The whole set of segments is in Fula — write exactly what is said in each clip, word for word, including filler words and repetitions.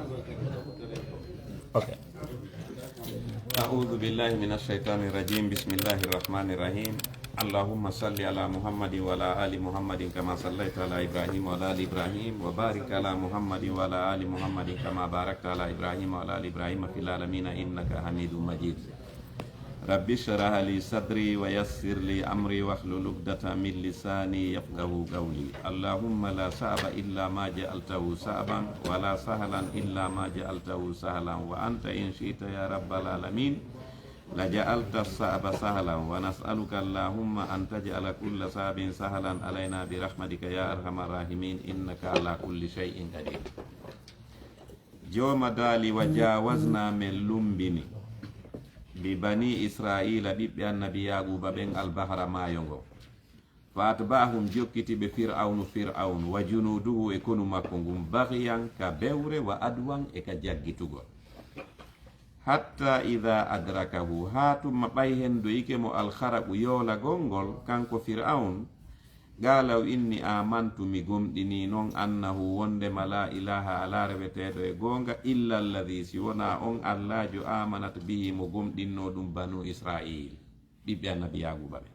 Okay. أعوذ بالله من الشيطان الرجيم. بسم الله الرحمن الرحيم. اللهم صل على محمد وعلى آل محمد كما صليت على إبراهيم وعلى آل إبراهيم، وبارك على محمد وعلى آل محمد كما باركت على إبراهيم وعلى آل إبراهيم في العالمين إنك حميد مجيد. رب اشرح لي صدري ويسر لي أمري واحلل عقدة من لساني يفقهوا قولي. اللهم لا صعب إلا ما جعلته صعبا ولا سهلا إلا ما جعلته سهلا وأنت إن شئت يا رب العالمين لجعلت الصعب سهلا ونسألك اللهم أن تجعل كل صعب سهلا علينا برحمتك يا أرحم الراحمين إنك على كل شيء قدير. Jooma daali, wa jaawasna, men lummbini, bi banii Israa'iila, ɓiɓɓe Annabi Yaaquuba ɓen, al bahra, maayo ngon. Fa atba'ahum, jokkiti ɓe Fir'awnu, Fir'awnu, wa junuuduhu, e konu makko ngun, baghyan, ka bewre, wa adwan, e ka jaggitugol. Hatta idha adrakahu, haa tuma ɓay hendoyike mo al gharaqu, yoolagol ngol, kanko Fir'awn, Qaala, o inni, aamantu, mi gomɗinii non, annahu, wonndema, laa ilaaha, alaa reweteeɗo e goonga, illa alladhi, si wonaa on Allaajo, aamanat bihi, mo gomɗinnoo ɗum Banu Israa'iil, ɓiɓɓe Annabi Yaaquuba ɓen.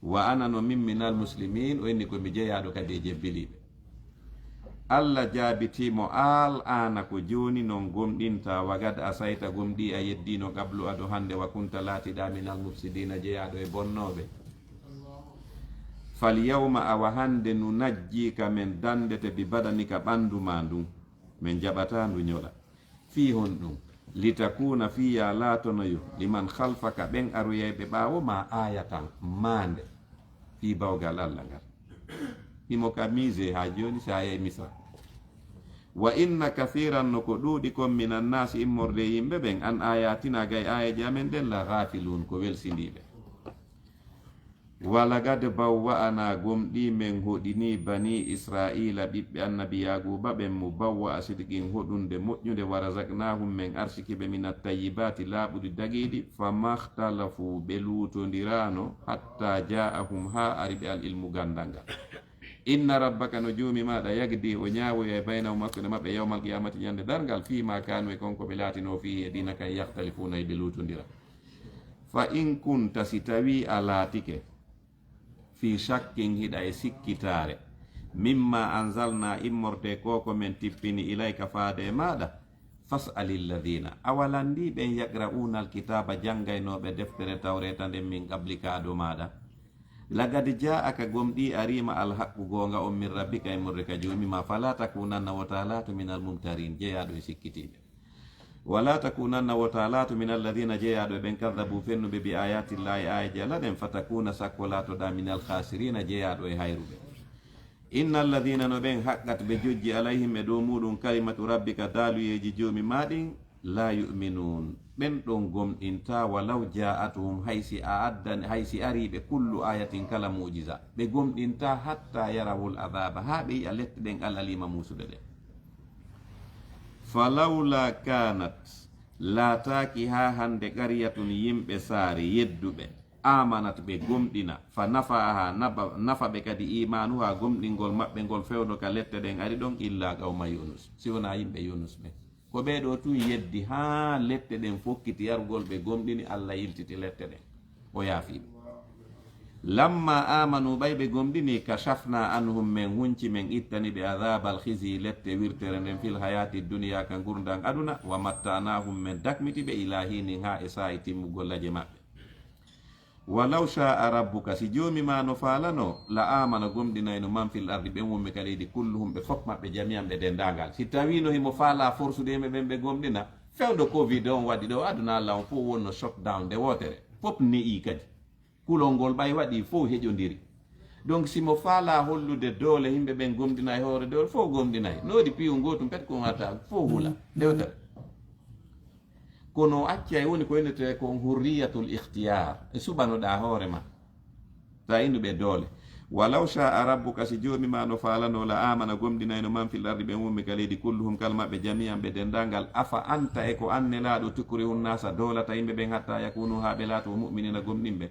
Wa ana, no min, minal muslimiin, o inni ko mi jeyaaɗo kadi e jebbiliiɓe. Alla jaabitii mo, al aana, ko jooni non gomɗintaa, wa gad asayta, gomɗii a yeddiino, qablu, ado hannde, wa kunta, laatiɗaa, minal mufsidiina, jeyaaɗo e bonnooɓe. Fal yawma, awa hannde, nu najjiika, men danndete, bi badanika, ɓanndu maa ndun, men jaɓataa ndu ñola. Fii honɗum? Litakuuna, fii yo a laatonoyo, liman khalfaka, ɓen aroyayɓe ɓaawo maa, aayatan, maande, fii bawgal Alla ngal. Himo ka musée haa jooni, si a yahi Misra. Wa inna kathiran, no ko ɗuuɗi kon, minan naasi, immorde e yimɓe ɓen, an aayaatina, gay aayeeje amen ɗen, la gaafiluun, ko welsindiiɓe. Wa lagad bawwa'anaa, gomɗii men hoɗinii, banii Israa'iila, ɓiɓɓe Annabi Yaaquuba ɓen, mubawwa'a sidqin, hoɗunde moƴƴunde, wa razaqnaahum, men arsiki ɓe, minat tayyibaati, laaɓuɗi dagiiɗi, famakhtalafu, ɓe luutondiraano, hattaa jaa'ahum, haa ari ɓe al ilmu, ganndal ngal. Inna rabbaka, no Joomi maaɗa, yaqdi, o ñaawoyay, baynahum, hakkunde maɓɓe, yawmal qiyaamati, ñande darngal, fiimaa kaanu, e kon ko ɓe laatinoo, fiihi, e diina kan, yakhtalifuuna, e ɓe luutondira. Fa in kunta, si tawii a laatike, fii shakkin, hiɗa e sikkitaare, mimmaa anzalnaa, immorde ko ko men tippini, ilayka, faade e maaɗa, fas'alil ladhiina, awa lanndii ɓen, yaqra'uunal kitaaba, janngaynooɓe deftere Tawreeta nden, min qablika, ado maaɗa. Lagad jaa'aka, gomɗii ariima, alhaqqu, goonga on, min rabbika, immorde ka Joomi maa, falaa takuunanna, wota laatu, minal mumtariin, jeyaaɗo e sikkitiiɓe. Walaa takuunanna, wota laatu, minal ladhiina, jeyaaɗo e ɓen, kadhabu, fennuɓe, bi aayaatillaahi, aayeeje Alla ɗen, fatakuuna, sakko laatoɗaa, minal khaasiriina, jeyaaɗo e hayruɓe. Innal ladhiina, no ɓen, haqqat, ɓe jojji, alayhim, e dow muuɗum, kalimatu rabbika, daaluyeeji Joomi maa ɗin, laa yu'minuun, ɓen ɗon gomɗintaa, walaw jaa'atuhum, hay si a addani, hay si arii ɓe, kullu aayatin, kala mu'jiza, ɓe gomɗintaa, hattaa yarawul azaaba, haa ɓe yi'a lette ɗen, al aliima, muusuɗe ɗen. Falawlaa kaanat, laataaki haa hannde, qaryatun, yimɓe saare, yedduɓe, aamanat, ɓe gomɗina, fa nafa'ahaa, naba-, nafa ɓe kadi, iimaanuhaa, gomɗingol maɓɓe ngol fewndo ka lette ɗen ari ɗon, illaa qawma Yuunus, si wonaa yimɓe Yuunus ɓen. Ko ɓee ɗoo tun yeddi haa lette ɗen fokkiti yarugol, ɓe gomɗini, Alla yiltiti lette ɗen, o yaafii ɓe. Lammaa aamanuu, ɓay ɓe gomɗini, kashafnaa anhum, men hunci, men ittani ɓe, azaabal khizyi, lette wirtere nden, fil hayaati dunyaa, ka ngurndan aduna, wa matta'naahum, men dakmiti ɓe, ilaa hiinin, haa e saa'i timmugol laje maɓɓe. Walaw shaa'a rabbuka, si Joomi maa no faalano, la aamana, gomɗinayno, man fil ardi, ɓen wonɓe ka leydi, kulluhum, ɓe fof maɓɓe, jamii'an, ɓe denndaangal. Si tawiino himo faalaa forsude yimɓe ɓen ɓe gomɗina, fewndo covid on waɗi ɗoo aduna, Alla on fof wonno shutdown nde wootere, fof ne'ii kadi. Kulol ngol ɓay waɗii, fof heƴondiri. Donc, si mo faalaa hollude doole, yimɓe ɓen gomɗinay hoore doole, fof gomɗinay. No woodi piiwu ngootum pet ko on hatta, fof hula, dewtere. Kono o accay, woni ko innetee kon hurriyatul ikhtiyar, e suɓanoɗaa hoore ma. Ta indu ɓe doole. Walaw sha'a rabbuka, si Joomi ma no faalano, la amana, gomɗinayno, man fil ardi, ɓen wonɓe ka leydi, kulluhum, kala maɓɓe, jami'an, ɓe denndaangal. Afa anta, e ko an Nelaaɗo, tukrihu nnasa, doolata yimɓe ɓen, hatta yakunu, haa ɓe laatoo, mu'minina, gomɗinɓe.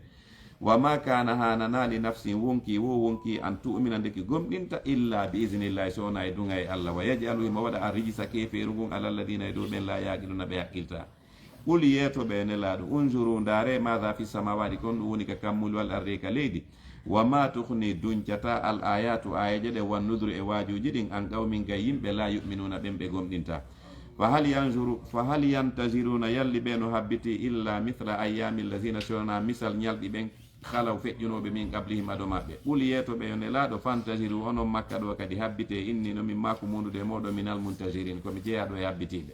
Wa ma kana, hanana, li nafsin, wonki wo wonki, an tu'mina, ndeki gomɗinta, illa bi iznillahi, so wona e duŋa e Allah. Wa yaj'alu, himo waɗa, arrijsa, keefeeru ngun, ala alladhina, e dow ɓen, la yaqiluna, ɓe haqqilta. Qul, yeeto ɓe, Nelaaɗo, unzuru, ndaare, maada fi samawati, kon ɗum woni ka kammuli, wal ardi, e ka leydi. Wa ma tukhni, duncata, al ayatu, aayeeje ɗe, wan nuduru, e waajuuji ɗin, an qawmin, ka yimɓe, la yu'minuna, ɓen ɓe gomɗinta. Fa hal yanzuru, fa hal yantaziruna, yalli ɓe no habbiti, illa mithla ayyami allazina, si wona misal ñalɗi ɓen, khalaw, feƴƴunooɓe, min qablihim, ado maɓɓe. Qul, yeeto ɓe, yo Nelaaɗo, fantaziru, onon Makka ɗo kadi habbite, inni, no min maaku mundude e mooɗon, minal muntazirin, ko mi jeyaaɗo e habbitiiɓe.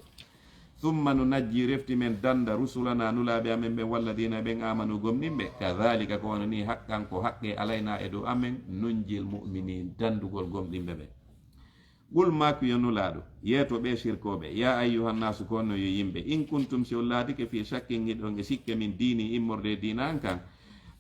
Thumma nunajji, refti men danda, rusulana, nulaaɓe amen ɓen, walladina, ɓen, amanu, gomɗinɓe, kadhalika, ko wano ni, haqqan, ko haqqe, alayna, e dow amen, nunjil mu'minin, dandugol gomɗinɓe ɓen. Qul, maaku, yo Nulaaɗo, yeeto ɓee sirkooɓe, ya ayyuhan nasu, ko onon yo yimɓe, in kuntum, si on laatike, fi shakkin, hiɗon e sikke, min diini, immorde e diina an kan,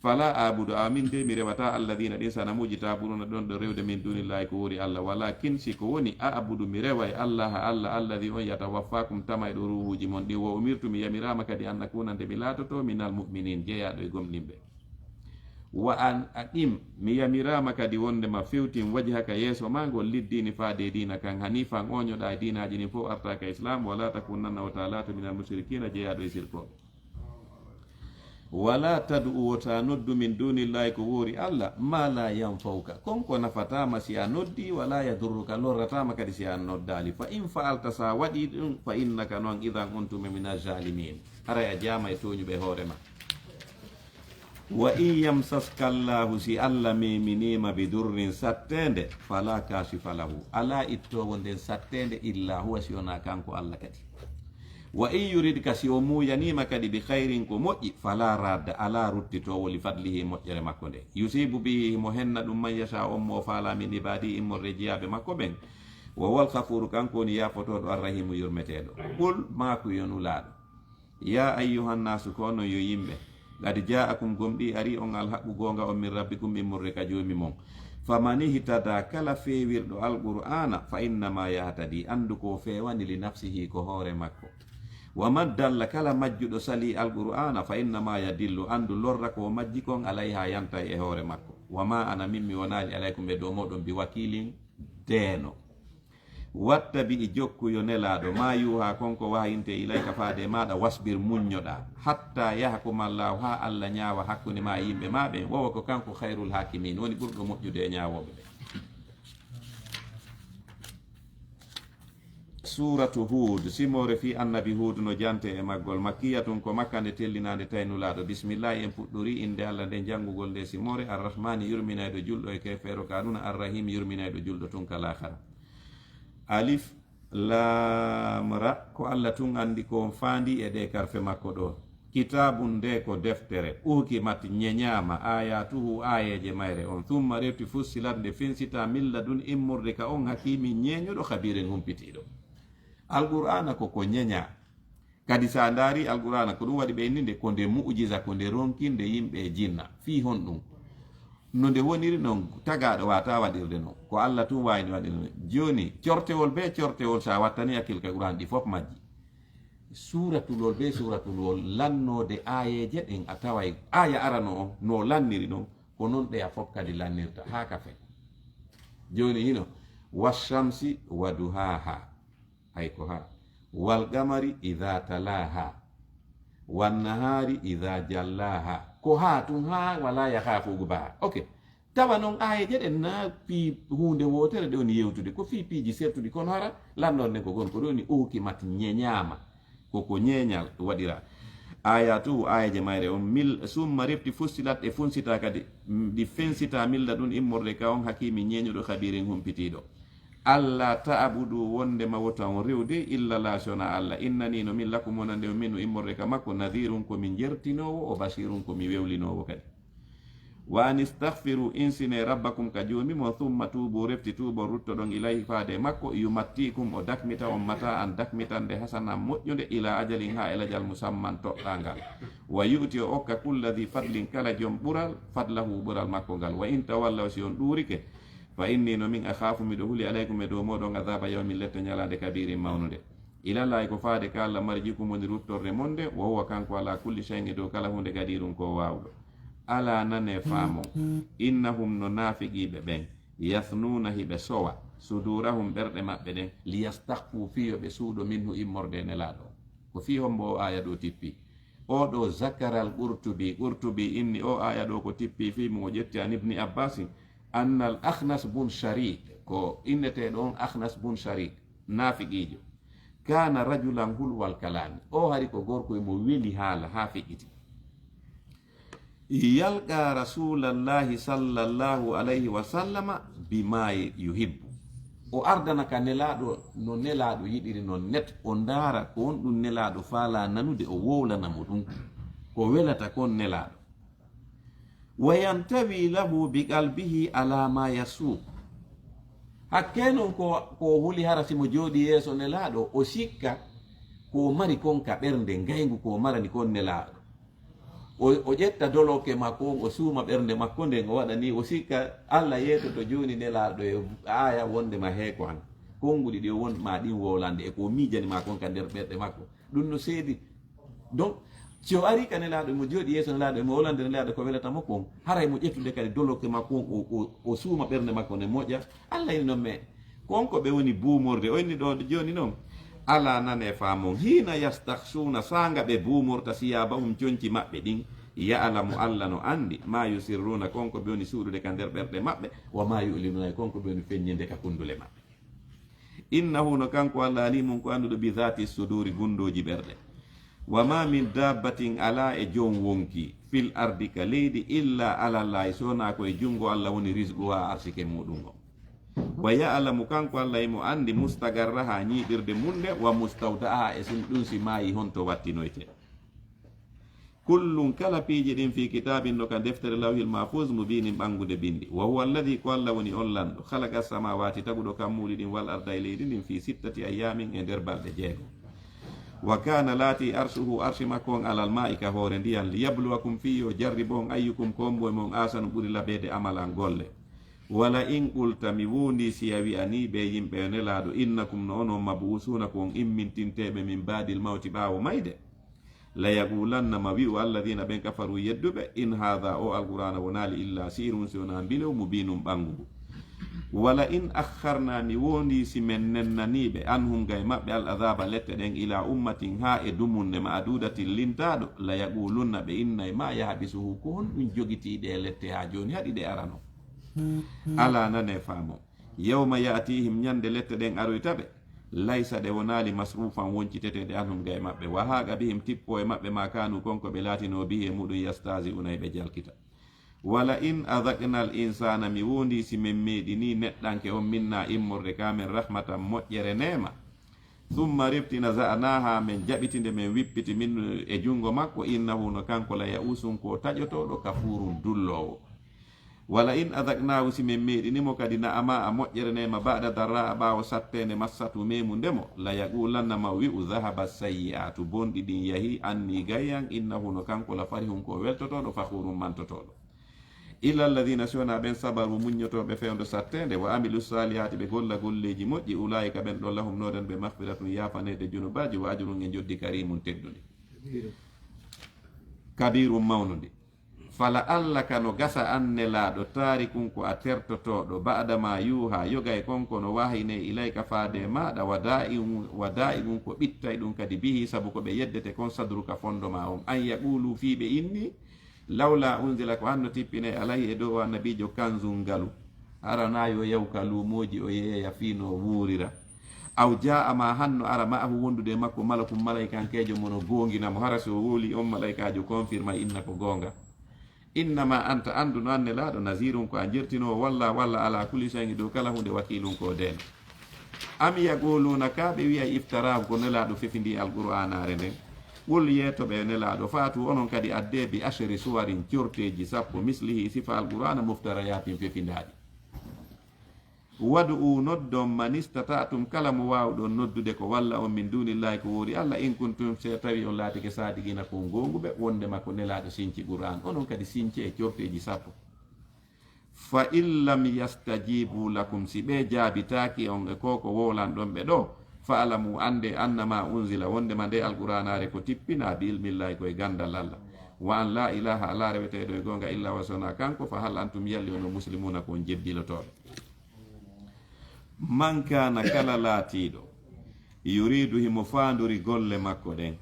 fala a'budu, awa min de mi rewataa, alladina, ɗin sanamuuji, ta'buduna, ɗon ɗo rewde, min dunillahi, ko woori Allah, walakin, si ko woni, a'budu, mi reway, Allaha, Allah, alladi on, yatawaffakum, tamayɗo ruuhuuji mon ɗin, wa umirtu, mi yamiraama kadi, an akuna, nde mi laatoto, minal mu'minin, jeyaaɗo e gomɗinɓe. Wa an aqim, mi yamiraama kadi wondema fewtin wajhaka, yeeso ma ngol, liddini, faade e diina kan, hanifan, ooñoɗaa e diinaaji ɗin fof, artaaka Islaam, wala takunanna, wota laato, minal mushrikina, jeyaaɗo e sirkooɓe. Wala tad'u, wota noddu, min dunillahi, ko woori Allah, ma la yanfauka, kon ko nafataama si a noddi, wala yadurruka, lorrataama kadi si a noddaali. Fa in fa'alta, sa waɗi ɗum, fa innaka, non, idan, on tuma, mina zalimin, haray a jaama e tooñuɓe hoore ma. Wa in yamsaska Allahu, si Allah meminiima, bi durrin, satteende, fala kashifa lahu, alaa ittoowo nden satteende, illa huwa, si wonaa kanko Allah kadi. Wa in yuridka, si o muuyaniima kadi, bi khairin, ko moƴƴi, fala radda, alaa ruttitoowo, li fadlihi, moƴƴere makko nde. Yusibu bihi, himo henna ɗum, man yasha, on mo o faalaa, min ibadihi, immorde jiyaaɓe makko ɓen. Wa huwal ghafuru, kanko woni yaafotooɗo, arrahimu, yurmeteeɗo. Qul, maaku, yo Nulaaɗo. Ya ayyuhan nasu, ko onon yo yimɓe, qad ja'akum, gomɗii arii on, al haqqu, goonga on, min rabbikum, immorde ka Joomi mon. Faman ihtada, kala feewirɗo Alqur'aana, fa innama yahtadi, anndu ko o feewani, li nafsihi, ko hoore makko. Wa man dalla, kala majjuɗo salii Alqur'aana, fa innama yadillu, anndu lorra ko o majji kon, alayha, yantay e hoore makko. Wa ma ana, min mi wonaali, alaykum, e dow mooɗon, bi wakiilin, deeno. Wattabi', jokku, yo Nelaaɗo, ma yuha, kon ko wahayinte, ilayka, faade e maaɗa, wasbir, muññoɗaa, hatta yahkuma Allahu, haa Allah ñaawa hakkunde ma e yimɓe ma ɓen, wa huwa, ko kanko, khayrul hakimin, woni ɓurɗo moƴƴude e ñaawooɓe ɓen. Suuratu Huud, simoore fii Annabi Huud no jante e maggol, makkiyatun, ko Makka nde tellinaande, tawi Nulaaɗo. Bismillaahi, en puɗɗorii innde Allah nden janngugol ndee simoore, Arrahmaani, yurminayɗo julɗo e keefeero ka aduna, Arrahiimi, yurminayɗo julɗo tun ka laakara. Alif Laam Ra, ko Allah tun anndi ko on faandii e ɗee karfe makko ɗoo. Kitaabun, nde ko deftere, uhkimat, ñeñaama, ayatuhu, aayeeje mayre on, summa, refti, fussilat, nde fensitaa, min ladun, immorde ka on hakiimin, ñeeñuɗo, khabiirin, humpitiiɗo. Alqur'aana ko ko ñeñaa. Kadi, so a ndaarii Alqur'aana, ko ɗum waɗi ɓe inni nde ko nde mu'jiza, ko nde ronkinde yimɓe e jinna. Fii honɗum? No nde woniri non, tagaaɗo waawataa waɗirde non. Ko Allah tun waawi nde waɗirde non. Jooni, cortewol bee cortewol, so a wattanii hakkil ka Qur'aan, ɗi fof majji. Suuratul wol bee suuratul wol, lannoode aayeeje ɗen, a taway aaya arano on, no lanniri non, ko non ɗeya fof kadi lannirta, haa ka fe. Jooni hino, washamsi wa duhaha. Hay ko haa. Wal qamari idha talaha. Wan nahari idha jallaha. Ko haa tun, haa wala yakhafu uqbaha. Ok. Tawa non aayeeje ɗen na fii huunde wootere ɗe woni yewtude. Ko fii piiji sertuɗi. Kono hara lannoode nden ko gon ko ɗum woni uhkimat, ñeñaama. Ko ko ñeeñal waɗiraa. Ayatuhu, aayeeje mayre on, mil, summa, refti, fussilat, ɗe funsitaa kadi, mm, ɗi fensitaa, min ladun, immorde ka on hakiimin, ñeeñuɗo, khabiirin, humpitiiɗo. Alla ta'budu, wondema wota on rewde, illa Laahu, si wonaa Alla. Innanii, no min, lakum, wonande on, minhu, immorde ka makko, nadhirun, ko mi jertinoowo, o bashirun, ko mi wewlinoowo kadi. Wa an istaghfiru, insinee, rabbakum, ka Joomi mon, thumma tuubu, refti tuubon, ruttoɗon, ilayhi, faade e makko, yumatti'kum, o dakmita on, mata'an, dakmitande, hasanan, moƴƴunde, ila ajalin, haa e lajal, musamman, toɗɗaangal. Wa yu'ti, o okka, kulla dhi fadlin, kala jom ɓural, fadlahu, ɓural makko ngal. Wa in tawallaw, si on ɗuurike, fa inni, no min, akhafu, miɗo huli, alaykum, e dow mooɗon, adhaba yawmin, lette ñalaande, kabirin, mawnunde. Ilallaahi, ko faade ka Alla, marji'ukum, woni ruttorde mon nde, wa huwa, kanko, ala kulli shay'in, e dow kala huunde, qadirun, ko waawɗo. Alaa nanee faamon, innahum no naafiqiiɓe ɓen, yasnuuna hiɓe sowa, sudurahum ɓerɗe maɓɓe ɗen, liyastahfu fii yo ɓe suuɗo minhu immorde e Nelaaɗo on. Ko fii hombo o aaya ɗoo tippii? O ɗoo zakaral Qurtubi, Qurtubi inni o aaya ɗoo ko tippii fii mum o ƴetti an Ibni Abbasin, annal Akhnas bun Sharik, ko inneteeɗo on Akhnas bun Sharik, naafiqiijo, kaana rajulan hulwal kalaami, o hari ko gorko e mo weli haala haa feƴƴiti. Yalqa Rasulallahi sallallahu alayhi wa sallama bima yuhibbu. O ardana ka Nelaaɗo no Nelaaɗo yiɗiri non net, o ndaara ko honɗun Nelaaɗo faalaa nanude, o wowlana mo ɗun ko welata kon Nelaaɗo. Wa yantawi lahu bi qalbihi ala ma yasuq. Hakkee non ko, ko o huli hara si mo jooɗii yeeso Nelaaɗo, o sikka ko o mari kon ka ɓernde ngayngu ko o marani kon Nelaaɗo. O, o ƴetta doloke makko on, o suuma ɓernde makko nden, o waɗa nii, o sikka Alla yeetoto jooni Nelaaɗo e aaya wonde ma hee ko han. Konnguɗi ɗi o won ma ɗin wowlande e ko o miijani ma kon ka nder ɓerɗe makko. Ɗun no seedi. Donc, si o arii ka Nelaaɗo, mo jooɗii yeeso Nelaaɗo, mo wowlande Nelaaɗo ko welata mo kon, haray mo ƴettude kadi doloke makko on, o, o, o suuma ɓernde makko nde moƴƴa. Alla ini non, mais ko on ko ɓe woni buumorde, o inni ɗoo jooni non. Alaa nanee faamon, hiina yastahshuuna, saanga ɓe buumorta siyaabahum, conci maɓɓe ɗin, ya'lamu, Alla no anndi, ma yusirruuna, ko on ko ɓe woni suuɗude ka nder ɓerɗe maɓɓe, wa ma yu'linuuna, e ko on ko ɓe woni feññinde ka kundule maɓɓe. Innahu, no kanko Alla, alimun, ko annduɗo, bi dhati suduri, gundooji ɓerɗe. Wa ma min dabbatin, alaa e jon wonki, fil ardi, ka leydi, illa ala Llaahi, so wonaa ko e junngo Alla woni rizquha, arsike muɗum on. Wa ya'lamu, kanko Alla himo anndi, mustaqarraha, ñiiɓirde mun nde, wa mustawda'aha, e sin ɗum si maayi honto wattinoyte. Kullun, kala piiji ɗin, fi kitaabin, no ka deftere Lawhil Mahfuuz, mubiinin, ɓanngude binndi. Wa huwa alladhi, ko Alla woni on lanɗo, khalaqa samaawaati, taguɗo kammuuli ɗin, wal arda, e leydi ndin, fi sittati ayyaamin, e nder balɗe jeego. Wa kaana, laatii, arshuhu, arshi makko on, alal maa'i, ka hoore ndiyan, liyabluwakum, fii yo jarribo on, ayyukum, ko hombo e mon, ahsanu, ɓuri labeede, amalan, golle. Wala in qulta, mi woondii si a wi'anii ɓe yimɓe yo Nelaaɗo, innakum, no onon, mab'uusuuna, ko on immintinteeɓe, min ba'dil mawti, ɓaawo mayde. La yaqulanna, ma wi'u, alladina, ɓen, kafaru, yedduɓe, in hadha, o alqur'aana, wonaali illa sihrun, si wonaa mbilew, mubiinun, ɓanngungu. Wala in akhkharna, mi woondii si men nennaniiɓe, anhum, gay maɓɓe, al adhaba, lette ɗen, ila ummatin, haa e dumunne, ma'dudatin, lintaaɗo, la yaqulunna, ɓe innay, ma yahbisuhu, ko honɗum jogitii ɗee lette haa jooni, haɗi ɗe arano? Alaa, nanee, faamo. Yawma ya'tihim, ñande lette ɗen aroyta ɓe, laysa, ɗe wonaali, masrufan, wonciteteeɗe, anhum, gay maɓɓe, wa haaqa bihim, tippo e maɓɓe, ma kaanu, kon ko ɓe laatinoo, bihi, e muɗum, yastahzi'una, e ɓe jalkita. Wala in adhaqna al insana, mi woondii si men meeɗinii neɗɗanke on, minna, immorde ka men, rahmatan, moƴƴere, neema, thumma, refti, naza'naha, men jaɓiti nde, men wippiti, min, e junngo makko, innahu, no kanko, la ya'usun, ko taƴotooɗo, kafurun, dulloowo. Wala in adhaqnahu, si men meeɗini mo kadi, na'ama, a moƴƴere, neema, ba'da darra'a, ɓaawo satteende, massatu, meemunde mo, la yaqulanna, ma wi'u, dhahaba sayyi'atu, bonɗi ɗin yahi, anni, gay an, innahu, no kanko, la farihun, ko weltotooɗo, fakhurun, mantotooɗo. Illa alladhina, si wonaa ɓen, sabaru, muññotooɓe fewndo satteende, wa amilu salihati, ɓe golla golleeji moƴƴi, ulaika, ɓen ɗon, lahum, no ɗen ɓe, maghfiratun, yaafaneede junubaaji, wa ajrun, e njoddi, karimun, teddundi. Kabirun, mawnundi. Fala allaka, no gasa an Nelaaɗo, taarikun, ko a tertotooɗo, ba'da ma yuha, yogay kon ko no wahayinee, ilayka, faade e maaɗa, wa daa'im-, wa daa'ibun, ko ɓittay ɗum kadi, bihi, sabu ko ɓe yeddete kon, sadruka, fondo ma on, an yaqulu, fii ɓe inni, lawla unzila, ko hanno tippinee, alayhi, e dow o annabiijo, kanzun, ngalu, hara na yo yaw ka luumooji o yeeya fii no wuurira. Aw jaa'a, ma hanno ara, ma'ahu, wondude e makko, malakun, malaikankeejo mo no goongina mo, hara si o wowlii on malaikaajo confirma inna ko goonga. Innama anta, anndu no an Nelaaɗo, nazirun, ko a jertinoowo, walla, walla, ala kulli shay'in, e dow kala huunde, wakiilun, ko o deeno. Am yaquluna, ka ɓe wi'ay, iftarahu, ko Nelaaɗo fefindii Alqur'aanaare nden. Qul, yeeto ɓe, Nelaaɗo, fa'tu, onon kadi addee, bi ashri suwarin, corteeji sappo, mislihi, sifa Alqur'aana, muftarayatin, fefindaaɗi. Wad'u, noddon, man istata'tum, kala mo waawɗon noddude ko walla on, min dunillahi, ko woori Alla, in kuntum, si tawii on laatike, saadiqina, ko on goonguɓe, wondema ko Nelaaɗo sinci Qur'aan, onon kadi sincee e corteeji sappo. Fa in lam yastajibu lakum, si ɓee jaabitaaki on e ko ko wowlanɗon ɓe ɗoo, fa'lamu, anndee, annama unzila, wondema ndee Alqur'aanaare ko tippinaa, bi ilmillahi, ko e ganndal Alla. Wa an laa ilaaha, alaa reweteeɗo e goonga, illaa huwa, so wonaa kanko, fa hal antum, yalli onon muslimuuna, ko on jebbilotooɓe? Man kaana, kala laatiiɗo, yuriidu, himo faandori golle makko ɗen,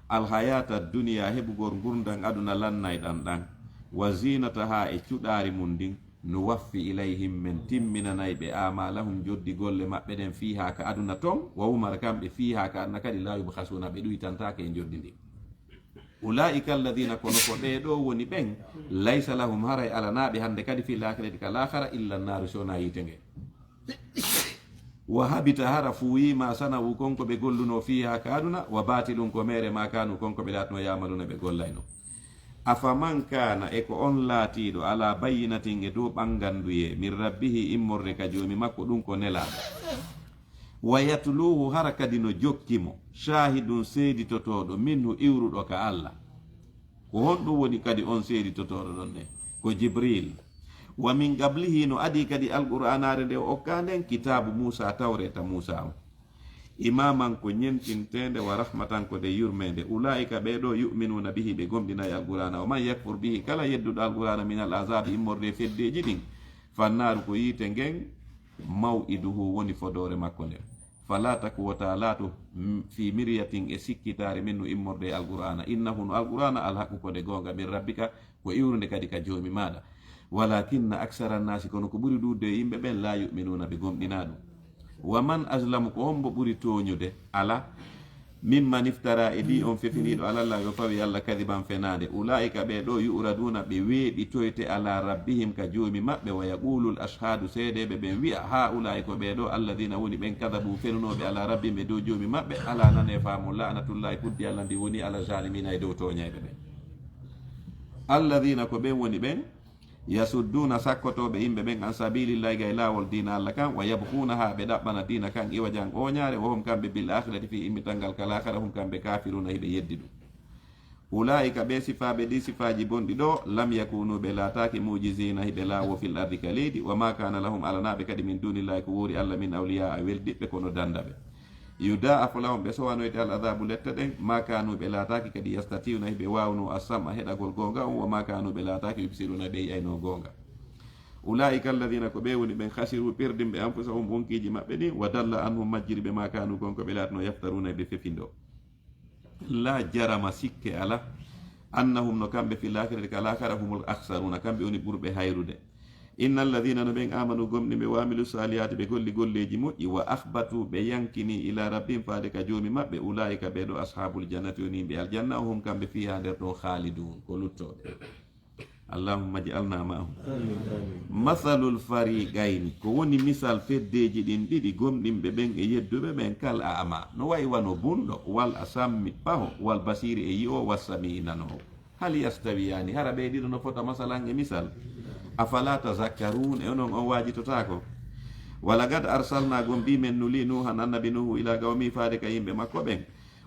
alhayaata duniya, heɓugol ngurndan aduna lannayɗan ɗan, wa ziinatahaa, e cuɗaari mun ndin, nuwaffi ilayhim, men timminanay ɓe, aamaalahum, joddi golle maɓɓe ɗen, fiihaa, ka aduna ton, wa hum, hara kamɓe, fiihaa, ka aduna kadi, laa yubhasuuna, ɓe ɗuytantaake e joddi ndin. Ulaa'ika alladhiina, kono ko ɓee ɗoo woni ɓen, laysa lahum, haray alanaa ɓe hannde kadi, fil aakhirati, ka laakara, illa naaru, si wonaa yiite ngen. Wa habita, hara fuuyii, maa sana'uu, kon ko ɓe gollunoo, fiihaa, ka aduna, wa baatilun, ko meere, maa kaanuu, kon ko ɓe laatunoo, ya'maluuna, ɓe gollaynoo. Afaman kaana, e ko on laatiiɗo, alaa bayyinatin, e dow ɓannganduyee, min rabbihi, immorde ka Joomi makko, ɗun ko nelaaɗo. Wa yatluuhu, hara kadi no jokki mo, shaahidun, seeditotooɗo, minhu, iwruɗo ka Alla. Ko honɗun woni kadi on seeditotooɗo ɗon ne? Ko Jibril. Wa min qablihi, no adii kadi Alqur'aanaare nde o okkaa nden, kitaabu Muusaa, Tawreeta Muusaa on. Imaaman, ko ɲemtinteende, wa rahmatan, ko nde yurmeende. Ulaa'ika, ɓee ɗoo, yu'minuuna bihi, ɓe gomɗinay Alqur'aana. Wa man yakfur bihi, kala yedduɗo Alqur'aana, minal ahzaabi, immorde e feddeeji ɗin, fannaaru, ko yiite ngen, maw'iduhu, woni fodoore makko nden. Falaa taku, wota laatu, m-, fii miryatin, e sikkitaare, minhu, immorde e Alqur'aana. Innahu, no Alqur'aana, alhaqqu, ko nde goonga, min rabbika, ko iwrunde kadi ka Joomi maaɗa. Walaakinna aksara nnaasi, kono ko ɓuri ɗuuɗude e yimɓe ɓen, laa yu'minuuna, ɓe gomɗinaa ɗum. Wa man azlamu, ko hombo ɓuri tooñude? Alaa. Mimman iftara, e ɗii on fefiniiɗo, alallaahi, o fawi Alla, kadiban, fenaande. Ulaa'ika, ɓee ɗoo, yu'raduuna, ɓe weeɓitoyte, alaa rabbihim, ka Joomi maɓɓe. Wa yaquulul ashhaadu, seedeeɓe ɓen wi'a, haa'ulaa'i, ko ɓee ɗoo, alladiina, woni ɓen, kadabuu, fenunooɓe, alaa rabbihim, e dow Joomi maɓɓe. Alaa, nanee, faamon, la'natullaahi, kuddi Alla ndin wonii alal zaalimiina, e dow tooñayɓe ɓen. Alladiina, ko ɓen woni ɓen, yasudduuna, sakkotooɓe yimɓe ɓen, an sabiilillaahi, gay laawol diina Alla kan, wa yabghuunahaa, ɓe ɗaɓɓana diina kan, iwajan, ooñaare, wa hum, kamɓe, bil aakhirati, fii immital ngal ka laakara, hum, kamɓe, kaafiruuna, hiɓe yeddi ɗum. Ulaa'ika, ɓee sifaaɓe ɗii sifaaji bonɗi ɗoo, lam yakuunuu, ɓe laataaki, mu'jiziina, hiɓe laawoo, fil ardi, ka leydi, wa maa kaana lahum, alanaa ɓe kadi, min duunillaahi, ko woori Alla, min awliyaa, weldiɓɓe, kono dannda ɓe. Yudaa'afu lahum, ɓe sowanoyte al adaabu lette ɗen, maa kaanu, ɓe laataaki kadi, yastati'una, hiɓe waawnoo, as-sam'a, heɗagol goonga on, wa maa kaanu, ɓe laataaki, yubsiruuna, ɓe yi'aynoo goonga. Ulaa'ika alladhiina, ko ɓee woni ɓen, khasiruu, perdinɓe, anfusahum, wonkiiji maɓɓe ɗin, wa dalla anhum, majjiri ɓe, maa kaanu, kon ko ɓe laatanoo, yaftaruuna, ɓe fefindoo. Laa jarama, sikke alaa, annahum, no kamɓe, fil aakhirati, ka laakara, humul akhsaruuna, kamɓe woni ɓurɓe hayrude. Inna alladhiina, no ɓen, aamanu, gomɗinɓe, wa amilu saalihaati, ɓe golli golleeji moƴƴi, wa akhbatuu, ɓe yankini, ilaa rabbihim, faade ka Joomi maɓɓe, ulaa'ika, ɓee ɗoo, ashaabul jannati, woni yimɓe aljanna, hum, kamɓe, fiihaa, nder ɗon, khaaliduun, ko luttooɓe. Allahumma ij'alnaa ma'ahum. Amiin, amiin. Masalul fariqayni, ko woni misal feddeeji ɗin ɗiɗi, gomɗinɓe ɓen e yedduɓe ɓen, kal a'maa, no wa'i wano bunɗo, wal asammi, paho, wal basiiri, e yi'oowo, was samii'i, nanoowo. Hal yastawiyaani, hara ɓee ɗiɗo no fota masalan e misal? Afalaa tazakkaruun, e onon on waajitotaako? Wa laqad arsalnaa, gomɗii men nulii, Nuuhan, annabi Nuuhu, ilaa qawmihi, faade ka yimɓe makko ɓen.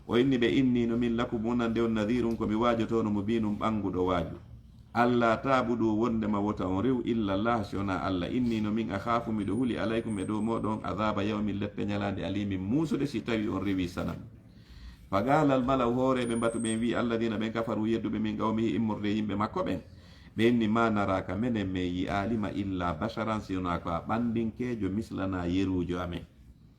O inni ɓe, innii, no min, lakum, wonande on, nadhiirun, ko mi waajotooɗo, mubiinun, ɓannguɗo waaju. Allaa ta'buduu, wonndema wota on rewu, illallaaha, si wonaa Alla. Innii, no min, akhaafu, miɗo huli, alaykum, e dow mooɗon, adhaaba yawmin, lette ñalaande, aliimin, muusuɗe, si tawii on rewii sanam. Fa qaalal mala'u, hooreeɓe mbatu ɓen wi'i, alladhiina, ɓen, kafaruu, yedduɓe, min qawmihi, immorde e yimɓe makko ɓen, ɓe inni, maa naraaka, menen men yi'aali ma, illaa basharan, si wonaa ko a ɓanndiŋkeejo, mislanaa, yeruujo amen.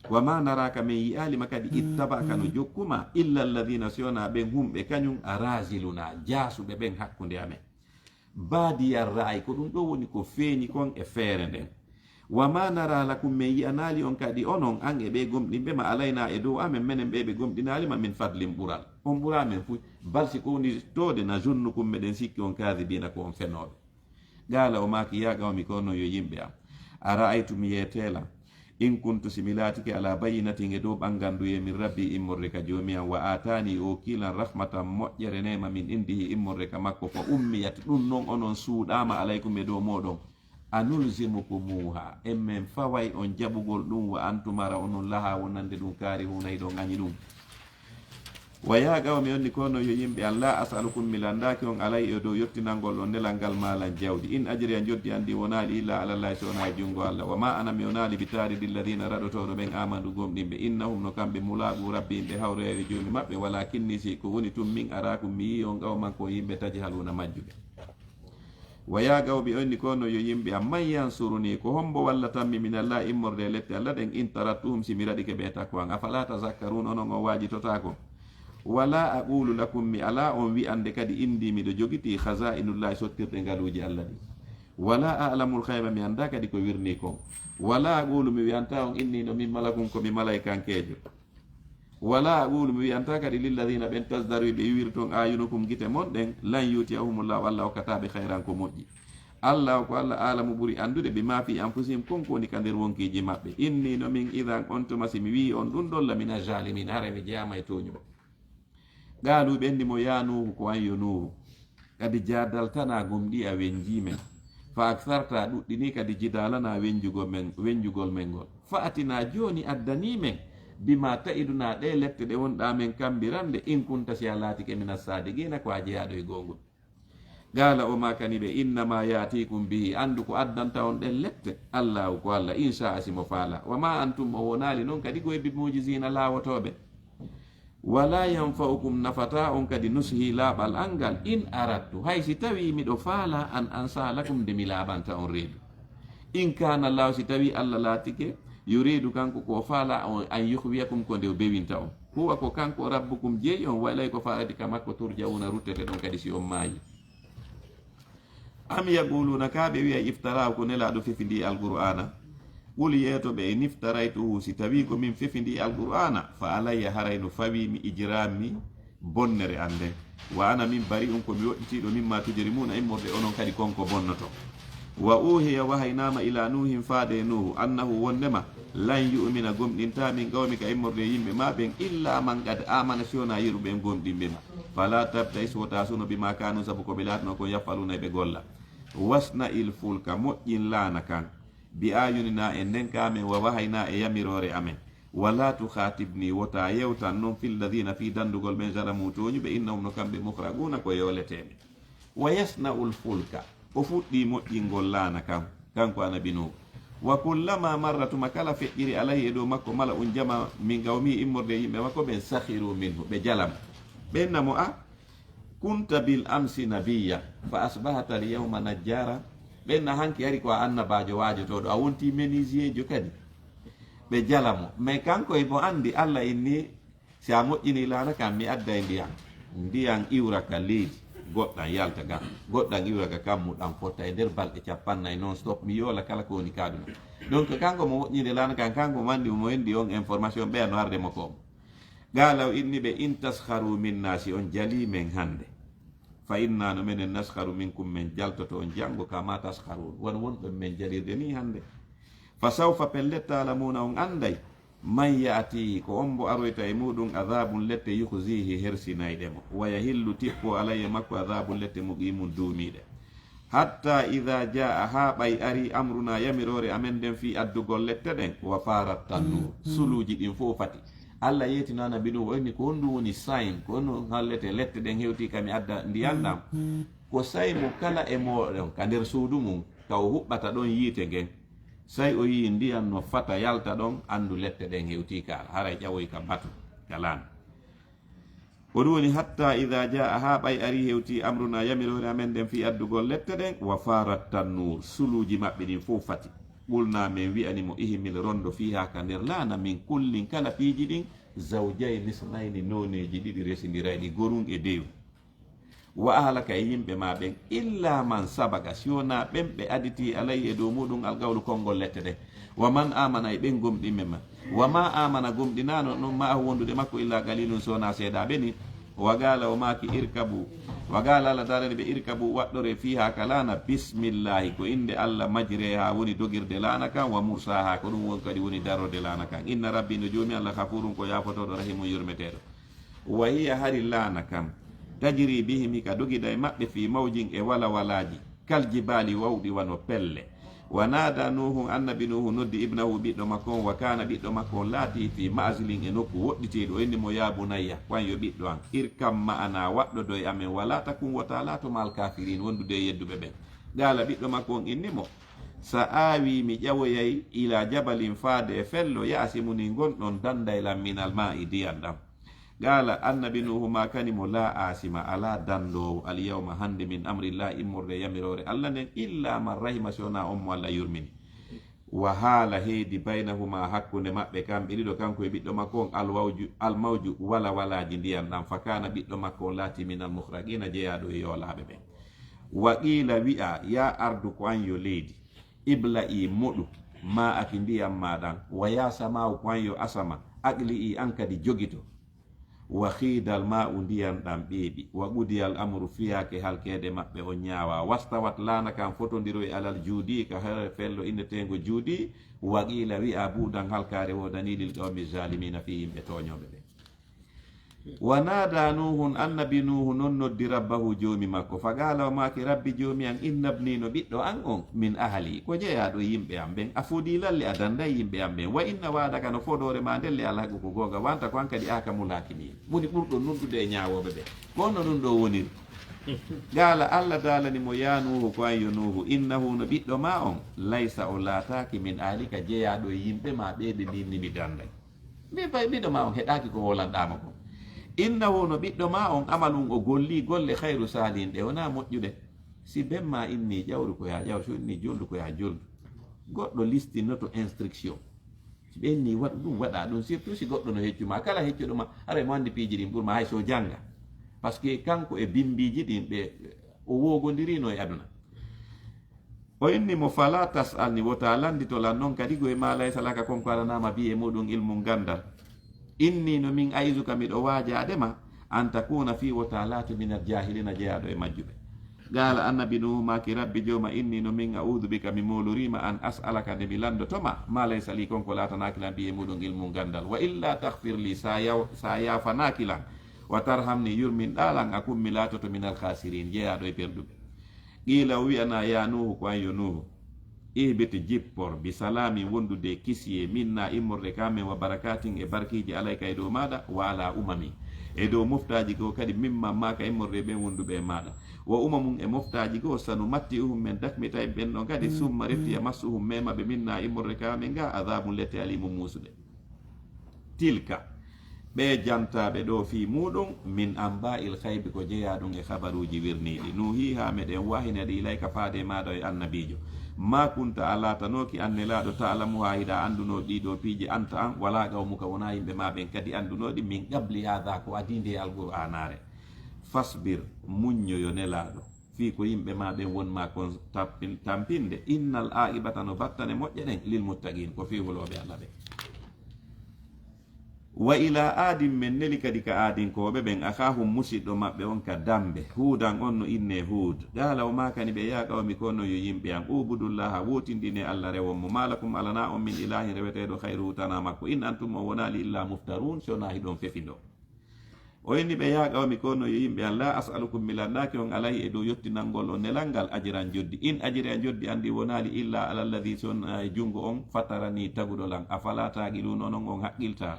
Wa maa naraaka, men yi'aali ma kadi, ittaba'aka, no jokku ma, illa alladhiina, si wonaa ɓen, hum, ɓe kañum, araazilunaa, jaasuɓe ɓen hakkunde amen. Baadiyar ra'ayi, ko ɗum ɗoo woni ko feeñi kon e feere nden. Wa maa naraa lakum, men yi'anaali on kadi onon, an e ɓee gomɗinɓe ma, alaynaa, e dow amen, menen ɓee ɓe gomɗinaali ma, min fadlin, ɓural. On ɓuraa men fu, bal si ko woni toode, nazunnukum, meɗen sikki on, kaadhibiina, ko on fenooɓe. Qaala, o maaki, yaa qawmi, ko onon yo yimɓe am, ara'aytum, yeetee lan, in kuntu, si mi laatike, alaa bayyinatin, e dow ɓannganduyee, min rabbii, immorde ka Joomi am, wa aataanii, o okki lan, rahmatan, moƴƴere, neema, min indihi, immorde ka makko, fa ummiyat, ɗum non onon suuɗaama, alaykum, e dow mooɗon, anulzimukumuuhaa, en men faway on jaɓugol ɗum, wa antum, hara onon, lahaa, wonande ɗum, kaarihuuna, hiɗon añi ɗum. Wa ya qawmi, onni kono yo yimɓe an, la as'alukum, mi landaaki on, alay e dow yottinangol on nelal ngal maalan jawdi. In ajriya, njoddi an ndi wonaali illa ala Allahi, so wonaa e junngo Allah. Wa ma ana, mi wonaali bi taaridi alladhina, raɗotooɗo ɓen, amanu, gomɗinɓe. Innahum, no kamɓe, mulaqu rabbihim, ɓe hawroyay e joomi maɓɓe. Walakinni, si ko woni tun, min araakum, mi yi'i on, qawman, ko yimɓe, tajhaluuna, majjuɓe. Wa ya qawmi, onni kono yo yimɓe am, man yansuruni, ko hombo wallatammi, min Allah, immorde e lette Allah ɗen, in tarattuhum, si mi raɗike ɓe e takko an. Afala tazakkarun, onon on waajitotaako? Wala aqulu lakum, mi alaa on wi'ande kadi, indi, miɗo jogitii, khazainullahi, sottirɗe ngaluuji Allah ɗin. Wala a'lamul ghayba, mi anndaa kadi ko wirnii kon. Wala aqulu, mi wi'antaa on, inni, no min, malakun, ko mi malaykankeejo. Wala aqulu, mi wi'antaa kadi, lilladhina, ɓen, tazdaru, ɓe iwiri ton, ayunukum, gite mon ɗen, lan yutiyahumullahu, Allah okkataa ɓe, khayran, ko moƴƴi. Allah ko Allah, alamu, ɓuri anndude, bima fi anfusihim, kon ko woni ka nder wonkiiji maɓɓe. Inni, no min, idhan, on tuma, si mi wi'i on ɗun ɗon, lamina zalimin, haray mi jeyaama e tooñuɓe. Qaalu, ɓe inni mo, ya Nuuhu, ko an yo Nuuhu. Kadi jaadaltanaa, gomɗii a wenjii men. Fa aktharta, a ɗuɗɗinii kadi jidaalanaa, wenjugol men, wenjugol men ngol. Fa atinaa, jooni addanii men, bima ta'idunaa, ɗee lette ɗe wonɗaa men kambirande, in kunta, si a laatike, mina saadiqiina, ko a jeyaaɗo e goonguɓe. Qaala, o maakani ɓe, innama yaatikum bihi, anndu ko addanta on ɗen lette, Allaahu ko Allah, in shaa, si mo faalaa. Wa ma antum, o wonaali non kadi ko e bi mu'jiziina, laawotooɓe. Wala yanfa'ukum, nafataa on kadi, nushi, laaɓal an ngal, in aradtu, hay si tawii miɗo faalaa, an ansaha lakum, nde mi laaɓanta on reedu. In kaana Allaahu, si tawii Allah laatike, yuriidu, kanko ko o faalaa on, an yughwiyakum, ko nde o bewinta on. Huwa, ko kanko, rabbukum, jeyi on, wa ilayhi, ko faalaa ka makko, turja'uuna, rutteteɗon kadi si on maayii. Am yaquluuna, kaa ɓe wi'ay, iftaraahu, ko Nelaaɗo fefi ndii Alqur'aana? Qul, yeeto ɓe, in iftaraytuhu, si tawii ko min fefi ndii Alqur'aana, fa alayya, haray no fawii mi, ijraami, bonnere an nden. Wa ana, min, bari'un, ko mi woɗɗitiiɗo, mimma tujrimuuna, immorde onon kadi kon ko bonnoton. Wa uuhiya, wahaynaama, ilaa Nuuhin, faade e Nuuhu, annahu, wonndema, lan yu'mina, gomɗintaa, min qawmika, immorde e yimɓe maa ɓen, illaa man qad aamana, si wonaa yeru ɓen gomɗinɓe ma. Falaa tabta'is, wota suno, bimaa kaanuu, sabu ko ɓe laatanoo kon, yaf'aluuna, e ɓe golla. Wasna'il fulka, moƴƴin laana kan, bi a'yuninaa, e ndeenka amen, wa wahaynaa, e yamiroore amen. Walaa tukhaatibnii, wota yewtan non, fil ladhiina, fii danndugol ɓen, zalamuu, tooñuɓe, innahum, no kamɓe, mughraquuna, ko yooleteeɓe. Wa yasna'ul fulka, o fuɗɗii moƴƴingol laana kan, kanko Annabi Nuuhu. Wa kullamaa marra, tuma kala feƴƴiri, alayhi, e dow makko, mala'un, jamaa, min qawmihi, immorde e yimɓe makko ɓen, sakhiruu minhu, ɓe jala mo. Ɓe inna mo, a kunta bil amsi nabiyyan, fa asbahta al yawma najjaara. Ɓe inna, hanki ari ko a annabaajo waajotooɗo, a wontii menuisierjo kadi. Ɓe jala mo. Mais kanko e mo anndi, Allah inni, si a moƴƴinii laana kan, mi adday ndiyan. Ndiyan iwra ka leydi, goɗɗan yalta ga, goɗɗan iwra ka kammu, ɗan fotta e nder balɗe cappannayi non stop, mi yoola kala ko woni ka ɗum. Donc kanko mo moƴƴinde laana kan, kanko mo anndi, mo enndi on information, ɓeya no arde mo ko. Qaala, o inni ɓe, in taskharu minna, si on jalii men hannde, fa inna, no menen, naskharu minkum, men jaltoto on janngo, kama taskharun, wano wonɗon men jalirde nii hannde. Fa sawfa, pellet, ta'lamuuna, on annday, man ya'tiihi, ko on mbo aroyta e muuɗum, adhaabun, lette, yukhziihi, hersinayɗe mo, wa yahillu, tippoo, alayhi, e makko, adhaabun, lette, muqiimun, duumiiɗe. Hatta idha jaa'a, haa ɓay arii, amrunaa, yamiroore amen nden, fii addugol lette ɗen, wa faarat tannuur, suluuji ɗin fof fati. Allah yeetino Annabi Nuuhu, o inni, ko honɗum woni sign, ko honɗum holletee lette ɗen hewtii ka mi adda ndiyan ɗan? Ko say mo kala e mooɗon ka nder suudu mum, ka o huɓɓata ɗon yiite ngen, say o yi'i ndiyan no fata yalta ɗon, anndu lette ɗen hewtii ka, haray ƴawoyi ka batu, ka laana. Ko ɗum woni, hatta idha jaa'a, haa ɓay arii hewtii, amrunaa, yamiroore amen nden, fii addugol lette ɗen, wa faarat tannuur, suluuji maɓɓe ɗin fof fati. Qulnaa, men wi'ani mo, ihmil, rondo, fiihaa, ka nder laana, min kullin, kala piiji ɗin, zawjayni isnayni, nooneeji ɗiɗi resindirayɗi, gorun e dew. Wa ahlaka, e yimɓe maa ɓen, illa man sabaqa, si wonaa ɓen ɓe aditii, alayhi, e dow muuɗum, alqawlu, konngol lette ɗen. Wa man aamana, e ɓen gomɗinɓe ma. Wa maa aamana, gomɗinaano non, ma'ahu, wondude makko, illa qaliilun, si wonaa seeɗaaɓe ni. Wa qaala, o maaki, irkabu. Wa qaala, Allah taalani ɓe, irkabu, waɗɗoree, fiihaa, ka laana, bismillaahi, ko innde Allah, majreehaa, woni dogirde laana kan, wa mursaahaa, ko ɗum won kadi woni darorde laana kan. Inna rabbii, no joomi Allah, ghafuurun, ko yaafotooɗo, rahiimun, yurmeteeɗo. Wa hiya, hari laana kan, tajrii bihim, hika dogida e maɓɓe, fii mawjin, e walawalaaji, kal jibaali, wawɗi wano pelle. Wa nada Nuhun, annabi Nuhu noddi ibnahu, ɓiɗɗo makko on, wa kana, ɓiɗɗo makko on laati fi ma'zilin, e nokku woɗɗitiiɗo, o inni mo, ya bunayya, ko an yo ɓiɗɗo an, irkam ma'ana, waɗɗodo e amen, wala takun, wota laato, ma'al kafirin, wondude e yedduɓe ɓen. Qala, ɓiɗɗo makko on inni mo, sa awi, mi ƴawoyay, ila jabalin, faade e fello, ya'simuni, ngon ɗon danday lan, minal ma'i, ndiyan ɗan. Qala, annabi Nuhu maakani mo, la asima, alaa dandoowo, al yawma, hannde, min amrillah, immorde e yamiroore Alla nden, illa man rahima, si wonaa on mo Alla yurmini. Wa haala, heedi, baynahuma, hakkunde maɓɓe kamɓe ɗiɗo, kanko e ɓiɗɗo makko on, al wawju, al mawju, wala walaaji ndiyan ɗan, fa kaana, ɓiɗɗo makko on laati, minal muxraqiina, jeyaaɗo e yoolaaɓe ɓen. Wa qiila, wi'a, ya ardu, ko an yo leydi, ibla'i, moɗu, ma'aki, ndiyan maa ɗan, wa ya sama'u, ko an yo asama, aqli'i, an kadi jogito. Wa khiidal ma'u, ndiyan ɗan ɓeeɓi. Wa qudiyal amru, fiyaake halkeede maɓɓe on ñaawa. Wastawat, laana kan fotondiroyi, alal juudi, ka hoore fello inneteengo juudi. Wa qiila, wi'a, bu'dan, halkaare woodanii, lil qawmi zaalimiina, fii yimɓe tooñooɓe ɓen. Wa naada Nuuhun, annabi Nuuhu non noddi rabbahu, joomi makko. Fa qaala, o maaki, rabbi, joomi an, inna bnii, no ɓiɗɗo an on, min ahli, ko jeyaaɗo e yimɓe am ɓen. A fodii lalle a danday yimɓe am ɓen. Wa inna wa'daka, no fodoore maa nden, le alhaqu, ko goonga, wa anta, ko an kadi, ahkamul haakimiin, woni ɓurɗo nunɗude e ñaawooɓe ɓen. Ko honno ɗum ɗoo woniri? Qaala, Alla daalani mo, yaa Nuuhu, ko an yo Nuuhu, innahu, no ɓiɗɗo maa on, laysa, o laataaki, min ahlika, jeyaaɗo e yimɓe maa ɓee ɓe min ni mi danday. Min fay ɓiɗɗo maa on heɗaaki ko hoolanɗaa mo kon. Innahu, no ɓiɗɗo maa on, amalun, o gollii golle, xayru saalihin, ɗe wonaa moƴƴuɗe. Si ben maa innii ƴawru, ko yaa ƴawru, si o innii joldu, ko yaa joldu. Goɗɗo listinoto instruction. Si ɓe innii waɗu ɗum, waɗaa ɗum, surtout si goɗɗo no heccu maa. Kala heccuɗo maa, haray mo anndi piiji ɗin ɓur maa, hay si o jannga. Parce que kanko e bimmbiiji ɗin, ɓe, o woogondirii no e aduna. O inni mo, fala tas'alni, wota lanndito lan non kadi, goy, ma laysa laka, kon ko alanaa ma bi e muɗum ilmun, ganndal. Inni, no min, a'izuka, miɗo waajaade ma, an takuna, fii wota laatu, minal jaahiliina, jeyaaɗo e majjuɓe. Qaala, annabi Nuuhu maaki, rabbi, jooma, inni, no min, a'uudu bika, mi moolorii ma, an as'alaka, nde mi lanndoto ma, ma laysa lii, kon ko laatanaaki lan bi e muɗum ilmun, ganndal. Wa illa taghfir lii, sa yaw-, sa yaafanaaki lan, wa tarhamnii, yurminɗaa lan, akun, mi laatoto, minal khaasiriin, jeyaaɗo e perɗuɓe. Qiila, o wi'anaa, yaa Nuuhu, ko an yo Nuuhu, ihbit, jippor, bi salaamin, wondude e kisiyee, minnaa, immorde ka men, wa barakaatin, e barkiiji, alayka, e dow maaɗa, wa alaa umamin, e dow moftaaji goo kadi, mimman ma'aka, immorde e ɓen wonduɓe e maaɗa, wa umamun, e moftaaji goo, sanumatti'uhum, men dakmitay ɓen ɗon kadi, summa, refti, yamassuhum, mema ɓe, minnaa, immorde ka men ga, adhaabun, lette, aliimun, muusuɗe. Tilka, ɓee jantaaɓe ɗoo fii muuɗum, min ambaa'il xaybi, ko jeyaa ɗum e habaruuji wirniiɗi, nuuhiihaa, meɗen wahina ɗi, ilayka, faade e maaɗa, o e annabiijo. Maa kunta, a laatanooki, an Nelaaɗo, ta'lamuhaa, hiɗa anndunoo ɗii ɗoo piiji, anta an, walaa qawmuka, wonaa yimɓe maa ɓen kadi anndunoo ɗi, min qabli haadaa, ko adii ndee Alqur'aanaare. Fasbir, muñño, yo Nelaaɗo, fii ko yimɓe maa ɓen won maa kon tampin-, tampinde. Innal aaqibata, no battane moƴƴe ɗen, lil muttaqiin, ko fii hulooɓe Alla ɓen. Wa ilaa aadin, men neli kadi ka aadinkooɓe ɓen, akhaahum, musiɗɗo maɓɓe on ka dambe, huudan, on no innee Huud. Qaala, o maakani ɓe, yaa qawmi, ko onon yo yimɓe am, u'budullaaha, wootindinee Alla, rewon mo, maa lakum, alanaa on, min ilaahin, reweteeɗo, xayruhu, tanaa makko, in antum, on wonaali, illaa muftaruun, si wonaa hiɗon fefindoo. O inni ɓe, yaa qawmi, ko onon yo yimɓe am, laa as'alukum, mi lanndaaki on, alayhi, e dow yottinangol on nelal ngal, ajran, joddi. In ajriya, joddi an ndin wonaali, illaa alalladhii, si wonaa e junngo on, fataranii, taguɗo lan. Afalaa taaqiluun, onon on haqqiltaa?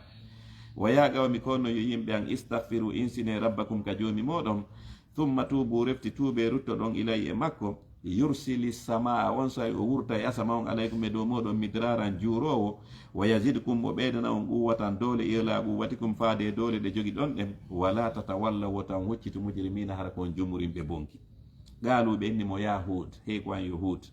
Wa yaa qawmi, ko onon yo yimɓe am, istaghfiruu, insinee, rabbakum, ka Joomi mooɗon, thumma tuubuu, refti tuubee, ruttoɗon, ilayhi, e makko. Yursili samaa, onsay o wurtay asama on, alaykum, e dow mooɗon, midraaran, juuroowo, wa yazidkum, o ɓeydana on, quwwatan, doole, ilaa quwwatikum, faade e doole ɗe jogiɗon ɗen, wa laa tatawallaw, wota on huccitu, mujrimiina, hara ko on jumurimɓe bonki. Qaaluu, ɓe inni mo, yaa Huud, hey ko an yo Huud,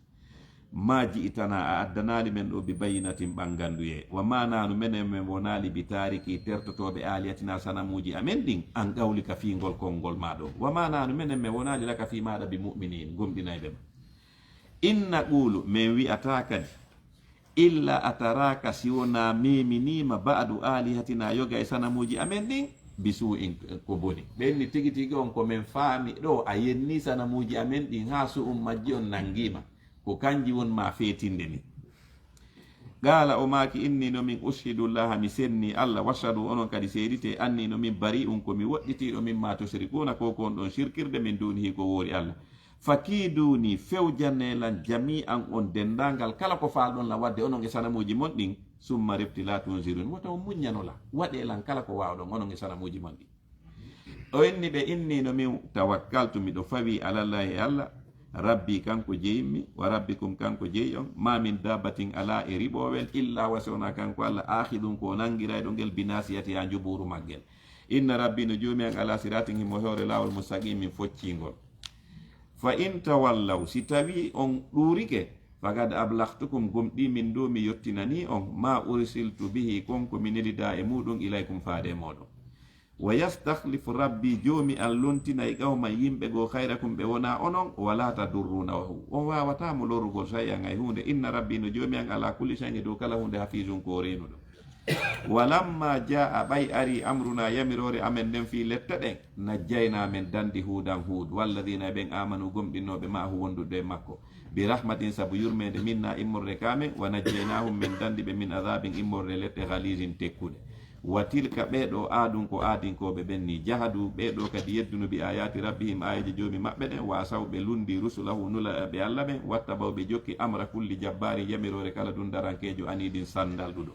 maa ji'tanaa, a addanaali men ɗoo, bi bayyinatin, ɓannganduyee, wa maa nahnu, menen men wonaali, bi taarikii, tertotooɓe, aalihatinaa, sanamuuji amen ɗin, an qawlika, fii ngol konngol maa ɗoo, wa maa nahnu, menen men wonaali, laka, fii maaɗa, bi mu'miniin, gomɗinayɓe ma. In naquulu, men wi'ataa kadi, illa ataraaka, si wonaa meminiima, ba'du aalihatinaa, yoga e sanamuuji amen ɗin, bi suu'in, ko boni. Ɓe inni tigi tigi on ko men faami ɗoo, a yennii sanamuuji amen ɗin haa su'un majji on nanngiima, ko kanji won maa feetinde ni. Qaala, o maaki, inni, no min, ushhidullaaha, mi sennii Alla, washhadu, onon kadi seeditee, annii, no min, barii'un, ko mi woɗɗitiiɗo, mimmaa tushrikuuna, ko ko on ɗon sirkirde, min duunihi, ko woori Alla. Fakiiduni, fewjanee lan jamii'an on denndaangal kala ko faalɗon lan waɗde onon e sanamuuji mon ɗin, summa refti laa tunzirun, wota on muññano lan, waɗee lan kala ko waawɗon onon e sanamuuji mon ɗin. O inni ɓe, inni no min tawakkaltu, miɗo fawii alallaahi e Alla, rabbi kanko jeyimmi, wa rabbikum kanko jeyi on, ma min dabbatin alaa e riɓoowel, illa wa si wonaa kanko Alla, aakhidun ko o nanngirayɗo ngel, bi nasiyatiha njubuuru maggel. Inna rabbi no joomi an ala siratin himo hoore laawol mustaqimin focciingol. Fa in tawallaw, si tawii on ɗuurike, faqad ablagtukum, gomɗii min ɗoo mi yottinanii on, ma ursiltu bihi, kon ko mi nelidaa e muuɗum, ilaykum faade e mooɗon. Wa yastakhlif rabbi, joomi an lontinay qawman yimɓe goo khayrakum ɓe wonaa onon, wala tadurrunahu, on waawataa mo lorrugol shay'an hay huunde, inna rabbi no joomi an ala kulli shay'in e dow kala huunde hafizun ko o reenuɗo. Walamma jaa ɓay ari amruna yamiroore amen nden fii lette ɗen, najjaynaa men dandi huudan huud, walladina e ɓen amanu gomɗinnooɓe ma'ahu wonduɓe e makko, bi rahmatin sabu yurmeende minna immorde ka men, wa najjaynahum men dandi ɓe min adabin immorde lette ghalizin tekkuɗe. Wa tilka ɓee ɗoo aadun ko aadinkooɓe ɓen ni, jahadu ɓee ɗoo kadi yeddunu bi ayati rabbihim aayeeje joomi maɓɓe ɗen, wa asaw ɓe lundi rusulahu nulaaɓe Alla ɓen, wattabaw ɓe jokki amra kulli jabbarin yamiroore kala dundarankeejo anidin sandalɗuɗo.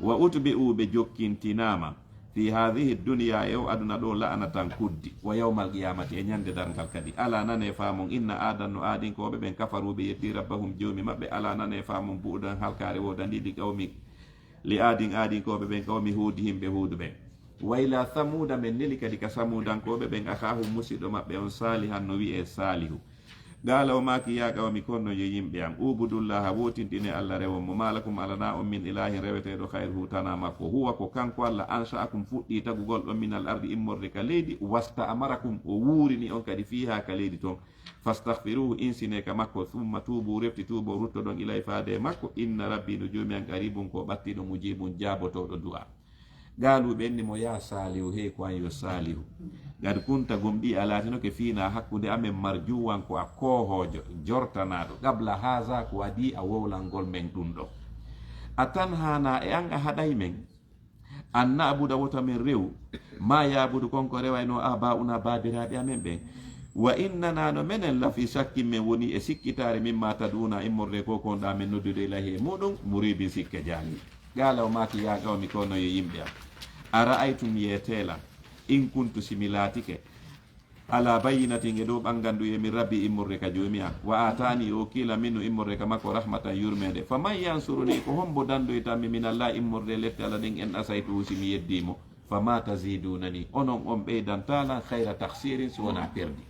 Wa utbi'u ɓe jokkintinaama fi hadhihi dunya e o aduna ɗoo la'anatan kuddi wa yawmal qiyamati e ñande darngal kadi. Ala nane faamon inna aadan no aadinkooɓe ɓen kafaru ɓe yeddii rabbahum joomi maɓɓe. Ala nane faamon bu'udan halkaare woodandi li qawmi li aadin aadinkooɓe ɓen qawmi huudi himɓe huudu ɓen. Wa ila samuuda men neli kadi ka samuudankooɓe ɓen akhaahum musiɗɗo maɓɓe on saalihan no wi'ee saalihu. Qaala o maaki, yaa qawmi, ko onon yo yimɓe am, ubudullaha, wootinɗinee Alla, rewon mo, ma lakum, alanaa on, min ilaahin, reweteeɗo, khayruhu, tanaa makko, huwa, ko kanko Alla, ansha'akum, fuɗɗii tagugol on, minal ardi, immorde ka leydi, wasta'marakum, o wuurini on kadi, fiihaa, ka leydi ton, fastaghfiruhu, insinee ka makko, thumma tuubu, refti tuubo, ruttoɗon, ilayhi, faade e makko, inna rabbi, no joomi an, qaribun, ko ɓattiiɗo, mujibun, jaabotooɗo du'a. Qaalu, ɓe inni mo, yaa Saalihu, hey ko an yo Saalihu, qad kunta, gomɗii a laatinoke, fiinaa, hakkunde amen, marjuwan, ko a koohoojo, jortanaaɗo, qabla haaza, ko adii a wowlangol men ɗum ɗoo. A tanhaanaa, e an a haɗay men, an na'buda, wota men rewu, maa ya'budu, kon ko rewaynoo, aabaa'unaa, baabiraaɓe amen ɓen, wa innanaa, no menen, lafii shakkin, men wonii e sikkitaare, mimmaa tad'uunaa, immorde ko kon ɗaa men noddude, ilayhi, e muuɗum, muriibin, sikke jaangii. Qaala o maaki, yaa qawmi, ko onon yo yimɓe am, ara'aytum, yeetee lan, in kuntu, si mi laatike, alaa bayyinatin, e dow ɓannganduye, min rabbi, immorde ka joomi am, wa aataani, o okkii lan, minhu, immorde ka makko, rahmatan, yurmeende, faman yansuruni, ko hombo dandoytam mi, minallaahi, immorde lette Alla ɗen, in asaytuhu, si mi yeddii mo, fama taziduunani, onon on ɓeydantaa lan, khayra takhsiirin, si wonaa perdi.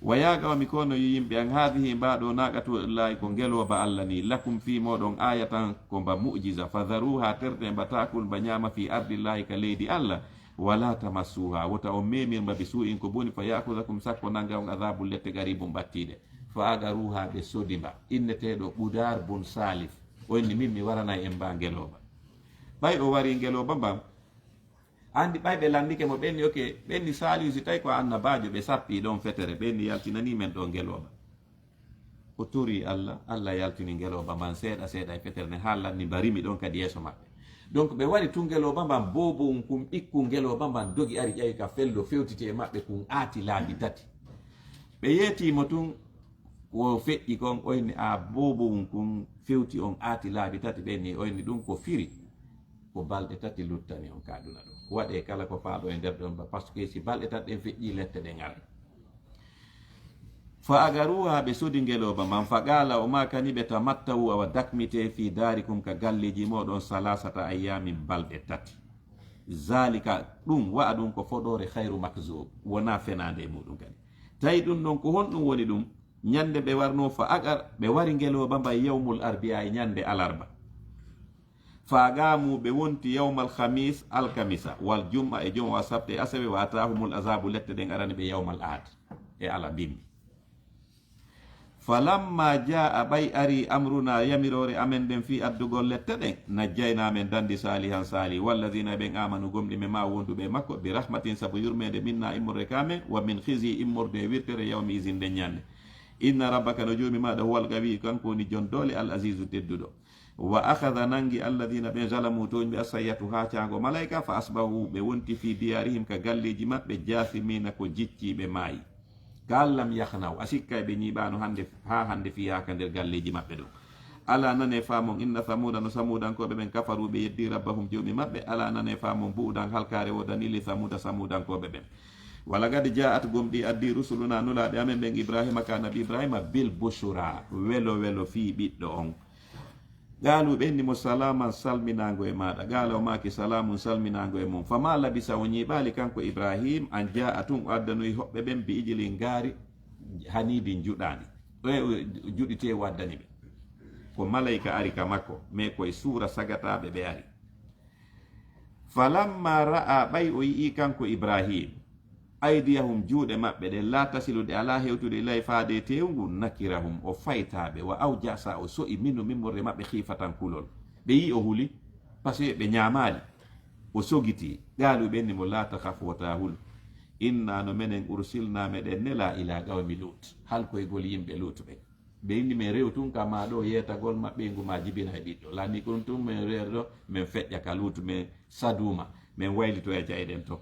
Wa yaa qawmi, ko onon yo yimɓe am, haadihi, mbaa ɗoo, naaqatullaahi, ko ngelooba Alla nii, lakum, fii mooɗon, aayatan, ko mba mu'jiza, fadharuuhaa, tertee mba, taakul, mba ñaama, fii ardillaahi, ka leydi Alla, walaa tamassuuhaa, wota on meemir mba, bisuu'in, ko boni, fa ya'khudakum, sakko nannga on, adhaabun, lette, qariibun, ɓattiiɗe, fa aqaruuhaa, ɓe sodi mba, inneteeɗo Qudaar bun Saalif, o inni, min mi waranay en mba ngelooba. Ɓay o warii ngelooba mban, anndi ɓay ɓe lanndike mo, ɓe inni, ok, ɓe inni, Saalihu, si tawi ko a annabaajo, ɓe sappii ɗon fetere, ɓe inni, yaltinanii men ɗoo ngelooba. O torii Alla, Alla yaltini ngelooba mban seeɗa seeɗa e fetere nden, haa lanni mba rimi ɗon kadi yeeso maɓɓe. Donc, ɓe wari tun ngelooba mban, boobowun kun, ɓikkun ngelooba mban dogi ari ƴawi ka fello, fewtiti e maɓɓe kun aati laabi tati. Ɓe yeetii mo tun, ko feƴƴi kon, o inni, a, boobowun kun fewti on aati laabi tati, ɓe inni, o inni, ɗun ko firi ko balɗe tati luttani on ka aduna ɗoo. Waɗee kala ko faalɗon e nder ɗon ba, parce que si balɗe tati ɗen feƴƴii, lette ɗen aray. Fa aqaruuhaa, ɓe sodi ngelooba mban, fa qaala, o maakani ɓe, tamatta'uu, awa dakmitee, fii daarikum, ka galleeji mooɗon, salaasata ayyaamin, balɗe tati. Zaalika, ɗun wa'adun ko fodoore, khayru makzuub, wonaa fenaande e muuɗun kadi. Tawi ɗun ɗon, ko honɗun woni ɗun? Ñande ɓe warnoo, fa aqar, ɓe wari ngelooba mban yawmul arbiyaa'i, ñande alarba. Fa aqaamu, ɓe wonti yawmal khamiis, alkamisa, wal jum'a, e jum'a, wa sabti, e asawe, wa ataahumul azaabu, lette ɗen arani ɓe yawmal ahad, e alabimbi. Falamma jaa'a, ɓay arii, amrunaa, yamiroore amen nden fii addugol lette ɗen, najjaynaa, men dandi, Saalihan, Saalihu, walladiina, e ɓen, aamanu, gomɗi men, ma'ahu, wonduɓe e makko, bi rahmatin, sabu yurmeende, minnaa, immorde ka men, wa min khizyi, immorde e wirtere, yawmi izin, nden ñande. Inna rabbaka, no Joomi maaɗa, huwal qawiyyu, kanko woni jon doole, al aziizu, tedduɗo. Wa akhadha, nangi, alladhiina, ɓen, zalamu, tooñɓe, as-sayhatu, haacaango malayka, fa asbahu, ɓe wonti, fii diyaarihim, ka galleeji maɓɓe, jaathimiina, ko jicciiɓe, maayi. Ka lam yahnaw, a sikka ɓe ñiiɓaano hannde, haa hannde fiyaaka nder galleeji maɓɓe ɗum. Alaa nane faamon, inna Samuuda, no Samuudankooɓe ɓen, kafaru, ɓe yeddi rabbahum, Joomi maɓɓe. Alaa nane faamon, bu'udan, halkaare woodanii, li Samuuda, Samuudankooɓe ɓen. Wa laqad jaa'at, gomɗii addii, rusulunaa, Nulaaɓe amen ɓen, Ibraahiima, ka Annabi Ibraahiima, bil bushraa, welo welo fii ɓiɗɗo on. Qaaluu, ɓe inni mo, salaaman, salminaango e maaɗa. Qaala, o maaki, salaamun, salminaango e mon. Famaa labisa, o ñiiɓaali kanko Ibraahiim, an jaa'a, tun o addanoyi hoɓɓe ɓen, bi ijlin, ngaari, haniidin, njuɗaandi. Ɗoye o juɗitee o addani ɓe? Ko malayka ari ka makko, mais koye suura sagataaɓe ɓe ari. Falammaa ra'aa, ɓay o yi'ii kanko Ibraahiim, aydiyahum, juuɗe maɓɓe ɗen, laa tasilu, ɗe alaa hewtude, ilay, faade e teewu ngun, nakirahum, o faytaa ɓe, wa awjasa, o so'i, minhum, immorde maɓɓe, khiifatan, kulol. Ɓe yi'i o huli, parce que ɓe ñaamaali, o sogitii. Qaaluu, ɓe inni mo, laa takhaf, wota hul, inna, no menen, ursilnaa, meɗen nelaa, ilaa qawmi Luut, halkoygol yimɓe Luut ɓen. Ɓe inni men rew tun ka maa ɗoo, yeetagol ma ɓeyngu maa jibinay ɓiɗɗo. Lanni kon tun men reer ɗo, men feƴƴa ka Luutu, men Saduuma, men waylitoya jayɗen ton.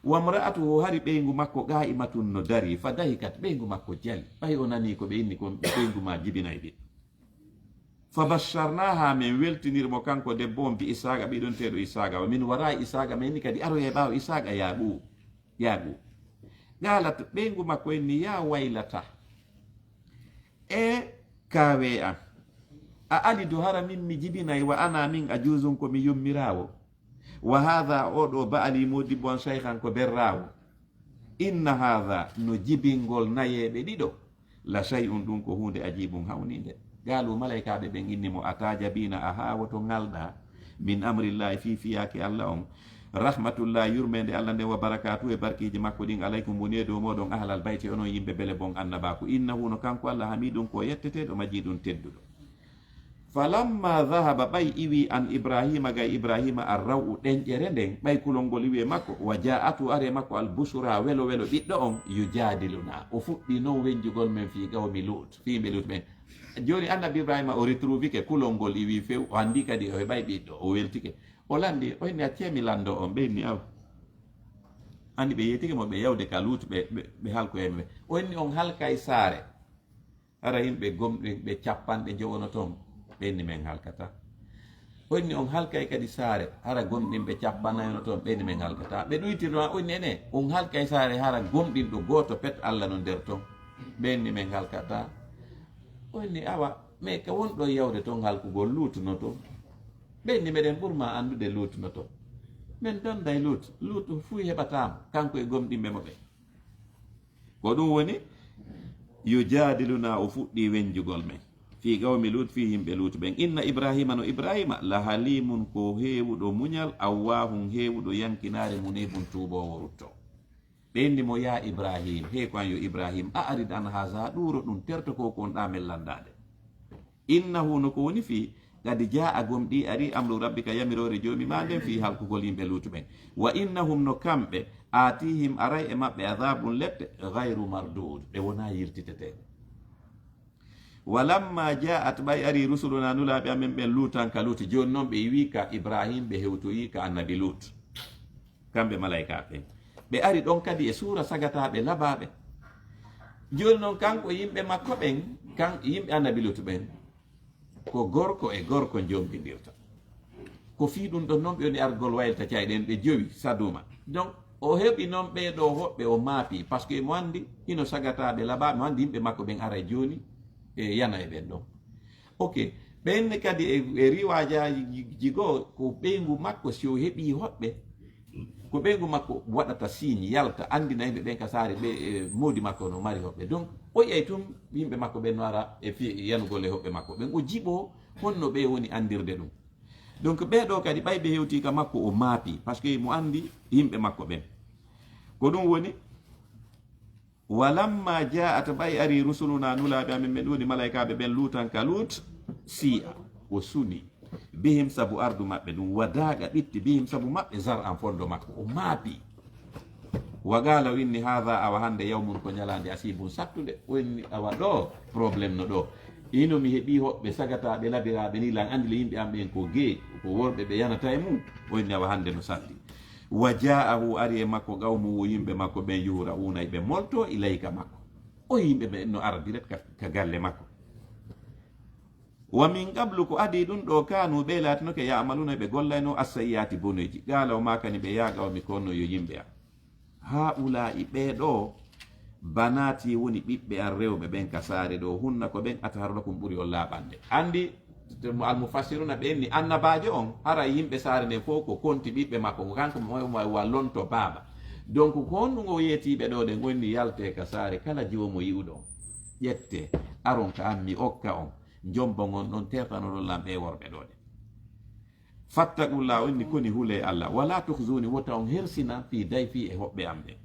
Wamra'atuhu, hari ɓeyngu makko, qaa'imatun, no darii, fa dahikat, ɓeyngu makko jali. Ɓay o nanii ko ɓe inni kon, ɓeyngu maa jibinay ɓiɗɗo. Fa basharnaaha, men weltiniri mo kanko debbo on, bi Ishaaqa, ɓiɗonteeɗo Ishaaqa. Wa min waraa'i Ishaaqa, men inni kadi aroya e ɓaawo Ishaaqa, Yaaquub. Yaaquub. Qaalat, ɓeyngu makko inni, yaa waylata. E kaawe am. A alidu, hara min mi jibinay, wa ana, min, ajuuzun, ko mi yummiraawo. Wa haadha, oo ɗoo, ba'li, moodibbo am, shaykhan, ko berraawo. Inna haadha, no jibingol nayeeɓe ɗiɗo, la shay'un, ɗum ko huunde, ajiibun, hawniinde. Qaaluu, malaykaaɓe ɓen inni mo, ata'jabiina, a haawoto ŋalɗaa, min amrillaahi, fii fiyaake Alla on. Rahmatullaahi, yurmeende Alla nden, wa barakaatuhu, e barkiiji makko ɗin, alaykum, woni e dow mooɗon, ahlal bayti, onon yimɓe bele bon annabaaku. Innahu, no kanko Alla, hamiidun, ko yetteteeɗo, majiidun, tedduɗo. Falammaa dahaba, ɓay iwi, an Ibraahiima, gay Ibraahiima, arraw'u, ɗenƴere nden, ɓay kulol ngol iwi e makko, wa jaa'athu, ari e makko, al bushraa, welo welo ɓiɗɗo on, yujaadilunaa, o fuɗɗii non wenjugol men fii qawmi Luut, fii yimɓe Luut ɓen. Jooni Annabi Ibraahiima o retrouvike, kulol ngol iwi few, o anndi kadi o heɓay ɓiɗɗo, o weltike. O lanndii, o inni, accee mi lanndoo on, ɓe inni, awa. Anndi ɓe yeetike mo, ɓe yawde ka Luut, ɓe, ɓe, ɓe halkoyay ɓe. O inni, on halkay saare, hara yimɓe gomɗinɓe cappanɗe njowo no ton, ɓe inni, men halkataa. O inni, on halkay kadi saare, hara gomɗinɓe cappannayo no ton, ɓe inni, men halkataa. Ɓe ɗuytiri ma, o inni, ene, on halkay saare, hara gomɗinɗo gooto pet Alla no nder ton, ɓe inni, men halkataa. O inni, awa, mais ka wonɗon yawde ton halkugol, Luutu no ton. Ɓe inni, meɗen ɓur ma anndude Luutu no ton. Men dannday Luutu, Luutu fuu heɓataa mo, kanko e gomɗinɓe mo ɓen. Ko ɗum woni, yujaadilunaa, o fuɗɗii wenjugol men. Fii qawmi Luut, fii yimɓe Luut ɓen. Inna Ibraahiima, no Ibraahiima, la haliimun, ko heewuɗo muñal, awwaahun, heewuɗo yankinaare, muniibun, tuuboowo rutto. Ɓe inni mo, yaa Ibraahiim, hey ko an yo Ibraahiim, a'rid an haaza, ɗuuro ɗum, terto ko ko wonɗaa men lanndaade. Innahu, no ko woni fii, qad jaa'a, gomɗii arii, amru rabbika, yamiroore Joomi maa nden, fii halkugol yimɓe Luutu ɓen. Wa innahum, no kamɓe, aatihim, aray e maɓɓe, azaabun, lette, gayru marduud, ɗe wonaa yiltiteteeɗe. Wa lamma jaa'at, ɓay arii, rusulunaa, Nulaaɓe amen ɓen, Luutan, ka Luutu. Jooni non ɓe iwii ka Ibraahiim, ɓe hewtoyii ka Annabi Luut. Kamɓe malaykaaɓe ɓen. Ɓe ari ɗon kadi e suura sagataaɓe labaaɓe. Jooni non kanko e yimɓe makko ɓen, kan, yimɓe Annabi Luutu ɓen, ko gorko e gorko njombindirta. Ko fii ɗum ɗon non ɓe woni argol waylita cayɗe ɗen ɓe jowi Saduma. Donc, o heɓi non ɓee ɗoo hoɓɓe o maapi, parce que mo anndi hino sagataaɓe labaaɓe, mo anndi yimɓe makko ɓen aray jooni e yana e ɓen ɗon. Ok, ɓen ne kadi e, e riwaajaaji goo, ko ɓeyngu makko, si o heɓii hoɓɓe, ko ɓeyngu makko waɗata signe, yalta, anndina yimɓe ɓen ka saare ɓe, e, moodi makko no mari hoɓɓe. Donc, o yi'ay tun yimɓe makko ɓen no ara e fi-, yanugol e hoɓɓe makko ɓen. O jiɓoo honno ɓe woni anndirde ɗum. Donc, ɓee ɗoo kadi, ɓay ɓe hewtii ka makko, o maapi, parce que mo anndi yimɓe makko ɓen. Ko ɗum woni, Wa lamma jaa'at, ɓay arii, rusulunaa, Nulaaɓe amen ɓen, ɗum woni malaykaaɓe ɓen, Luutan, ka Luut, sii'a, o suni, bihim, sabu ardu maɓɓe ndun, wa daaqa, ɓitti, bihim, sabu maɓɓe, zar'an, fondo makko, o maapi. Wa qaala, o inni, haadha, awa hannde, yawmun, ko ñalaande, asiibun, sattunde. O inni, awa ɗoo, problème no ɗoo. Hino mi heɓii hoɓɓe sagataaɓe, labiraaɓe nii, lan anndi le yimɓe am ɓen ko gee, ko worɓe ɓe yanata e mum. O inni, awa hannde no satti. Wa ja'ahu, ari e makko, qawmuhu, yimɓe makko ɓen, yuhra'una, ɓe molto, ilayka, makko. O yimɓe ɓen no ara direct ka, ka galle makko. Wa min qablu, ko adii ɗun ɗoo, kanu, ɓe laatinoke, ya'maluna, ɓe gollayno, as-sayyi'ati, bonoyji. Qala, o maakani ɓe, ya qawmi, ko onon yo yimɓe an. Ha'ula'i, ɓee ɗoo, banati, woni ɓiɓɓe an rewɓe ɓen ka saare ɗoo, hunna, ko ɓen, atharu lakum, ɓuri on laaɓande. Anndi, mo almufassiruna ɓe inni, annabaajo on, hara yimɓe saare nden fow ko konti ɓiɓɓe makko, ko kanko mo, mo, mo wa lonto baaba. Donc, ko honɗun o yeetiiɓe ɗoo ɗen, o inni, yaltee ka saare kala joomo yi'uɗon. Ƴettee, aron ka an, mi okka on. Njombon on ɗon, tertanoɗon lan ɓee worɓe ɗoo ɗen. Fattaqullaha, o inni, koni hulee Allah. Wala tukhzuni, wota on hersinan, fi dayfi, e hoɓɓe am ɓen.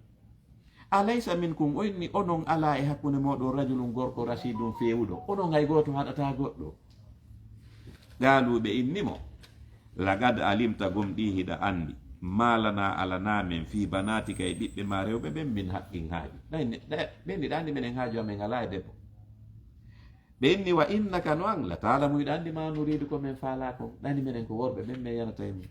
Alaysa minkum, o inni, onon alaa e hakkunde mooɗon rajulun, gorko, rashidun, feewuɗo? Onon hay gooto haɗataa goɗɗo. Qaalu, ɓe inni mo, laqad alimta, gomɗii hiɗa anndi, ma lana, alanaa men, fi banatika, e ɓiɓɓe maa rewɓe ɓen, min haqqin, haaju. Ɗay ne, ɗay, ɓe inni, ɗa anndi menen haaju amen alaa e debbo. Ɓe inni, wa innaka, no an, la ta'lamu, hiɗa anndi, ma nuridu, ko men faalaa kon. Ɗa anndi menen ko worɓe ɓen men yanata e mun.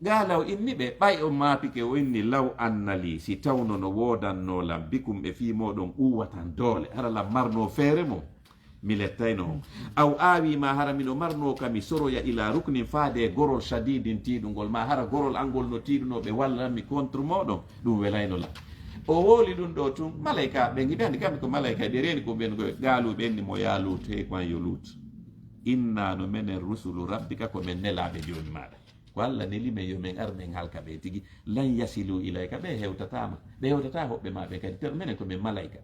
Qala, o inni ɓe, ɓay o maapike, o inni, law anna li, si tawno no woodannoo lan, bikum, e fii mooɗon, quwwatan, doole, hara lan marnoo feere mon, mi lettayno on. Aw aawi, ma hara mino marnoo ka mi soroya, ila ruknin, faade e gorol, shadidin, tiiɗungol, ma hara gorol an ngol no tiiɗunoo, ɓe wallan mi contre mooɗon, ɗun welayno lan. O hooli ɗun ɗoo tun, malayka ɓen, hiɓe anndi kamɓe ko malayka, ɓe reeni ko ɓen koy, qaalu, ɓe inni mo, ya Lut, hey ko an yo Lut, inna, no menen, rusulu rabbika, ko men nelaaɓe Joomi maaɗa. Ko Alla neli men yo men ar men halka ɓe tigi. Lan yasilu ilayka, ɓe hewtataa ma. Ɓe hewtataa hoɓɓe maa ɓe kadi. Ter menen ko men malayka.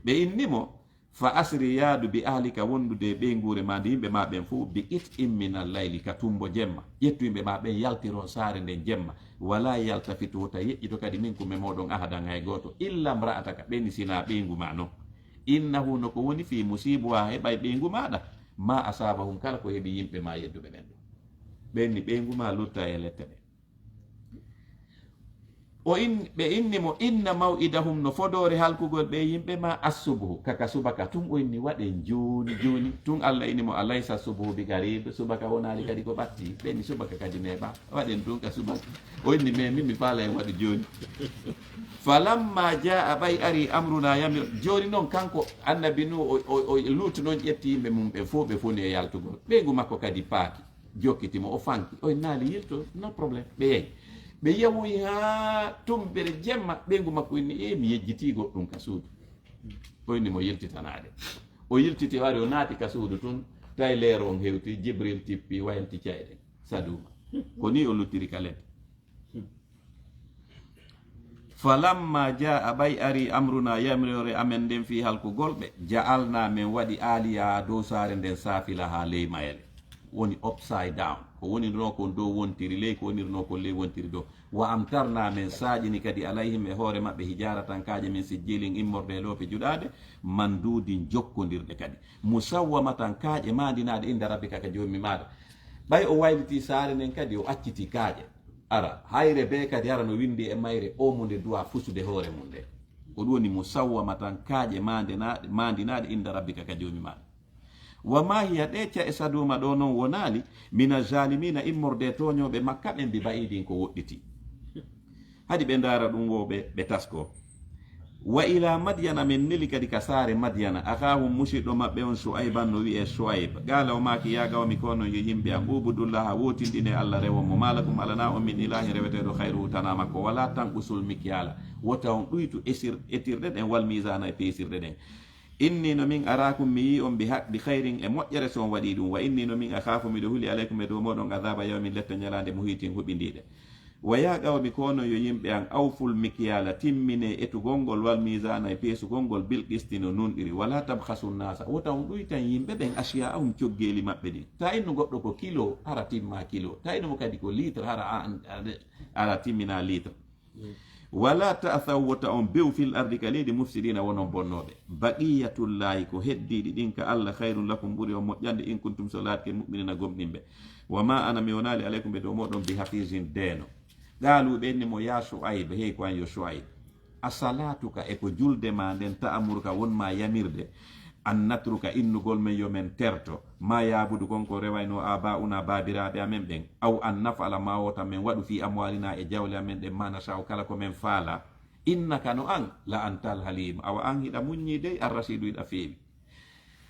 Ɓe inni mo, fa asri, yaadu, bi ahlika, wondude e ɓeynguure maa nde, yimɓe maa ɓen fow, bi qit'in minal layli, ka tumbo jemma. Ƴettu yimɓe maa ɓen, yaltiron saare nden jemma. Wala yaltafit, wota yeƴƴito kadi, minkum, e mooɗon, ahadan, hay gooto. Illa mra'ataka, ɓe ni sinaa ɓeyngu maa non. Innahu, no ko woni, fii musiibuha, heɓay ɓeyngu maaɗa. Ma asaabahum, kala ko heɓi yimɓe maa yedduɓe ɓen ɗon. Ɓe inni ɓeyngu maa lutta e lette ɗen. O in-, ɓe inni mo, inna maw'idahum, no fodoore halkugol ɓe yimɓe maa, assubuhu, ka, ka subaka tun. O inni, waɗen jooni jooni. Tun Alla inni mo, alaysa subuhu bi qarib, subaka wonaali kadi ko ɓatti? Ɓe inni, subaka kadi neeɓaa. Waɗen tun ka subaka. O inni, mais min mi faalaa en waɗu jooni. Falamma jaa, ɓay ari, amruna, yamir, jooni non kanko annabi Nuh, o, o, o Lut non ƴetti yimɓe mum ɓen fow, ɓe foni e yaltugol. Ɓeyngu makko kadi paaki, jokkiti mo, o fanki. O innaali, yilto, no problème. Ɓe yahi. Ɓe yahoyi haa tumbere jemma, ɓeyngu makko inni, e mi yejjitii goɗɗum ka suudu. O inni mo yiltitanaade. O yiltiti, o ari, o naati ka suudu tun, tawi leeru on hewti, Jibril tippi, wayliti ca'e ɗen. Saduuma. Ko nii o luttiri ka ledde. Falamma jaa, ɓay ari, amruna, yamiroore amen nden, fii halkugol ɓe, ja'alna, men waɗi, aaliyaha, dow saare nden, saafilaha, ley mayele. Woni upside down. Ko wonirnoo kon dow wontiri ley, ko wonirnoo kon ley wontiri dow. Wa amtarna, men saaƴini kadi, alayhim, e hoore maɓɓe, hijaaratan, kaaƴe, min sijjilin, immorde e loope juɗaaɗe, manduudin, jokkondirɗe kadi. Musawwamatan, kaaƴe maandinaaɗe, inda rabbika, ka Joomi maaɗa. Ɓay o waylitii saare nden kadi, o accitii kaaƴe. Ara, hayre bee kadi, ara no winndi e mayre, o mo nde duwaa fusude hoore mun nde. Ko ɗun woni musawwamatan, kaaƴe maandinaaɗe, maandinaaɗe, inda rabbika, ka Joomi maaɗa. Wa ma hiya, ɗee ca'e Saduuma ɗoo non wonaali, mina zaalimiina, immorde e tooñooɓe Makka ɓen, bi ba'iidin, ko woɗɗitii. Hadi ɓe ndaara ɗun, wo ɓe, ɓe taskoo. Wa ila Madyana, men neli kadi ka saare Madyana, akhaahum, musiɗɗo maɓɓe on, Shu'ayban, no wi'ee Shu'ayb. Qaala, o maaki, yaa qawmi, ko onon yo yimɓe an, ubudullaha, wootinɗinee Alla, rewon mo, ma lakum, alanaa on, min ilaahin, reweteeɗo, khayruhu, tanaa makko, wala tanqusul mikyaala, wota on ɗuytu esir-, etirɗe ɗen, wal miizaana, e peesirɗe ɗen. Inni, no min, araakum, mi yi'ii on, bi haq-, bi khayrin, e moƴƴere, si on waɗii ɗun. Wa inni, no min, akhaafu, miɗo huli, alaykum, e dow mooɗon, adhaaba yawmin, lette ñalaande, muhiitin, huɓindiiɗe. Wa yaa qawmi, ko onon yo yimɓe an, awful mikyaala, timminee etugol ngol, wal miizaana, e peesugol ngol, bil qisti, no nunɗiri. Wala tabkhasu nnaasa, wota on ɗuytan yimɓe ɓen, ashyaa'ahum, coggeeli maɓɓe ɗin. Taa innu goɗɗo ko kilo, hara timmaa kilo. Taa innu mo kadi ko litre, hara a, a, a, hara timminaa litre. Wala ta'thaw, wota on bew, fil ardi, ka leydi, mufsidiina, wonon bonnooɓe. Baqiyatullaahi, ko heddiiɗi ɗin ka Alla, khayrun lakum, ɓuri on moƴƴande, in kuntum, so laatike, mu'miniina, gomɗinɓe. Wa ma ana, mi wonaali, alaykum, e dow mooɗon, bi hafizin, deeno. Qaalu, ɓe inni mo, yaa Shu'ayb, hey ko an yo Shu'ayb. A salaatuka, e ko julde maa nden, ta'muruka, won maa yamirde, an natruka, innugol men yo men terto, ma yaabudu, kon ko rewaynoo aabaa'una, baabiraaɓe amen ɓen, aw an naf'ala, ma wota men waɗu, fii amwaalinaa, e jawle amen ɗen, ma nasha'u, kala ko men faalaa, innaka, no an, la antal haliim, awa an hiɗa muññii dey, ar-rashiidu, hiɗa feewi.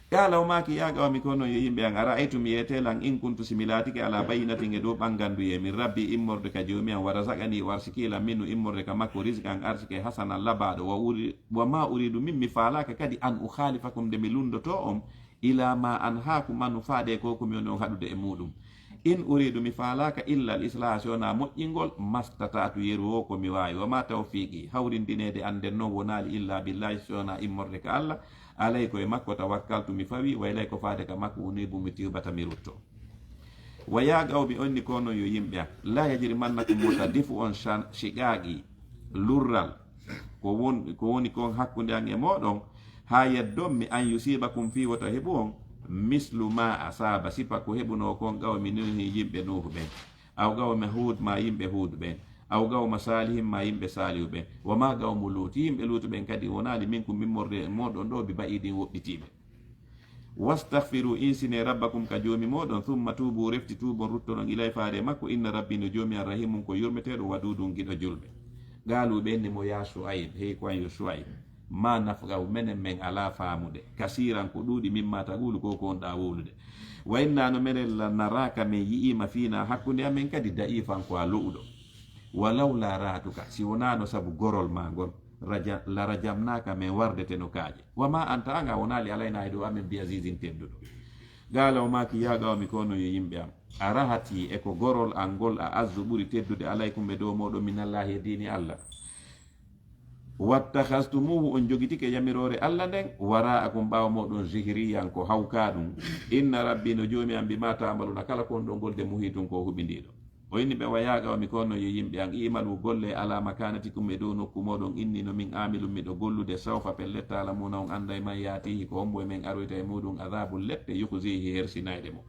Qaala, o maaki, yaa qawmi, ko non yo yimɓe an, ara'aytum, yeetee lan, in kuntu, si mi laatike, alaa bayyinatin, e dow ɓannganduyee, min rabbii, immorde ka Joomi an, wa razaqanii, o arsikii lan, minhu, immorde ka makko, rizqan, arsike, hasanan, labaaɗo, wa uri-, wa maa uriidu, min mi faalaaka kadi, an ukhaalifakum, nde mi lunndotoo on, ilaa maa anhaakum anhu, faade e ko ko mi woni on haɗude e muuɗum. In uriidu, mi faalaaka, illa al islaaha, si wonaa moƴƴingol, mastata'tu, yeru woo ko mi waawi, wa maa tawfiiqii, hawrindineede an nden non wonaali, illa billaahi, si wonaa immorde ka Alla, alayhi, ko e makko, tawakkaltu, mi fawii, wa ilayhi, ko faade ka makko, uniibu, mi tiwbata, mi ruttoo. Wa yaa qawmi, onni ko non yo yimɓe an, laa yajrimannakum, wota defu on shan-, shiqaaqii, lurral, ko won-, ko woni kon hakkunde an e mooɗon, haa yeddon mi, an yusiibakum, fii wota heɓu on, mislu maa asaaba, sifa ko heɓunoo kon qawmi Nuuhin, yimɓe Nuuhu ɓen, aw qawma Huud, maa yimɓe Huud ɓen, aw qawma Saalihin, maa yimɓe Saalihu ɓen, wa maa qawmu Luut, yimɓe Luutu ɓen kadi wonaali minkum, immorde e mooɗon ɗoo, bi ba'iidin, woɗɗitiiɓe. Wastaghfiruu, insinee, rabbakum, ka Joomi mooɗon, thumma tuubuu, refti tuubon, ruttoɗon, ilayhi, faade e makko, inna rabbii, no Joomi an, rahiimun, ko yurmeteeɗo, waduudun, giɗo julɓe. Qaaluu, ɓe inni mo, yaa Shu'ayb, hey ko an yo Shu'ayb, maa nafqahu, menen men alaa faamude, kasiiran, ko ɗuuɗi, mimmaa taquulu, ko ko wonɗaa wowlude. Wa innaa, no menen, la naraaka, men yi'ii ma, fiinaa, hakkunde amen kadi, da'iifan, ko a lo'uɗo. Wa lawlaa rahtuka, si wonaano sabu gorol maa ngol, raja-, la rajamnaaka, men wardeteno kaaƴe. Wa maa anta, an a wonaali, alaynaa, e dow amen, bi aziizin, tedduɗo. Qaala, o maaki, yaa qawmi, ko non yo yimɓe am, arahatii, e ko gorol an ngol, a'azzu, ɓuri teddude, alaykum, e dow mooɗon, minallaahi, e diini Alla. Wattakhaztumuuhu, on jogitike yamiroore Alla nden, waraa'akum, ɓaawo mooɗon, zihriyan, ko hawkaaɗum. Inna rabbii, no Joomi am, bimaa ta'maluuna, kala ko on ɗon gollude, muhiitun, ko o huɓindiiɗo. O inni ɓe, wa yaa qawmi, ko non yo yimɓe am, i'maluu, gollee, alaa makaanatikum, e dow nokku mooɗon, innii, no min, aamilun, miɗo gollude, sawfa, pellet, ta'lamuuna, on annday, man yaatiihi, ko hombo e men aroyta e muuɗum, azaabun, lette, yukhziihi, hersinayɗe mo.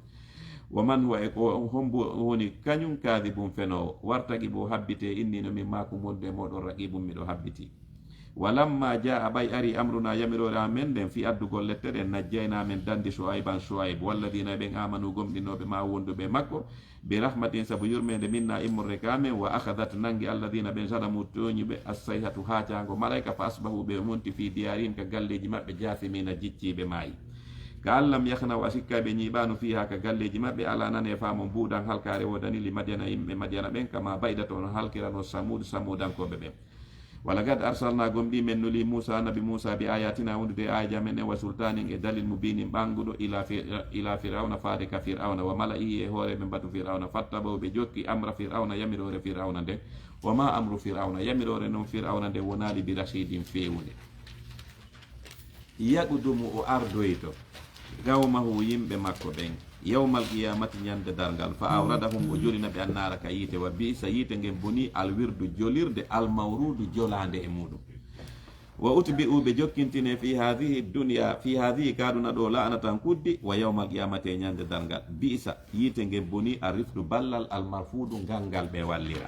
Wa man huwa, e ko hombo woni kañum, kaadibun, fenoowo, wartaqibu, habbitee, innii, no min, ma'akum, wondu e mooɗon, raqiibun, miɗo habbitii. Wa lammaa jaa'a, ɓay arii, amrunaa, yamiroore amen nden, fii addugol lette ɗen, najjaynaa, men danndi, Shu'ayban, Shu'ayb, walladiina, e ɓen, aamanuu, gomɗinooɓe, ma'ahu, wonduɓe e makko, bi rahmatin, sabu yurmeende, minnaa, immorde ka amen, wa akhadat, nanngi, alladiina, ɓen, zalamuu, tooñuɓe, assayhatu, haacaango, malayka, fa asbahuu, ɓe monti, fii diyaarihim, ka galleeji maɓɓe, jaasimiina, jicciiɓe, maayi. Ka an lam yakhnaw, a sikkay ɓe ñiiɓaano, fiihaa, ka galleeji maɓɓe, alaa, nanee, faamon, bu'dan, halkaare woodanii, li Madyana, yimɓe Madyana ɓen, kamaa ba'idat, hono halkiranoo Samuud, Samuudankooɓe ɓen. Wa laqad arsalnaa, gomɗii men nulii, Muusaa, Annabi Muusaa, bi aayaatinaa, wondude e aayeeje amen ɗen, wa sultaanin, e dalil, mubiinin, ɓannguɗo, ilaa Fir-, ilaa Fir'awna, faade ka Fir'awna, wa mala'ihi, e hooreeɓe mbatu Fir'awna, fattaba'uu, ɓe jokki, amra Fir'awna, yamiroore Fir'awna nden, wa maa amru Fir'awna, yamiroore non Fir'awna nden wonaali, bi rashiidin, feewunde. Yaqdumu, o ardoyto, qawmahu, yimɓe makko ɓen, yawmal qiyaamati, ñande darngal, fa awradahum, o jolina ɓe, annaara, ka yiite, wa bi'sa, yiite ngen bonii, al wirdu, jolirde, al mawruudu, jolaande e muuɗum. Wa utbi'u, ɓe jokkintine, fi haadihi dunya, fi haadihi, ka aduna ɗoo, la'natan, kuddi, wa yawmal qiyaamati, e ñande darngal. Bi'sa, yiite ngen bonii, ar rifdu, ballal, al marfuudu, ngal ngal ɓe wallira.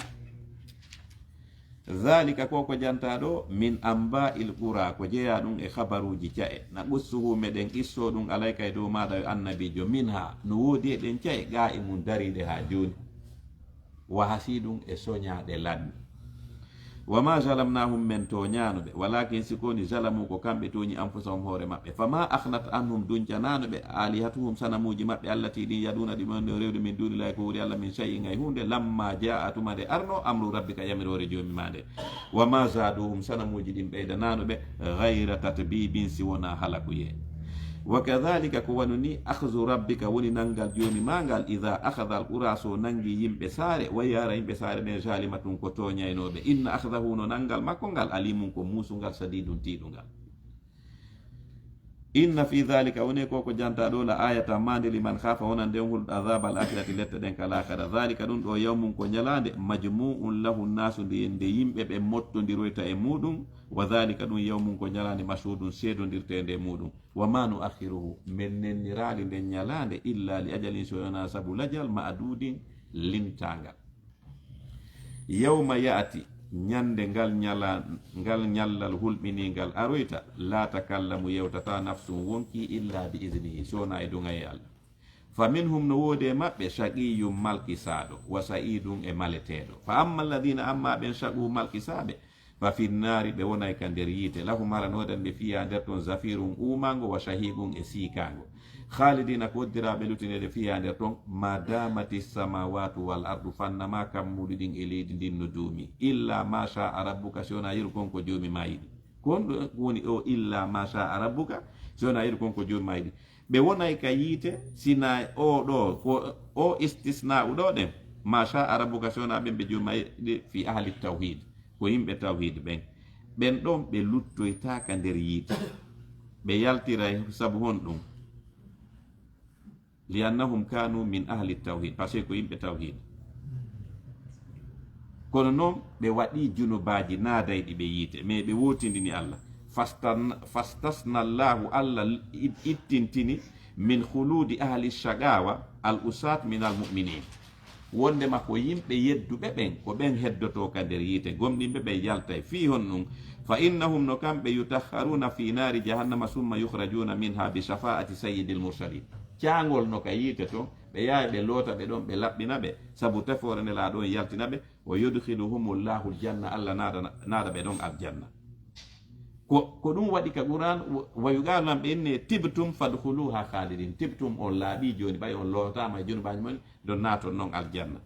Zaalika, ko ko jantaa ɗoo, min ambaa'il quraa, ko jeyaa ɗum e habaruuji ca'e, naqussuhu, meɗen qissoo ɗum, alayka, e dow maaɗa, yo annabiijo, minhaa, no woodi e ɗen ca'e, qaa'imun, dariiɗe haa jooni, wa hasiidun, e soñaaɗe lanni. Wa maa zalamnaahum, men tooñaano ɓe, walaakin, si ko woni, zalamuu, ko kamɓe tooñi, anfusahum, hoore maɓɓe. Famaa aghnat anhum, duncanaano ɓe, aalihatuhum, sanamuuji maɓɓe, allatii, ɗin, yad'uuna, ɗi ɓe woni rewde, min duunillaahi, ko wuuri Alla, min shay'in, hay huunde, lammaa jaa'a, tuma nde arnoo, amru rabbika, yamiroore Joomi maa nde. Wa maa zaaduhum, sanamuuji ɗin ɓeydanaano ɓe, ghayra tatbiibin, si wonaa halakuyee. Wa kadhaalika, ko wano nii, akhzu rabbika, woni nanngal Joomi maa ngal, idhaa akhadha al-quraa, si o nanngi yimɓe saare, wa hiya, hara yimɓe saare ɓen, zaalimatun, ko tooñaynooɓe. Inna akhdahu, no nanngal makko ngal, aliimun, ko muusungal, shadiidun, tiiɗungal. Inna fii dhaalika, woni ko ko jantaa ɗoo, la aayatan, maande, liman khaafa, wonande on hulɗo, adhaabal aakhirati, lette ɗen ka laakhara. Dhaalika, ɗum ɗoo, yawmun, ko ñalaande, majmuu'un lahu nnaasu, nde, nde yimɓe ɓen mottondiroyta e muuɗum. Wa dhaalika, ɗum, yawmun, ko ñalaande, mashhuudun, seedondirteende e muuɗum. Wa maa nu'akhkhiruhu, men nenniraali nden ñalaande, illaa li ajalin, si wonaa sabu lajal, ma'duudin, limtaangal. Yawma ya'ti, Ñande ngal ñala-, ngal ñallal hulɓiniingal aroyta, laa takallamu, yewtata, nafsun, wonkii, illaa bi idnihi, si wonaa e duŋayee Allah. Fa minhum, no woodi e maɓɓe, shaqiyyun, malkisaaɗo, wa sa'iidun, e maleteeɗo. Fa amma alladhiina, amma ɓen shaqu, malkisaaɓe, fa fi nnaari, ɓe wonay ka nder yiite. Lahum, hara no woodani ɓe, fiihaa, nder ton, zafiirun, uumaango, wa shahiiqun, e siikaango. Khaalidiina, ko hoddiraaɓe lutineede, fiihaa, nder ton, maa daamati ssamaawaatu wal ardu, fannama kammuuli ɗin e leydi ndin no duumi. Illaa maa shaa rabbuka, si wonaa yeru kon ko Joomi maa yiɗi. Ko honɗum woni o illaa maa shaa rabbuka, si wonaa yeru kon ko Joomi maa yiɗi? Ɓe wonay ka yiite, sina o ɗo, ko o istisnaa'u ɗo ɗen, maa shaa rabbuka, si wonaa ɓen ɓe Joomi maa yiɗi, fi ahli tawhiid, ko yimɓe tawhiid ɓen. Ɓen ɗon ɓe luttoytaa ka nder yiite. Ɓe yaltiray sabu honɗum? Li annahum kaanu min ahli tawhiid, parce que ko yimɓe tawhiid. Kono non, ɓe waɗii junubaaji naadayɗi ɓe yiite, mais ɓe wootindini Allah. Fastan-, fastasna Allahu, Allah it-, ittintini min khuluudi ahli shaqaawa al usaat min al mu'miniin. Wondema ko yimɓe yedduɓe ɓen, ko ɓen heddotoo ka nder yiite, gomɗinɓe ɓen yaltay. Fii honɗum? Fa innahum, no kamɓe, yutahharuuna fii naari jahannama, summa yukhrajuuna minhaa bi shafaa'ati sayyidil mursaliin. Caangol no ka yiite ton, ɓe yahay ɓe loota ɓe ɗon, ɓe laɓɓina ɓe, sabu tefoore Nelaaɗo on yaltina ɓe, wa yudkhiluhumu Llaahu l janna, Allah naada, naada ɓe ɗon aljanna. Ko, ko ɗum waɗi ka Qur'an, wa, wa yuqaalu lahum, ɓe inni, tibtum fadkhuluuhaa khaalidiin. Tibtum, on laaɓii jooni, ɓay on lootaama e junubaaji mon, ɗon naaton non aljanna.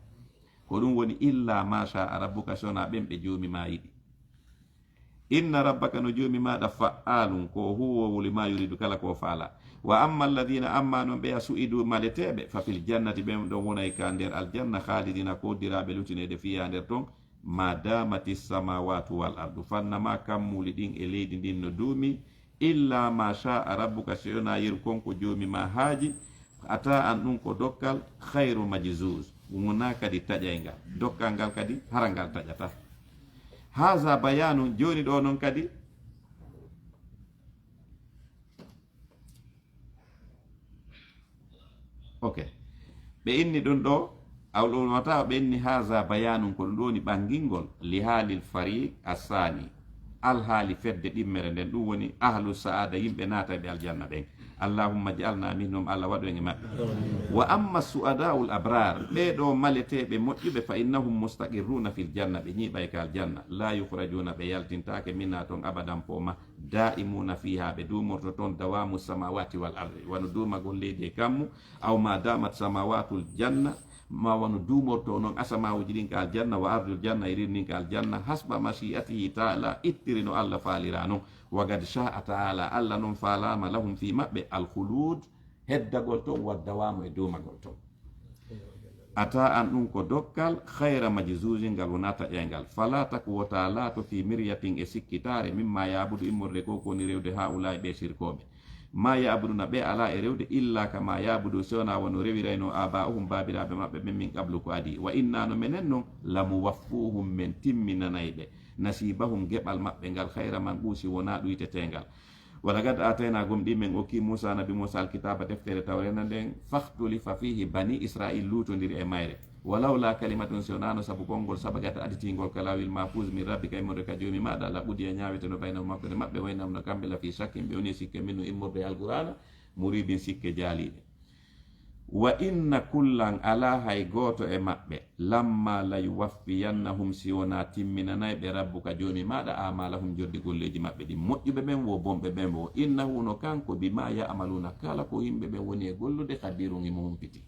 Ko ɗum woni, illaa maa shaa rabbuka, si wonaa ɓen ɓe Joomi maa yiɗi. Inna rabbaka, no Joomi maaɗa, fa'aalun, ko o huuwoowo limaa yuriidu, kala ko o faalaa. Wa amma alladhiina, amma non ɓeya su'iduu, maleteeɓe, fa fil jannati, ɓen ɗon wonay ka nder aljanna, khaalidiina, ko hoddiraaɓe lutineede, fiihaa, nder ton, maa daamati ssamaawaatu wal ardu, fannama kammuuli ɗin e leydi ndin no duumi, illaa maa shaa rabbuka, si wonaa yeru kon ko Joomi maa haaji, ataa'an, ɗum ko dokkal, khayru majzuuz, wonaa kadi taƴayngal, dokkal ngal kadi hara ngal taƴataa. Haazaa bayaanun, jooni ɗo non kadi, ok. Ɓe inni ɗum ɗo, aw ɗum wata ɓe inni, haza bayanun, ko ɗum ɗo woni ɓangingol, li haalil fariq assani, alhaali fedde ɗimmere nden, ɗum woni ahlu sa'ada, yimɓe naatayɓe aljanna ɓen. Allahumma ij'alna minhum, Allah waɗu en e maɓɓe. Wa amma su'ada'ul abrar, ɓee ɗo maleteeɓe moƴƴuɓe, fa innahum mustaqirruna fil janna, ɓe ñiiɓay ka aljanna, la yukhrajuna, ɓe yaltintaake minha ton abadan pooma, da'imuna fiha, ɓe duumorto ton dawamu samawati wal ardi, wano duumagol leydi e kammu, aw ma damat samawatul janna, ma wano duumorto non asamawuji ɗin ka aljanna, wa ardul janna, e rinnin ka aljanna, hasba mashi'atihi ta'ala, ittiri no Allah faalira non. Wa gad sha'a ta'ala, Allah non faalama lahum fi maɓɓe alkhulud, heddagol ton, wa dawamu, e duumagol ton. Ata an ɗum ko dokkal, khayra majzuzin, ngal wonaa taƴayngal. Fala taku, wota laato, fi miryatin, e sikkitaare, mimma ya'budu, immorde ko ko woni rewde, haa'ulaa'i, ɓe sirkooɓe. Ma ya'buduna, ɓe alaa e rewde, illa kama ya'budu, si wonaa wano rewirayno, aba'uhum, baabiraaɓe maɓɓe ɓen, min qablu, ko adii. Wa inna, no menen non, lamuwaffuhum, men timminanay ɓe, nasibahum, geɓal maɓɓe ngal, khayra manqusi, wonaa ɗuyteteengal. Wa laqad aataynaa, gomɗii men okki Muusaa, Nabi Muusaa, alkitaaba, deftere Tawreeta nden, fakhtulifa fiihi banii Israa'iil, luutondiri e mayre. Wa lawlaa kalimatun, si wonaano sabu konngol, sabaqat, aditingol, ka laawil mahfuuz, min rabbika, immorde ka Joomi maaɗa, la qudiya, ñaaweteno, baynahum, hakkunde maɓɓe, wa innahum, no kamɓe, la fii shakkin, ɓe woni e sikke, minhu, immorde e Alqur'aana, muriibin, sikke jaaliiɗe. Wa inna kullan, alaa hay gooto e maɓɓe, lamma la yuwaffiyannahum, si wonaa timminanay ɓe rabbuka, Joomi maaɗa, a'maalahum, joddi golleeji maɓɓe ɗin, moƴƴuɓe ɓen woo, bonɓe ɓen woo, innahu, no kanko, bimaa ya'maluuna, kala ko yimɓe ɓen woni e gollude, khabiirun, himo humpiti.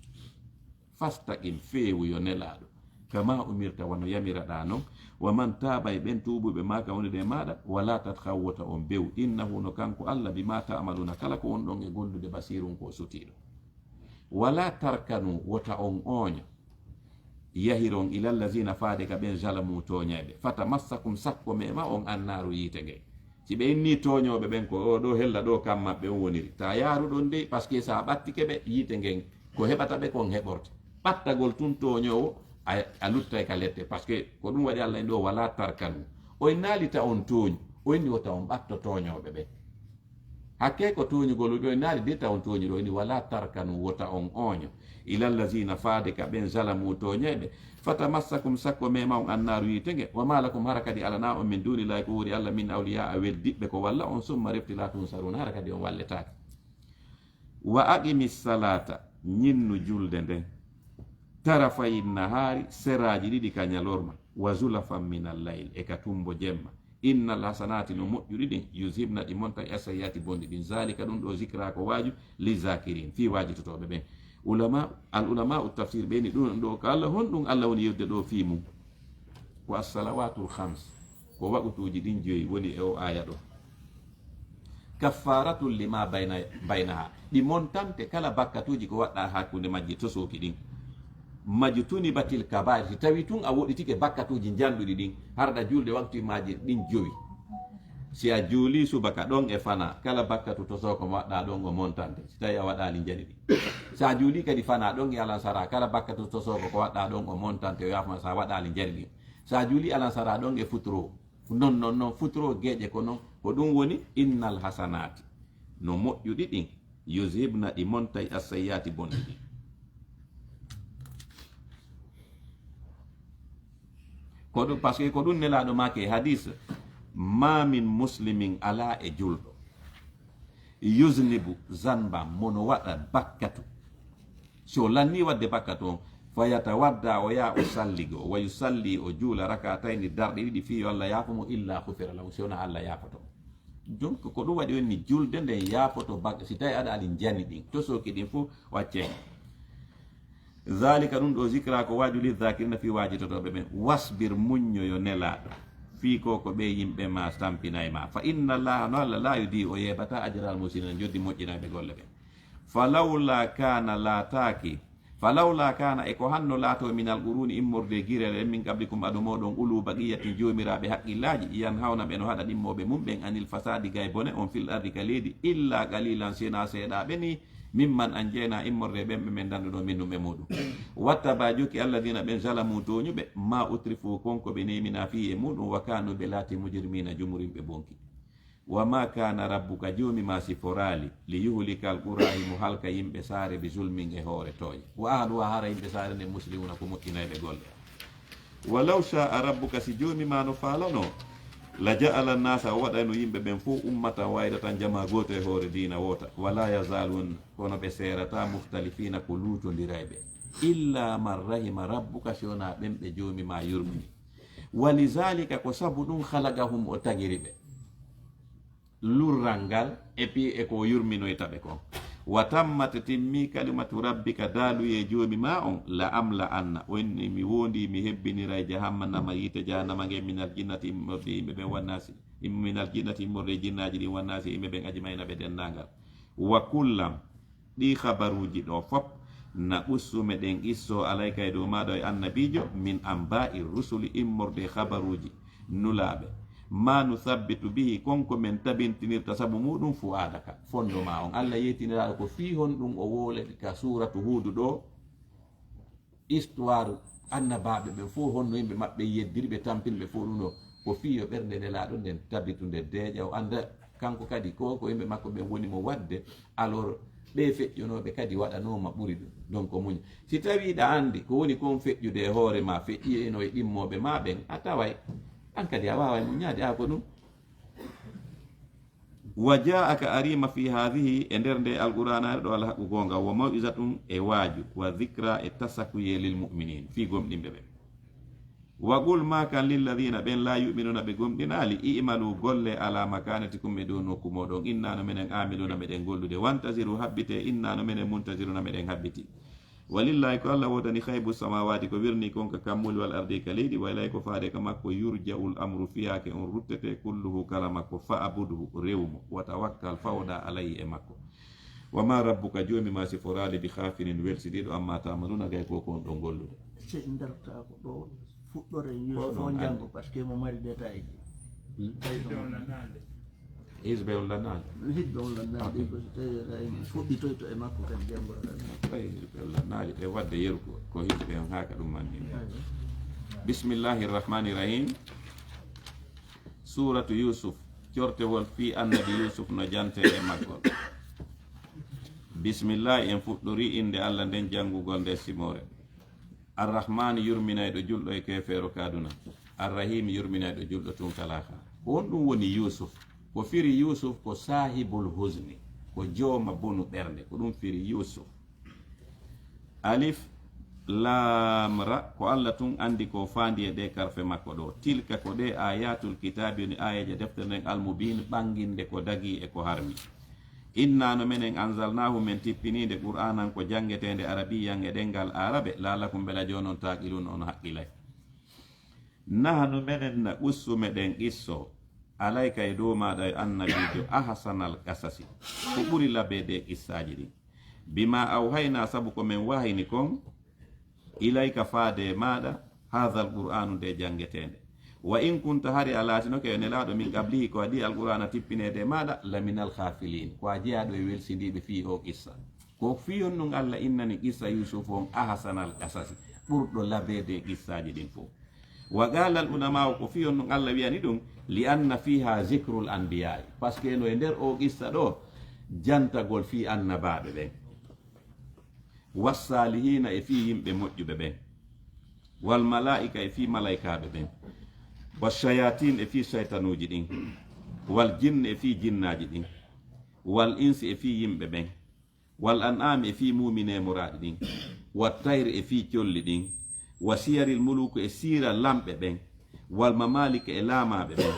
Fastaqim, feewu, yo Nelaaɗo, kamaa umirta, wano yamiraɗaa non, wa man taaba, e ɓen tuubuɓe maaka wonde e maaɗa, wa laa tatghaw, wota on bew, innahu, no kanko Allah, bimaa ta'maluuna, kala ko wonɗon e gollude, basiirun, ko o sutiiɗo. Wala tarkanu, wota on ooño, yahiron, ila llazina, faade ka ɓen, zalamu, tooñayɓe, fatamassakum, sakko mema on, annaaru, yiite ngen. Si ɓe inni tooñooɓe ɓen, ko o ɗo hella ɗo kam maɓɓe on woniri, ta yaaru ɗon dey, parce que sa ɓattike ɓe, yiite ngen, ko heɓata ɓe kon heɓorte. Ɓattagol tun tooñoowo, a, a luttay ka lette, parce que ko ɗum waɗi Allah en ɗo, wala tarkanu. O innali ta on tooñi, o inni wota on ɓatto tooñooɓe ɓen. Hakke ko tooñugol ɓe, o naali de ta on tooñuɗo, ini wala tarkanu, wota on ooño, ila allazina, faade ka ɓen, zalamu, tooñeeɓe, fatamassakum, sakko mema on annaaru, yiite nge, wa ma lakum, hara kadi alana on, min dunillahi, ko wori Allah, min awliya, a weldiɓɓe ko walla on, summa refti la tunsaruna, hara kadi on walletaake. Wa aqimi salata, ñinnu julde nden, tarafayi nahaari, seraaji ɗiɗi ka ñalorma, wa zulafan min allayl, e ka tumbo jemma. Innal hasanati, no moƴƴuɗi ɗin, yuzhibna, ɗi monta, assayiati, bonɗi ɗin. Zalika, ɗum ɗo, zikra, ko waaju, lizakirin, fii waajitotooɓe ɓen. Ulama, al ulama'u tafsir ɓe ni ɗum ɗo ko Allah, honɗum Allah woni yewde ɗo fii mum? Ko assalawatul khams, ko waqutuuji ɗin joyi woni e o aya ɗo. Kaffaratun lima bayna, baynaha. Ɗi montante kala bakkatuuji ko waɗɗa hakkunde majji tosooki ɗin. Majtunibatil kabair, si tawi tun a woɗɗitike bakkatuuji njanɗuɗi ɗin, harɗa julde waktu maaji ɗin jowi. Si a juuli subaka ɗon e fana, kala bakkatu tosooko mo waɗɗa ɗon o montante, si tawi a waɗaali njani ɗin. Si a juuli kadi fana ɗon e alansara, kala bakkatu tosooko ko waɗɗa ɗon o montante, o yaafama si a waɗaali njani ɗin. Si a juuli alansara ɗon e futuro, non, non, non, futuro geeƴe ko non, ko ɗum woni innal hasanati. No moƴƴuɗi ɗin, yuzhibna, ɗi montay, assayiati, bonɗi ɗin. Ko ɗum, parce que ko ɗum Nelaaɗo maaki e hadis, ma min muslimin, alaa e julɗo, yuznibu zanba, mono waɗa bakkatu, si o lanni waɗde bakkatu on, fa yatawadda, o yaa o salligo, wa yusalli, o juula, rakatayni, darɗe ɗiɗi, fii yo Allah yaafo mo, illa hufira lahu, si wona Allah yaafoto mo. Donc ko ɗum waɗi woni julde nden yaafoto bak-, si tawi aɗa ali njani ɗin, tosoki ɗin fof o accay. Zalika, ɗum ɗo, zikra, ko waaju, lizakirina, fii waajitotooɓe ɓen. Wasbir, muññoyo Nelaaɗo, fii ko ko ɓe yimɓe ma tampinay ma. Fa inna Allaha, no Allah, la yudi, o yeebata, ajral muhsinina, joddi moƴƴinayɓe golle ɓen. Falawla kana, laataaki, falawla kana, e ko hanno laato, minal quruni, immorde girere, min qablikum, ado mooɗon, ulu baqiyatin, joomiraaɓe haqqillaaji, yanhawna, ɓe no haɗa ɗimmooɓe mum ɓen, anil fasadi, gay bone on, fil ardi, ka leydi, illa qalilan, sena seeɗaaɓe ni, mimman anjayna, immorde ɓen ɓe men danduno, minhum, e muɗum. Wattaba, jokki, alladina, ɓen, zalamu, tooñuɓe, ma utrifu, kon ko ɓe nemina, fi, e muɗum, wa kanu, ɓe laati, mujrimina, jumurimɓe bonki. Wa ma kana rabbuka, joomi ma si foraali, li yuhlikal qura, himo halka yimɓe saare, bi zulmin, e hoore tooñe. Wa ahluha, hara yimɓe saare nden, muslimuna, ko moƴƴinayɓe golle. Walaw shaa rabbuka, si joomi ma no faalano, la ja'ala nasa, o waɗayno yimɓe ɓen fof ummatan wahidatan, jamaa gooto e hoore diina woota. Wala yazalun, kono ɓe seerata, mukhtalifina, ko luutondirayɓe. Illa man rahima rabbuka, si wona ɓen ɓe joomi ma yurmini. Walizalika, ko sabu ɗum, khalaqahum, o tagiri ɓe. Lurral ngal, et puis e ko yurminoyta ɓe kon. Wa tammat, timmi, kalimatu rabbika, daaluyee joomi ma on, la amla anna, o inni mi wondi, mi hebbiniray jahannama, yiite jahannama ngen, minal jinnati, immorde yimɓe ɓen, wannasi, im-, minal jinnati, immorde jinnaaji ɗin, wannasi, yimɓe ɓen, ajmaina, ɓe denndaangal. Wa kullam, ɗi habaruuji ɗo fop, naqussu, meɗen qisso, alayka, e dow maaɗa, e annabiijo, min amba'i rusuli, immorde habaruuji nulaaɓe, ma nusabbitu bihi, kon ko men tabintinirta sabu muɗum, fu'aadaka, fondo ma on. Allah yeetiniraaɗo ko fii honɗum o wowlete ka suuratu Huudu ɗo, histoire annabaaɓe ɓen fof, honno yimɓe maɓɓe yeddiri ɓe, tampini ɓe fof. Ɗum ɗo ko fii yo ɓernde Nelaaɗo nden tabitu, nde deeƴa, o annda kanko kadi ko, ko yimɓe makko ɓen woni mo waɗde. Alors ɓe feƴƴonooɓe kadi waɗanooma ɓuri ɗum. Donc muña, si tawii ɗa anndi ko woni kon feƴƴude e hoore ma, feƴƴi eno e ɗimmooɓe ma ɓen, a taway an kadi a waaway muñaade. A ko ɗum. Wa ja'aka, arima, fi hadhihi, e nder nde Alqur'aanaare ɗo, alhaqqu, goonga, wa maw'izatun, e waaju, wa dhikra, e tasakuyee, lil mu'minin, fii gomɗinɓe ɓen. Wa qul, maakan, lilladhina, ɓen, la yu'minuna, ɓe gomɗinaali, i'malu, golle, ala makanatikum, e dow nokku mooɗon, inna, no menen, amiluna, meɗen gollude, wantaziru, habbitee, inna, no menen, muntaziruna, meɗen habbiti. Walillahi, ko Allah woodani, khaybu samawati, ko wirni kon ka kammuuli, wal ardi, ka leydi, wa ilayhi, ko faade ka makko, yurja'ul amru, fiyaake on ruttete, kulluhu, kala makko, fa abudhu, rewu mo, wa tawakkal, fawɗa, alayhi, e makko. Wa ma rabbuka, joomi ma siforaali, bi khafilin, welsidiiɗo, amma ta'maluna, gay ko ko on ɗon gollude. Se en darta ko ɗo fuɗɗore Yusufa on janngo, parce que mo mari détail ji. Hmm? Tawi ɗum. Hizbe on lannaali. Hizbe on lannaali, ok. Ɗin ko so tawi aɗa fuɗɗitoyto e makko kadi janngo aɗa. Tawi hizbe on lannaali, ɓe waɗde yeru ko, ko hizbe on haa ka ɗum mannini. Aywa. Bismillahi rahmani rahim. Suratu Yusuf. Cortewol fii annabi Yuusuf no jantee e maggol. Bismillaahi, en fuɗɗorii innde Alla nden janngugol nde simoore. Arrahmaani, yurminayɗo julɗo e keefeero ka aduna. Arrahiimi, yurminayɗo julɗo tun ka laakhara. Ko honɗum woni Yuusuf? Ko firi Yuusuf ko saahibul huzni, ko jooma bonu ɓernde, ko ɗum firi Yuusuf. Alif Laam Ra, ko Alla tun anndi ko faandi e ɗee karfe makko ɗoo. Tilka, ko ɗee, aayaatul kitaabi, woni aayeeje deftere nden, al mubiin, ɓannginde ko dagii e ko harmi. Inna, no menen, anzalnaahu, men tippinii nde, qur'aanan, ko janngeteende, arabiyyan, e ɗemngal aarabe, la'allakum, mbela jooni on, taaqiluun, on haqqilay. Nahnu, menen, naqussu, meɗen qisso, alayka, e dow maaɗa, yo annabiijo, ahsanal qasasi, ko ɓuri labeede e qissaaji ɗin. Bima awhaynaa, sabu ko men wahayini kon, ilayka, faade e maaɗa, haadhal qur'aanu, nde janngeteende. Wa in kunta, hari a laatinoke yo nelaaɗo, min qablihi, ko adii alqur'aana tippineede e maaɗa, laminal ghaafiliin, ko a jeyaaɗo e welsindiiɓe fii oo qissa. Ko fii honɗum Alla innani qissa Yuusufu on ahsanal qasasi, ɓurɗo labeede e qissaaji ɗin fow. Wa qaala al ulamaa'u, ko fii honɗum Alla wi'ani ɗum, li anna fiihaa zikrul anbiyaa'i, parce que no e nder oo qissa ɗoo jantagol fii annabaaɓe ɓen, wassaalihiina, e fii yimɓe moƴƴuɓe ɓen, wal malaa'ika, e fii malaykaaɓe ɓen, washayatiin, e fii saytanuuji ɗin, wal jinni, e fii jinnaaji ɗin, wal insi, e fii yimɓe ɓen, wal an'aami, e fii muuminee moraaɗi ɗin, wat tayri, e fii colli ɗin, wa siyaril muluuki, e siira lamɓe ɓen, wal mamaaliki, e laamaaɓe ɓen,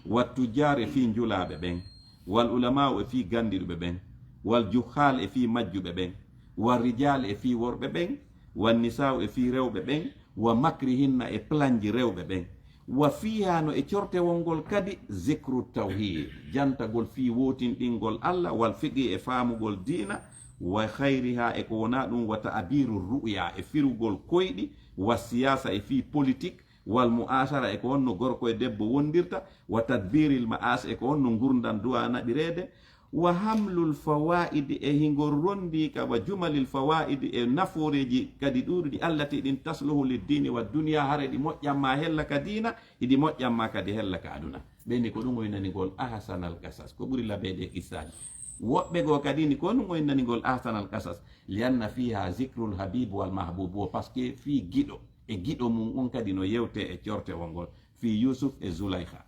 wat tujjaari, e fii njulaaɓe ɓen, wal ulamaa'u, e fii ganndiɗuɓe ɓen, wal juhaal, e fii majjuɓe ɓen, wal rijaal, e fii worɓe ɓen, wan nisaa'u, e fii rewɓe ɓen, wa makrihinna, e planji rewɓe ɓen. Wa fiihaa, no e cortewol ngol kadi, zikru tawhiid, jantagol fii wootinɗingol Alla, wal fiqhi, e faamugol diina, wa khayrihaa, e ko wonaa ɗum, wa ta'biiru ru'yaa, e firugol koyɗi, wa siyaasa, e fii politik, wal mu'aashara, e ko honno gorko e debbo wondirta, wa tadbiiril ma'aashi, e ko honno ngurndan du'aa naɓireede, wa hamlul fawaa'idi, e hingol ronndii ka, wa jumalil fawaa'idi, e nafooreeji kadi ɗuuɗuɗi, allatii, ɗin, tasluhu lid diini wad duniyaa, hara hiɗi moƴƴan ma hella ka diina, hiɗi moƴƴan ma kadi hella ka aduna. Ɓen ni ko ɗum o innani ngol ahsanal qasas, ko ɓuri labeede e qissaaji. Woɓɓe goo kadi ni ko ɗum o innani ngol ahsanal qasas, li anna fiihaa zikrul habiib wal mahbuub, wo parce que fii giɗo e giɗo mum on kadi no yewtee e cortewol ngol fii Yuusuf e Zulaykha.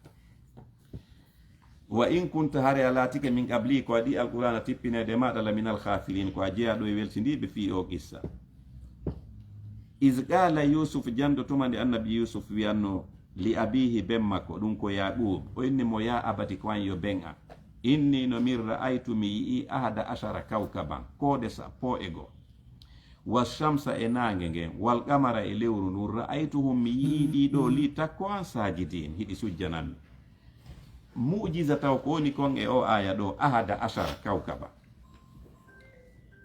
Wa in kunta, hare a laatike, min qabli, ko adii alqur'aana tippineede e maaɗa, la minal ghaafiliin, ko a jeyaaɗo e welsindiiɓe fii oo qissa. Iz qaala Yuusuf, janto tuma nde annabi Yuusuf wi'annoo, li abiihi, ben makko, ɗum ko Yaaquub, o inni mo, yaa abati, ko an yo ben an, innii, no min, ra'aytu, mi yi'ii, ahada ashara kawkaban, koode sappo e goo, wa shamsa, e naange ngen, wal qamara, e lewru ndun, ra'aytuhum, mi yi'ii ɗii ɗoo, lii, takko an, saajidiin, hiɗi sujjanammi. Mu'jiza taw ko woni kon e oo aaya ɗoo, ahada ashara kawkaba.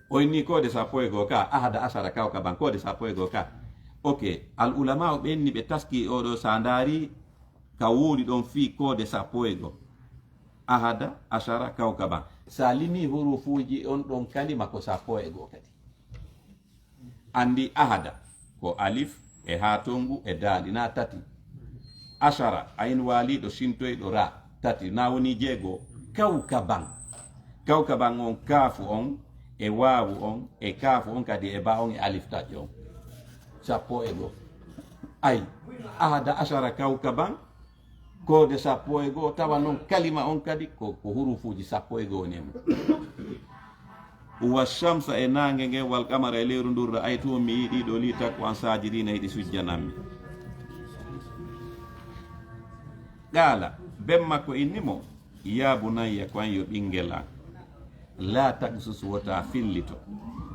O inni koode sappo e goo ka, ahada ashara kawkaban, koode sappo e goo ka. Ok, al ulama'u ɓen ni ɓe taski oo ɗoo, sa ndaari ka woodi ɗon fii koode sappo e goo. Ahada ashara kawkaban. Sa limi hurufuuji on ɗon kalima ko sappo e goo kadi. Anndi ahada ko alif e haa tongu e daali, na tati. Ashara, ayn waaliiɗo sintoyɗo ra, tati, na woni jeego. Kawkaban. Kawkaban on, kaafu on e waawu on e kaafu on kadi e ba on e alif taƴƴo on. Sappo e goo. Ay, ahada ashara kawkaban, koode sappo e goo, tawa non kalima on kadi ko, ko hurufuuji sappo e goo woni e mum. Wa shamsa, e naange ngen, wal qamara, e lewru ndun, ra'aytuhum, mi yi'ii ɗii ɗoo, lii, takko an, saajidiina, hiɗi sujjanammi. Qaala, ben makko inni mo, yaa bunayya, ko an yo ɓinngel an, laa taqsus, wota fillito,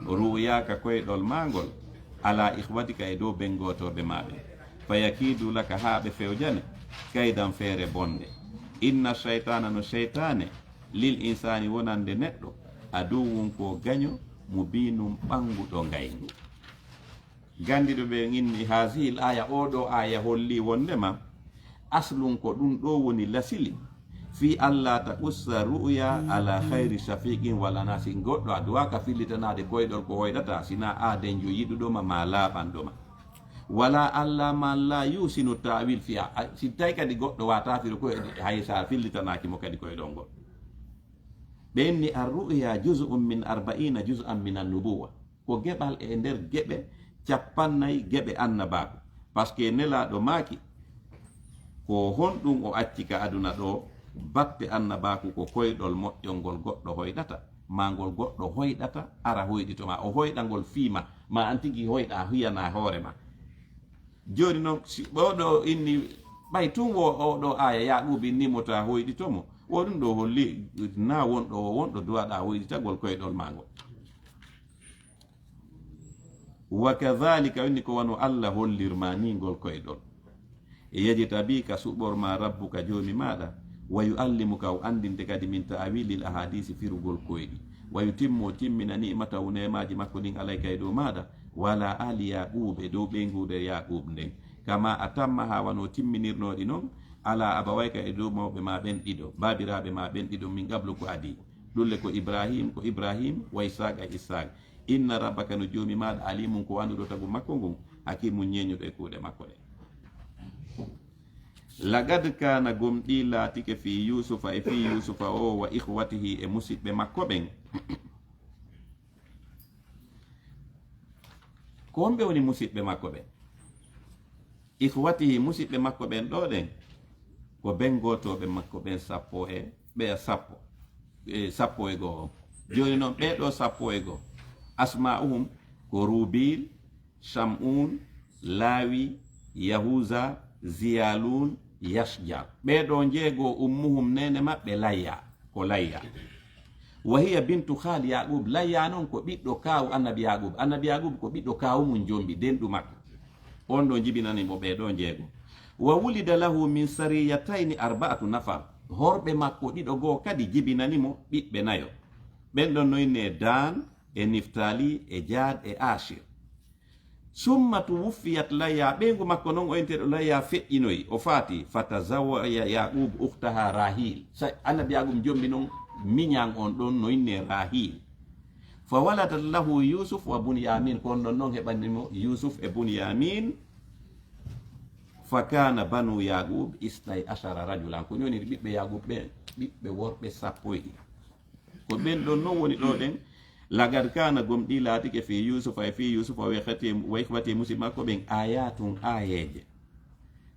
ru'yaaka, koyɗol maa ngol, alaa ikhwatika, e dow ben gootooɓe maa ɓen, fa yakiidu laka, haa ɓe fewjane, kaydan, feere bonnde. Inna shaytaana, no seytaane, lil insaani, wonande neɗɗo, aduwwun, ko gaño, mubiinun, ɓannguɗo ngayngu. Ganndiiɓe ɓen inni haazihil aaya, oo ɗoo aaya hollii wonndema aslun, ko ɗum ɗoo woni lasili, fii allaa taqussa ru'ya alaa khayri shafiqin wala nasi, goɗɗo a duwaaka fillitanaade koyɗol ko hoyɗata, sinaa aadenjo yiɗuɗo ma, maa laaɓanɗo ma. Wala alla ma la yusinu ta'wil fiha. A, si tawi kadi goɗɗo wata firo ko e, hay sa fillitanaaki mo kadi koye ɗon ngol. Ɓe inni ar-ru'ya juz'un min arba'ina juz'an min an-nubuwa. Ko geɓal e nder geɓe capannay geɓe annabaaku. Par ce que nelaaɗo maaki, ko honɗum o acci ka aduna ɗo, batte annabaaku ko koyɗol moƴƴol ngol goɗɗo hoyɗata, ma ngol goɗɗo hoyɗata, ara hoyɗito ma, o hoyɗa ngol fii ma, ma an tigi hoyɗa hiyana hoore ma. Jooni noon, si oɗo inni, ɓay tun wo oɗo aaya Yaaquub inni mo ta hoyɗito mo, wo ɗum ɗo holli na wonɗo o wonɗo duwaɗa hoyɗitagol koyɗol ma ngol. Wa kadhalika, woni ko wano Allah hollirma ni ngol koyɗol. E yajtabi ka suɓorma rabbuka joomi maɗa, wa yu'allimuka o andinte kadi min ta'wilil ahadisi firugol koyɗi, wa yutimmu o timmina ni'matahu neemaji makko ɗin alayka e dow maɗa, wala ali Yaqub e dow ɓeynguure Yaqub nden, kama atammaha wano timminirnoɗi non, ala abawayka e dow mawɓe ma ɓen ɗiɗo, babiraɓe ma ɓen ɗiɗo min qablu ko adi, ɗulle ko Ibrahim, ko Ibrahim, wa Ishaq e Ishaq. Inna rabbaka no joomi maɗa alimun ko anduɗo tagu makko ngun, hakimun ñeñuɗo e kuuɗe makko ɗe. Laqad kana gomɗi laatike fi Yusufa e fi Yusufa o wa ikhwatihi e musiɓɓe makko ɓen. Ko homɓe woni musiɓɓe makko ɓen? Ikhwatihi, musiɓɓe makko ɓen ɗo ɗen, ko ɓen gotoɓe makko ɓen sappo e, ɓeya sappo, e sappo e go'o. Joni non ɓe ɗo sappo e go'o, asma'uhum ko Rubil, Sham'un, Lawi, Yahuza, Ziyalun, Yashjar. Ɓe ɗo njeego, ummuhum nene maɓɓe Layya, ko Layya. Wa hiya bintu khali Yaqub. Layya non ko ɓiɗɗo kaawu annabi Yaqub. Annabi Yaqub ko ɓiɗɗo kaawu mum jombi, denɗu makko. On ɗo jibinani mo ɓe ɗo njeego. Wa wulida lahu min sariyatayni arba'atu nafar. Horɓe makko ɗiɗo goo kadi jibinani mo ɓiɓɓe nayo. Ɓen ɗon no inne Dan, e Niftali, e Jad, e Ashir. Summa tuwuffiyat Layya, ɓeyngu makko non o enteɗo Layya feƴƴinoyi, o faati, fatazawaja Yaqub ukhtaha Rahil. Sa, annabi Yaqub jombi non miñan on ɗon no inne Rahil. Fa waladat lahu Yusuf wa Bunyamin, ko on ɗon non heɓani mo Yusuf e Bunyamin. Fa kana banu Yaqub isnay ashara rajulan, ko woni ɓiɓɓe Yaqub ɓen, ɓiɓɓe worɓe sappo e ɗiɗo. Ko ɓen ɗon non woni ɗo ɗen. Laqad kana, gomɗi laatike, fi Yusufa e fi Yusufa wa ikhwati, wa ikhwati, musiɓɓe makko ɓen, ayatun, ayeeje,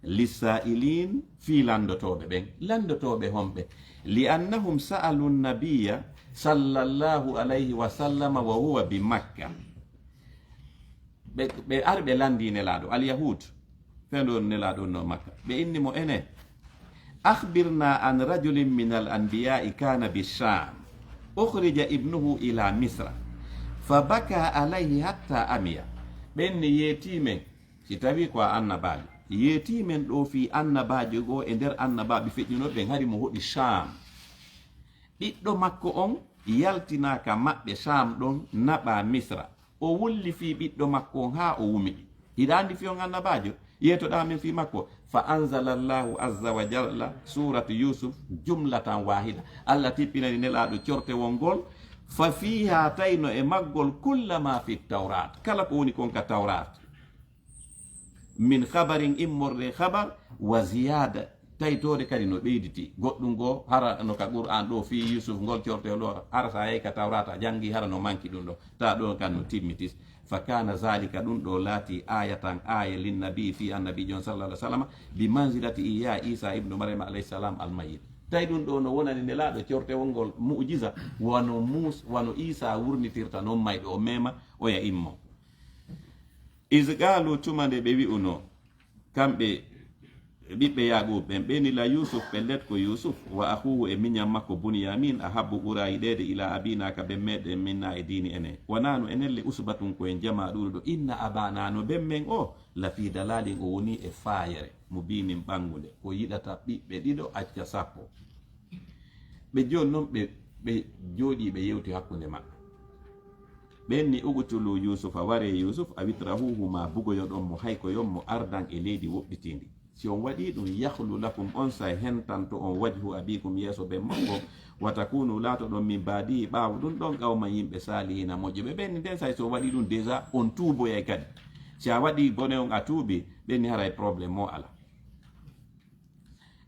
lissa'ilin, fi lanndotooɓe ɓen. Lanndotooɓe homɓe? Li annahum sa'alu nabiyya sallallahu alayhi wa sallama wa huwa bi Makka. Ɓe, ɓe ari ɓe lanndi Nelaaɗo, Al-Yahud, fewndo on Nelaaɗo on no Makka. Ɓe inni mo, ene, akhbirna an rajulin min al-anbiya'i kana bi Sham, ukhrija ibnuhu ila Misra, fa baka alayhi hatta amiya. Ɓe inni, yeetii men, si tawi ko a annabaajo, yeetii men ɗo fii annabaajo goo e nder annabaaɓe feƴƴunooɓe ɓen, hari mo hoɗi Sham. Ɓiɗɗo makko on yaltinaa ka maɓɓe Sham ɗon, naɓaa Misra. O wulli fii ɓiɗɗo makko on haa o wumi. Hiɗa anndi fii on annabaajo? Yeetoɗaa men fii makko. Fa anzala Allahu azza wa jalla suratu Yusuf jumlatan wahida. Allah tippinani Nelaaɗo cortewol ngol. Fa fiha, tawi no e maggol, kulla ma fi Tawrat. Kala ko woni kon ka Tawrat. Min khabarin, immorde khabar, wa ziyada, taytoode kadi no ɓeyditi. Goɗɗum goo, hara no ka Qur'an ɗo fii Yusuf ngol cortewol ɗo, hara sa yehi ka Tawrata a janngi, hara no manki ɗum ɗo. Ta ɗo kan no timmitis. Fa kana zalika, ɗum ɗo laati, ayatan, aaya, linnabi, fii annabiijo on sallallahu alaihi wasallam, bi manzilati ihya Isa ibnu Maryam alayhi salam al mayyit. Tawi ɗum ɗo no wonani Nelaaɗo cortewol ngol mu'jiza, wano Mus-, wano Isa wurnitirta non mayɗo o mema, oya immo. Iz qaalu, tuma nde ɓe wi'unoo, kamɓe ɓiɓɓe Yaaquub ɓen, ɓe ni, la Yuusuf, pellet ko Yuusuf, wa akhuuhu, e miñan makko Bunyamin, ahabbu, ɓura yiɗeede, ilaa abiinaa, ka ben meɗen, minnaa, e diini enen. Wa nahnu, enen le, usbatun, ko en jamaa ɗuuɗuɗo, inna abaanaa, no ben men o, la fii dalaalin, o woni e faayere, mubiinin, ɓanngunde, ko yiɗata ɓiɓɓe ɗiɗo, acca sappo. Ɓe jooni non ɓe, ɓe jooɗii, ɓe yewti hakkunde maɓɓe. Ɓen ni, uqtulu Yuusufa, waree Yuusuf, aw itrahuuhu, maa bugoyoɗon mo, haykoyon mo, ardan, e leydi woɗɗitiindi. Si on waɗii ɗum, yakhlu lakum, onsay hentanto on, wajhu abiikum, yeeso ben mon ngon, wa takuunu, laatoɗon, min baadihi, ɓaawo ɗum ɗon, qawman, yimɓe, saalihiina, moƴƴuɓe. Ɓen ni, nden say si on waɗii ɗum, déjà on tuuboyay kadi. Si a waɗi bone on a tuubi, ɓen ni haray problème mo ala.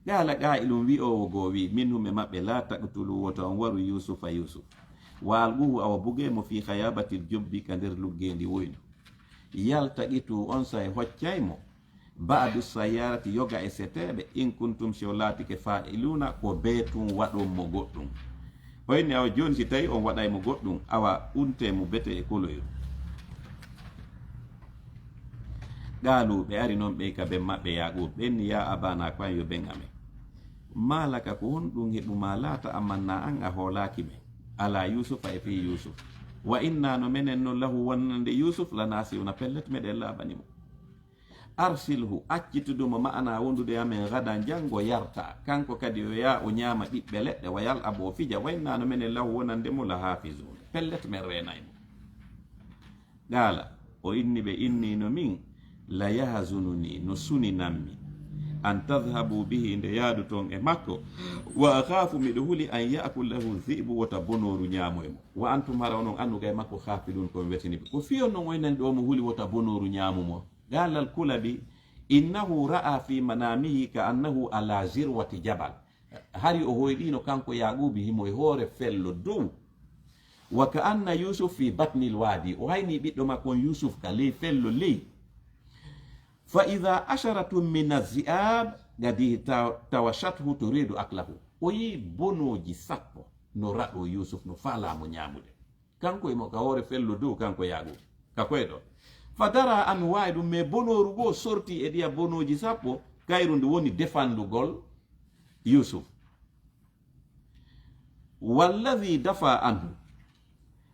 Qala qa'ilun, wi'oowo goo wi'i, minhum e maɓɓe, la taqtulu, wota on waru Yusufa, Yusuf. Wa alquhu, awa bugee mo, fi ghayabatil jubbi, ka nder luggeendi woydu. Yaltaqitu, on say hoccay mo. Ba'du sayyarati, yoga e seteeɓe, in kuntum, si o laatike, fa'iluna, ko beetun waɗon mo goɗɗun. O inni, awa jooni si tawi on waɗay mo goɗɗun, awa unte mo bete e koloyru. Qaalu, ɓe ari non ɓey ka ben maɓɓe Yaqub, ɓen ni, ya abana, ko an yo ben amen. Ma laka, ko honɗun heɓu ma, la ta'amanna an a hoolaaki men, ala Yusufa e fii Yusuf. Wa inna, no menen non, lahu wonande Yusuf, la nasihuna, pellet meɗen laaɓani mo. Arsilhu, accitudu mo ma'ana wondude e amen, gadan, janngo yarta, kanko kadi o yaa o ñaama ɓiɓɓe leɗɗe, wa yal'ab, o fija, wa inna, no menen, lahu wonande mo, la hafizun, pellet men reenay mo. Qala, o inni ɓe, inni no min, la yahzununi, no suninammi, an tadhhabu bihi, nde yaaduton e makko, wa akhafu, miɗo huli, an ya'kulahu dhi'bu, wota bonooru ñaamoy mo, wa antum, hara onon annugay makko, ghafilun, ko on wetini ɓe. Ko fii on non oynani ɗo mo huli wota bonooru ñaamu mo? Qala al-Kulabi, innahu ra'a fi manamihi ka annahu ala zirwati jabal. Hari o hoyɗino kanko Yaqubi himo e hoore fello dow. Wa ka anna Yusuf fi batnil wadi. O hayni ɓiɗɗo makko on Yusuf ka ley fello ley. Fa idha asharatun min az-zi'ab qad ta-, tawashathu turidu aklahu. O yi bonooji sappo no raɗo Yusuf, no faalaa mo ñaamude. Kanko e mo ka hoore fello dow, kanko Yaquba. Ka koyɗo. Fa dara anhu wahidun, mais bonooru goo sorti e ɗiya bonooji sappo, kayru ndu woni defandugol Yusuf. Walladhi dafa anhu.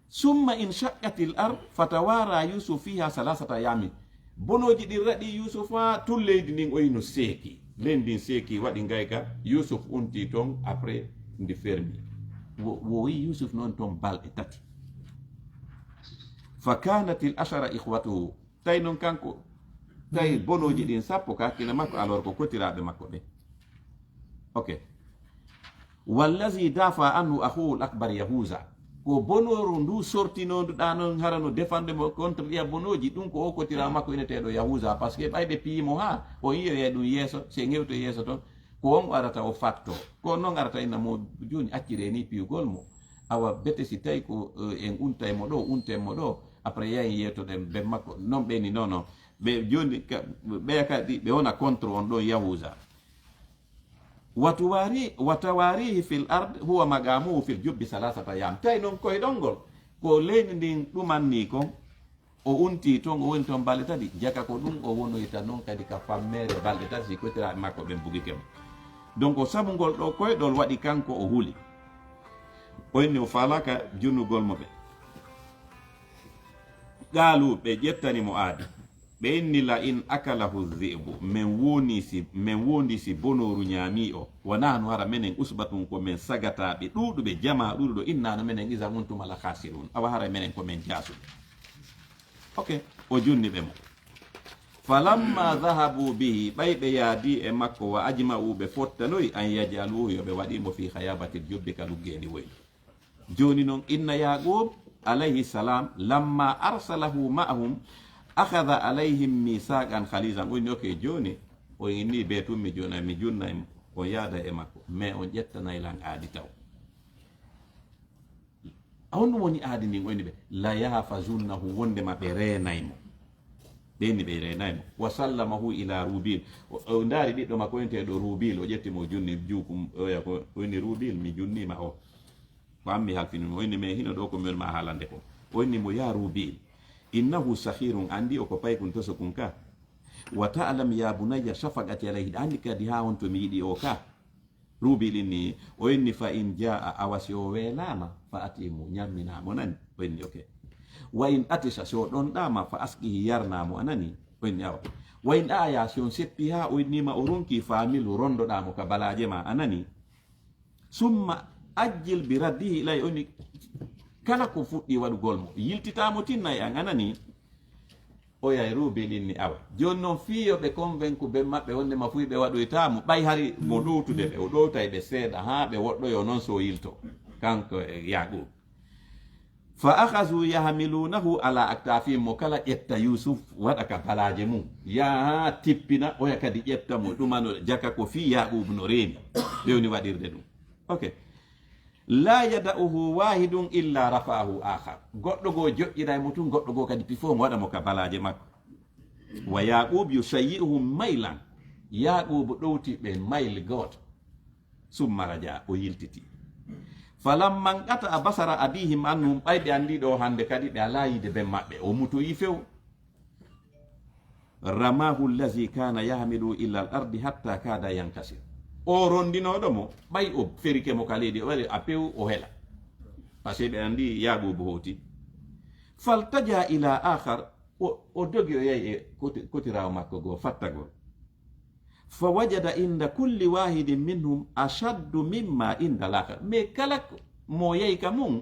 Summa inshaqqatil ard fatawara Yusuf fiha salasata ayamin. Bonooji ɗin raɗi Yusufa, tun leydi ndin o yi no seeki. Leydi ndin seeki, waɗi ngayka, Yusuf unti ton, après ndi fermi. Wo, wo yi Yusuf non ton balɗe tati. Fa kanatil ashara ikhwatuhu. Tawi non kanko, tawi bonooji ɗin sappo ka hakkille makko, alors ko kotiraaɓe makko ɓen. Ok. Wallazi dafa anhu akhuhu al-akbar Yahuza. Ko bonooru ndu sortinondu ɗa non, hara no defande mo contre ɗiya bonooji, ɗum ko o kotira makko ineteeɗo Yahuza, parce que ɓay ɓe piyi mo ha, o yiyere ɗum yeeso, se ngewto yeeso ton, ko on arata o fatto. Ko non arata inna mo, jooni accire ni piyugol mo. Awa bete si tawi ko, eh, en untay mo ɗo, unten mo ɗo, après yahin yewtoɗen ben makko. Non ɓe ni, non, non. Ɓe jooni ka, ɓeya kadi ɓe wona contre on ɗon Yahuza. Wa tuwari-, wa tawarihi fil ard huwa maqamuhu fil jubbi salasata yam. Tawi non koyɗol ngol, ko leydi ndin ɗumanni kon, o unti ton, o woni ton balɗe tati, jaka ko ɗum o wonoyta non kadi ka fammeere balɗe tati, si kotiraaɓe makko ɓen bugike mo. Donc, o sabu ngol ɗo koyɗol waɗi kanko o huli. O inni o faalaka junnugol mo ɓe. Qaalu, ɓe ƴettani mo aadi. Ɓe inni, la in akalahu dhi'bu, men woni si, men wondi si bonooru ñaami o. Wa nahnu, hara menen, usbatun, ko men sagataaɓe ɗuuɗuɓe, jamaa ɗuuɗuɗo, inna, no menen, iza, on tuma, la khasirun. Awa hara menen ko men jaasuɓe. Ok, o junni ɓe mo. Falamma dhahabu bihi, ɓay ɓe yaadi e makko, wa ajma'u, ɓe fottanoy, an yaj'aluhu, yo ɓe waɗi mo fi ghayabatil jubbi, ka luggeendi woydu. Jooni non, inna Yaqub alayhi salam, lamma arsalahu ma'ahum, akhadha alayhim mithaqan khalizan. O inni, ok, jooni, o inni be tun mi juna-, mi junnay mo. On yaada e makko, mais on ƴettanay lan aadi taw. A honɗum woni aadi ndin? O inni ɓe, la yahfazunnahu, wondema ɓe reenay mo. Ɓe inni ɓe reenay mo. Wa sallamahu ila Rubil. O, o ndaari ɓiɗɗo makko enteeɗo Rubil, o ƴetti mo, o junni juukum, oya ko, o inni, Rubil, mi junnima o. Ko an mi halfini mo. O inni, mais hino ɗo ko mi woni ma haalande ko. O inni mo, ya Rubil, innahu sakhirun, andi o ko paykun tosokun ka. Wa ta'lam ya bunayya shafaqati alayhi, andi kadi ha honto mi yiɗi o ka. Rubil inni, o inni, fa in jaa, awa si o weelaama, fa atimu, ñammina mo, nani? O inni, ok. Wa in atisha, si o ɗonɗaama, fa askihi, yarna mo, a nani? O inni, awa. Wa in aya, si on seppi haa o innima o ronki, fa amilhu, rondoɗaa mo ka balaaje ma, a nani? Summa ajjil bi raddihi ilay, o inni, kala ko fuɗɗi waɗugol mo, yiltitaa mo tinnay an, a nani? Oya e Rubil inni, awa. Jooni non fii yo ɓe convaincu ben maɓɓe wonde ma fuy ɓe waɗoytaa mo, ɓay hari mo ɗowtude ɓe, o ɗowtay ɓe seeɗa haa ɓe woɗɗoyoo non so o yilto. Kanko e Yaqub. Fa akhazu yahmilunahu ala aktafihim, mo kala ƴetta Yusuf waɗa ka balaje mum. Yaha tippina, oya kadi ƴetta mo, ɗumano jaka ko fii Yaqubu no reeni. Ɓe woni waɗirde ɗum. Ok. La yada'uhu wahidun illa rafa'ahu akhar. Goɗɗo goo joƴƴira e mo tun, goɗɗo goo kadi pifo mo waɗa mo ka balaje makko. Wa Yaqub yushayyi'uhum maylan. Yaqubu ɗowti ɓe mayl gooto. Summa raja, o yiltiti. Falamma nqata'a basara abihim anhum, ɓay ɓe anndi ɗo hannde kadi ɓe alaa yiide ben maɓɓe, o mutoyi few. Ramahu allazi kana yahmilu ila al ardi hatta kada yankasir. O rondinooɗo mo, ɓay o ferike mo ka leydi, o waɗi a pew, o hela. Parce que ɓe anndi Yaqubu hooti. Faltaja ila akhar, o, o dogi o yahi e koti-, kotiraawo makko goo fattagol. Fa wajada inda kulli wahidin minhum ashaddu mimma inda al-akhar. Mais kala ko mo yahi ka mum,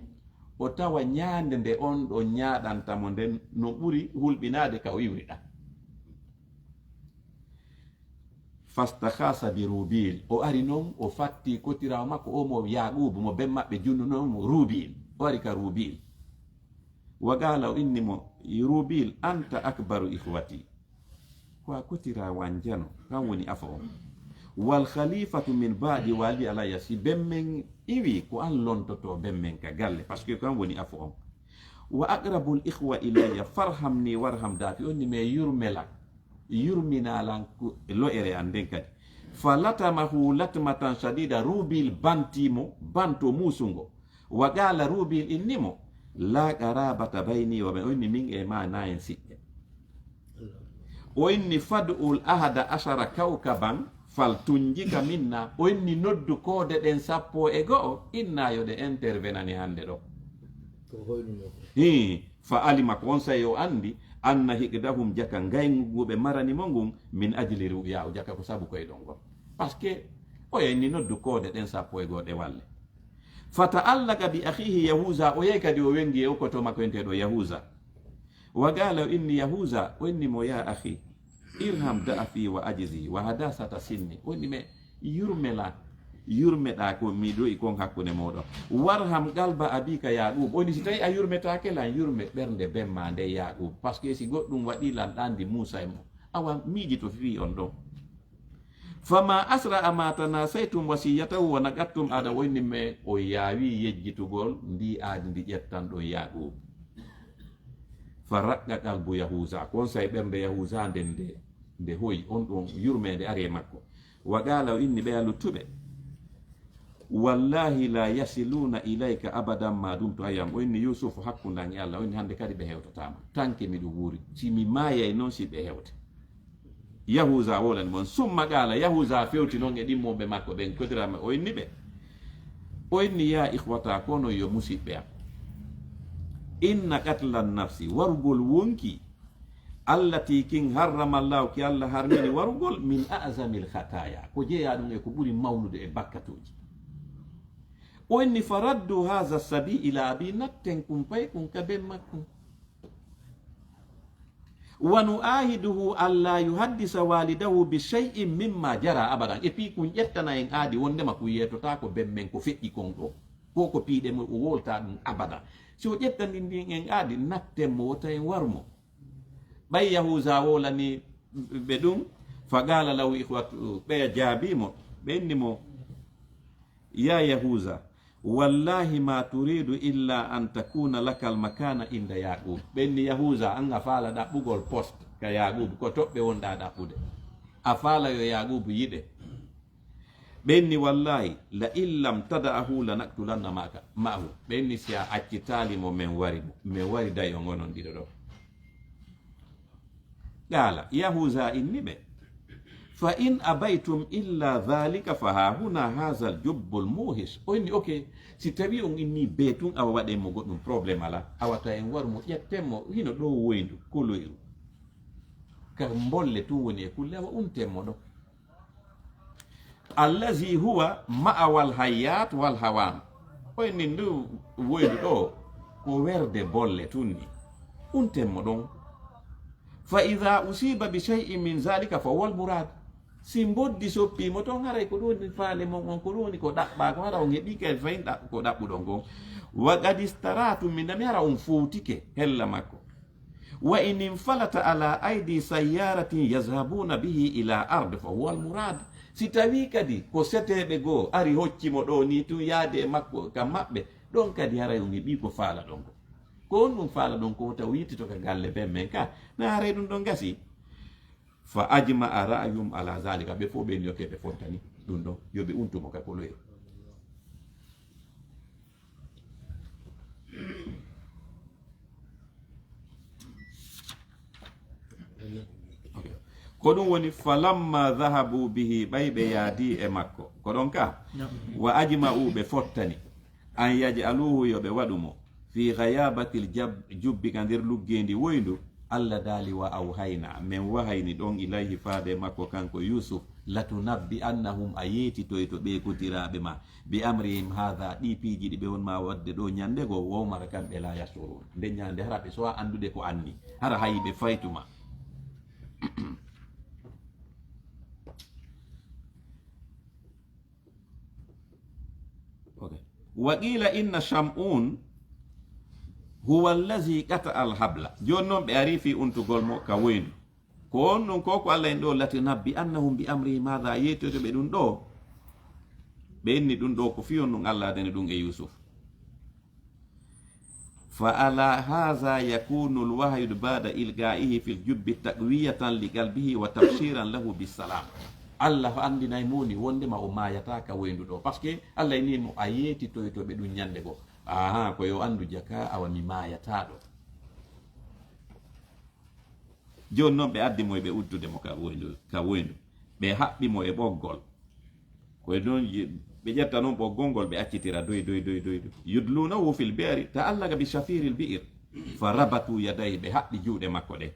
o tawa ñaande nde on ɗo ñaaɗanta mo nden no ɓuri hulɓinaade ka o iwri ɗa. Fastakhasa bi Rubil. O ari non, o fatti kotiraawo makko o mo Yaqubu, mo ben maɓɓe junnuno mo Rubil. O ari ka Rubil. Wa qala, o inni mo, Rubil, anta akbaru ikhwati. Ko a kotiraawo an jano, kan woni afo on. Wal khalifatu min ba'di wali alayya, si ben men iwi, ko an lontoto ben men ka galle, parce que kan woni afo on. Wa aqrabul ikhwa ilayya, farhamni warham dafi, onni me yurmela, yurmina lan ku-, lo'ere an nden kadi. Fa latamahu latmatan shadida, Rubil banti mo, banto musungo. Wa qala Rubil inni mo, la qarabata bayni wa bay-, o inni min e ma na en siɓɓe. O inni fad'ul ahada ashara kawkaban fal tunjika minna. O inni noddu koode ɗen sappo e go'o, inna yo ɗe intervenani hannde ɗo. Ko hoynuno ko. Hii, fa alima ko on sey o anndi, anna hiqdahum jaka ngayngu ngu ɓe marani mo ngun, min ajli ru'ya, o jaka ko sabu koye ɗon ngon. Parce que o inni noddu koode ɗen sappo e go'o ɗe walle. Fata'allaqa bi akhihi Yahuza, o yehi kadi o wengi e okkoto makko enteɗo Yahuza. Wa qala, o inni Yahuza, o inni mo, ya akhi, irham da'afi wa ajizi wa hadasata sinni. O inni me, yurmela, yurmeɗa ko mi ɗo'i kon hakkunde moɗon. Warham qalba abika Yaqub. O inni si tawi a yurmetake lan, yurme ɓernde ben ma nde Yaqub. Parce que si goɗɗum waɗi lan ɗandi Musa e mo. Awa miijito fii on ɗon. Fama asra ma tanasaytum wasiyatahu wa naqattum ada, o inni me o yaawi yejjitugol ndi aadi ndi ƴettan ɗon Yaqub. Fa raqqa qalbu Yahuza, kon say ɓernde Yahuza nden nde, nde hoyi, on ɗon yurmeende ari e makko. Wa qala, o inni ɓeya luttuɓe, wallahi la yasiluna ilayka abadan ma dumtu hayyam. O inni Yusuf, hakkunde an e Allah, o inni hannde kadi ɓe hewtatama. Tanke miɗo wuuri. Si mi maayay non si ɓe hewte. Yahuza wolani mon. Summa qala, Yahuza fewti non e ɗimmoɓe makko ɓen, kodiraaɓe, o inni ɓe. O inni, ya ikhwata, kono yo musiɓɓe am. Inna qatlan nafsi, warugol wonki, allati kin harrama Allahu, ki Allah harmini warugol, min a'zamil khataya. Ko jeyaa ɗum e ko ɓuri mawnude e bakkatuuji. O inni, faraddu haza sabi ila abi, natten kun pay kun ka ben makkun. Wa nu'ahiduhu alla yuhaddisa walidahu bi shay'in mimma jara abadan. Et puis kun ƴettana en aadi wondema kun yeetotako ben men ko feƴƴi kon ɗo. Ko ko piiɗe mo o wolta ɗum abada. Si o ƴettani ndin en aadi, natten mo wota en waru mo. Ɓay Yahuza wolani ɓe ɗum, fa qala lahu ikhwatu, ɓeya jaabi mo, ɓe inni mo, ya Yahuza, wallahi ma turidu illa an takuna lakal makana inda Yaqub. Ɓe inni, Yahuza, an a faala ɗaɓɓugol poste ka Yaqub, ko toɓɓe wonɗa ɗaɓɓude. A faala yo Yaqub yiɗe. Ɓe inni, wallahi, la in lam tada'ahu lanaqtulanna ma'aka, ma'ahu. Ɓe inni, si a accitaali mo, men wari mo. Men wari day o ngonon ɗiɗo ɗo. Qala, Yahuza inni ɓe, fa in abaytum illa dhalika fa ha huna hazal jubbul muhish. O inni, ok, si tawi on inni be tun awa waɗen mo goɗɗum problème ala. Awa ta en waru mo ƴetten mo hino ɗo woyndu, koloyru. Ka mbolle tun woni e kulle awa unten mo ɗo. Allazi huwa ma'awal hayyat wal hawan. O inni ndu woydu ɗo ko werde bolle tun ni. Unten mo ɗon. Fa idha usiba bi shay'in min zalika fa huwa al murad. Si mboddi soppii mo toon, haray ko ɗum woni faale mon on, ko ɗum woni ko ɗaɓɓaa ko, hara on heɓii kay fayin ɗa-, ko ɗaɓɓuɗon kon. Wa qad istaratum min dami, hara on fowtike hella makko. Wa in infalata ala aydi sayyaratin yazhabuna bihi ila ard fa huwa al murad. Si tawii kadi ko seteeɓe goo ari hocci mo ɗoo nii tun yaade e makko ka maɓɓe, ɗon kadi haray on heɓii ko faalaɗon ko. Ko on ɗum faalaɗon ko, wota o yittito ka galle ben men ka, na haray ɗum ɗon gasii. Fa ajma'a ra'yuhum ala zalika, ɓe fof ɓe ni, ok, ɓe fottani ɗum ɗon, yo ɓe untu mo ka koloyel. Ok. Ko ɗum woni, falamma dhahabu bihi, ɓay ɓe yaadi e makko. Ko ɗon ka? Naam. Wa ajma'u, ɓe fottani. An yaj'aluhu, yo ɓe waɗu mo. Fi ghayabatil jab-, jubbi, ka nder luggeendi woyndu. Allah daali, wa awhayna, men wahayni ɗon ilayhi, faade makko kanko Yusuf, latunabbi'annahum, a yeetitoyto ɓe kotiraaɓe ma, bi amrihim hadha, ɗi piiji ɗi ɓe won ma waɗde ɗo ñande goo, wa hum, hara kamɓe, la yash'urun, nde ñande hara ɓe sowa anndude ko anni, hara hayi ɓe faytuma. Ok. Wa qila inna Sham'un huwa allazi qata'a al-habla. Jooni noon ɓe arii fii untugol mo ka woyndu. Ko on ɗum ko, ko Allah en ɗo, latunabbi'annahum bi amrihim hadha, yeettoyto ɓe ɗum ɗo. Ɓe inni ɗum ɗo ko fii on ɗum Allah adani ɗum e Yusuf. Fa ala hadha yakunu al-wahyu ba'da ilqa'ihi fil jubbi taqwiyatan li qalbihi wa tabshiran lahu bis salam. Allah andinay mo ni wondema o maayata ka woyndu ɗo. Parce que Allah inni mo a yeetitoyto ɓe ɗum ñande goo. Aha, ko yo anndu jaka, awa mi maayata ɗo. Jooni noon ɓe addi mo e ɓe uddude mo ka woyndu, ka woyndu. Ɓe haɓɓi mo e ɓoggol. Ko e noon ye-, ɓe ƴetta noon ɓoggol ngol, ɓe accitira doy, doy, doy, doy, doy. Yudlunahu fil bi'ri, ta'allaqa bi shafiril bi'r. Fa rabatu yadayhi, ɓe haɓɓi juuɗe makko ɗe.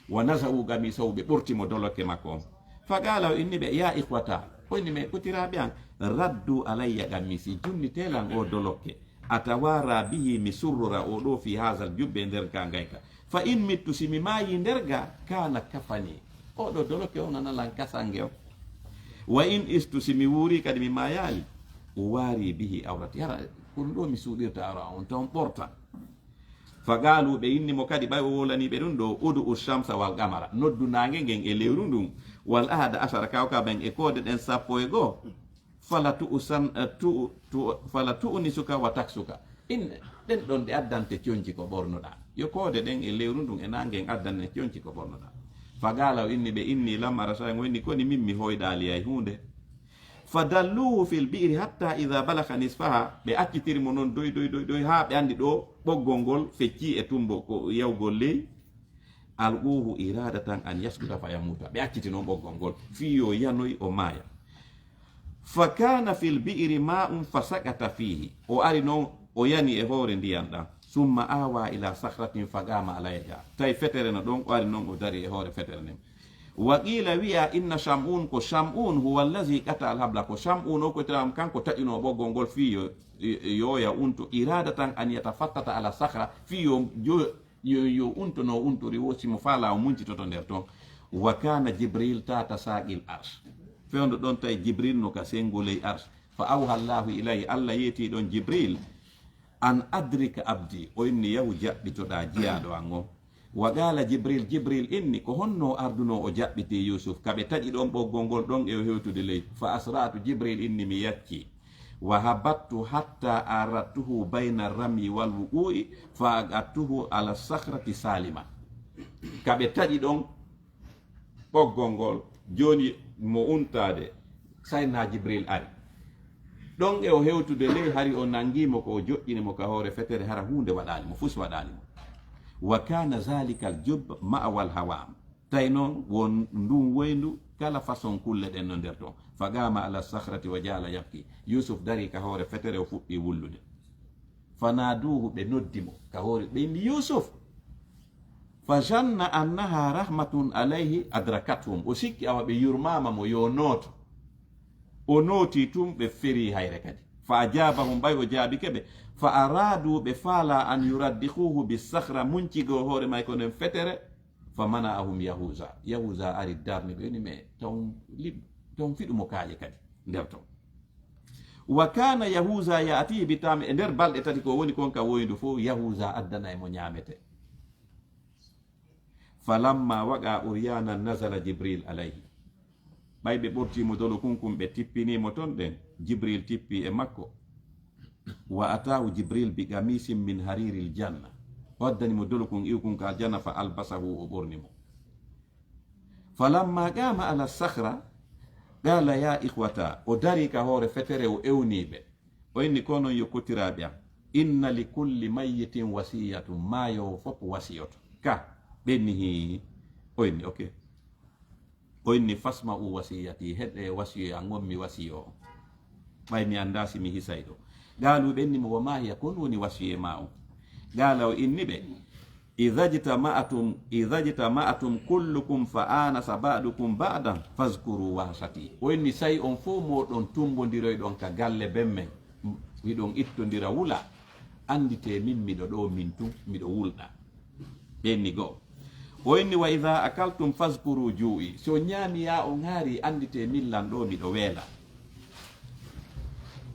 Wa naza'u qamisahu, ɓe ɓorti mo dolokke makko on. Fa qala, o inni ɓe, ya ikhwata, o inni ɓe, kotiraaɓe an, raddu alayya qamisi, junnitee lan o dolokke. Atawara bihi, mi surrora o ɗo fi hazal jubbe nder ka ngayka. Fa in mittu, si mi maayi nder ga, kana kafani. O ɗo dolokke on ana lan kasange on. Wa in istu, si mi wuuri kadi mi maayaali, uwari bihi awrati. Yara, ko ɗum ɗo mi suuɗirta awra on, taw on ɓortan. Fa qaalu, ɓe inni mo kadi, ɓay o wolani ɓe ɗum ɗo, udu shamsa wal qamara, noddu naange ngen e lewru ndun, wal ahada ashara kawkaben e koode ɗen sappo e goo. Fala tu'san-, eh, tu-, tu-, fala tu'nisuka wa taksuka. In, ɗen ɗon ɗe addante conci ko ɓornoɗaa. Yo koode ɗen e lewru ndun e naange en addante conci ko ɓornoɗaa. Fa qaala, o inni ɓe, inni lam ara shay'an, o inni koni min mi hoyɗaali hay huunde. Fa dalluhu fil bi'ri hatta idha balagha nisfaha, ɓe accitiri mo non doy, doy, doy, doy, haa ɓe anndi ɗo ɓoggol ngol feccii e tumbo ko yawgol ley. Alquhu iradatan an yaskuta fa yamuta. Ɓe acciti non ɓoggol ngol fii yo yanoy o maaya. Fa kana fil bi'ri ma'un fa saqata fihi. O ari non o yani e hoore ndiyan ɗan. Summa awa ila sakhratin fa qama alayha. Tawi fetere no ɗon, o ari non o dari e hoore fetere nden. Wa qila wi'a inna Sham'un, ko Sham'un huwa allazi qata al habla. Ko Sham'un o ko tawam kanko taƴuno ɓoggol ngol fii yo, yo, yo ya unto. Iradatan an yatafattata ala sakhra, fii yo jo-, yo, yo untono untori wo, si mo faala o muncitoto nder ton. Wa kana Jibril tata saqil arsh. Fewndo ɗon tawi Jibril no ka sengo ley arsh. Fa awha Allahu ilayhi, Allah yeeti ɗon Jibril, an adrika abdi, o inni yahu jaɓɓitoɗa jiyaaɗo an on. Wa qala Jibril, Jibril inni, ko honno o arduno o jaɓɓiti Yusuf? Ka ɓe taƴi ɗon ɓoggol ngol ɗon e o hewtude ley. Fa asra'tu, Jibril inni, mi yacci. Wa habattu hatta aradtuhu bayna ramyi wal wuqu'i, fa aqadtuhu ala sakhrati salima. Ka ɓe taƴi ɗon ɓoggol ngol, jooni mo untaade, Sayyidina Jibril ari. Ɗon e o hewtude ley, hari o nangi mo ko o joƴƴini mo ka hoore fetere, hara huunde waɗaali mo, fus waɗaali mo. Wa kana zalikal jubb ma'wal hawam. Tawi noon won ndun woyndu kala façon kulle ɗen no nder ton. Fa qama ala sakhrati wa ja'ala yabki. Yusuf dari ka hoore fetere, o fuɗɗi wullude. Fa naduhu, ɓe noddi mo ka hoore, ɓe inni, Yusuf. Fa zanna annaha rahmatun alayhi adrakathum. O sikki awa ɓe yurmaama mo, yo nooto. O nooti tun, ɓe feri hayre kadi. Fa ajabahum, ɓay o jaabike ɓe. Fa aradu, ɓe faala, an yuraddiquhu bi sakhra, muncigoo hoore may ko nden fetere. Fa mana'ahum Yahuza. Yahuza ari darni ɓe, ni me taw liɓ-, on fiɗu mo kaaƴe kadi nder ton. Wa kana Yahuza ya'tihi bi ta'am, e nder balɗe tati ko woni kon ka woyndu fof, Yahuza addana e mo ñaamete. Falamma waqa uryanan nazala Jibril alayhi. Ɓay ɓe ɓortii mo dolo kun kun, ɓe tippinii mo ton ɗen, Jibril tippi e makko. Wa ataahu Jibril bi qamisin min hariril janna. O addani mo dolo kun iw kun ka aljanna, fa albasahu, o ɓorni mo. Falamma qama ala sakhra, qala ya ikhwata, o dari ka hoore fetere, o ewnii ɓe. O inni, ko non yo kottiraaɓe am, inna li kulli mayyitin wasiyatun, maayo fof wasiyoto. Ka, ɓenni hi, o inni, ok. O inni, fasma'u wasiyati, heɗe wasiyo an on mi wasiyo on. Ɓay mi anndaa si mi hisay ɗo. Qaalu, ɓe inni mo, wa ma hiya, kon woni wasiye ma on? Qaala, o inni ɓe, idha ijtama'tum, idha ijtama'tum kullukum fa anasa ba'dukum ba'dan, fazkuru wahshati. O inni, say on fof moɗon tumbondiroyɗon ka galle ben men, hiɗon ittondira wula, annditee min miɗo ɗo min tun, miɗo wulɗa. Ɓenni goo. O inni, wa idha akaltum fazkuru ju'i. Si on ñaami yaa on haari, annditee min lan ɗo miɗo weela.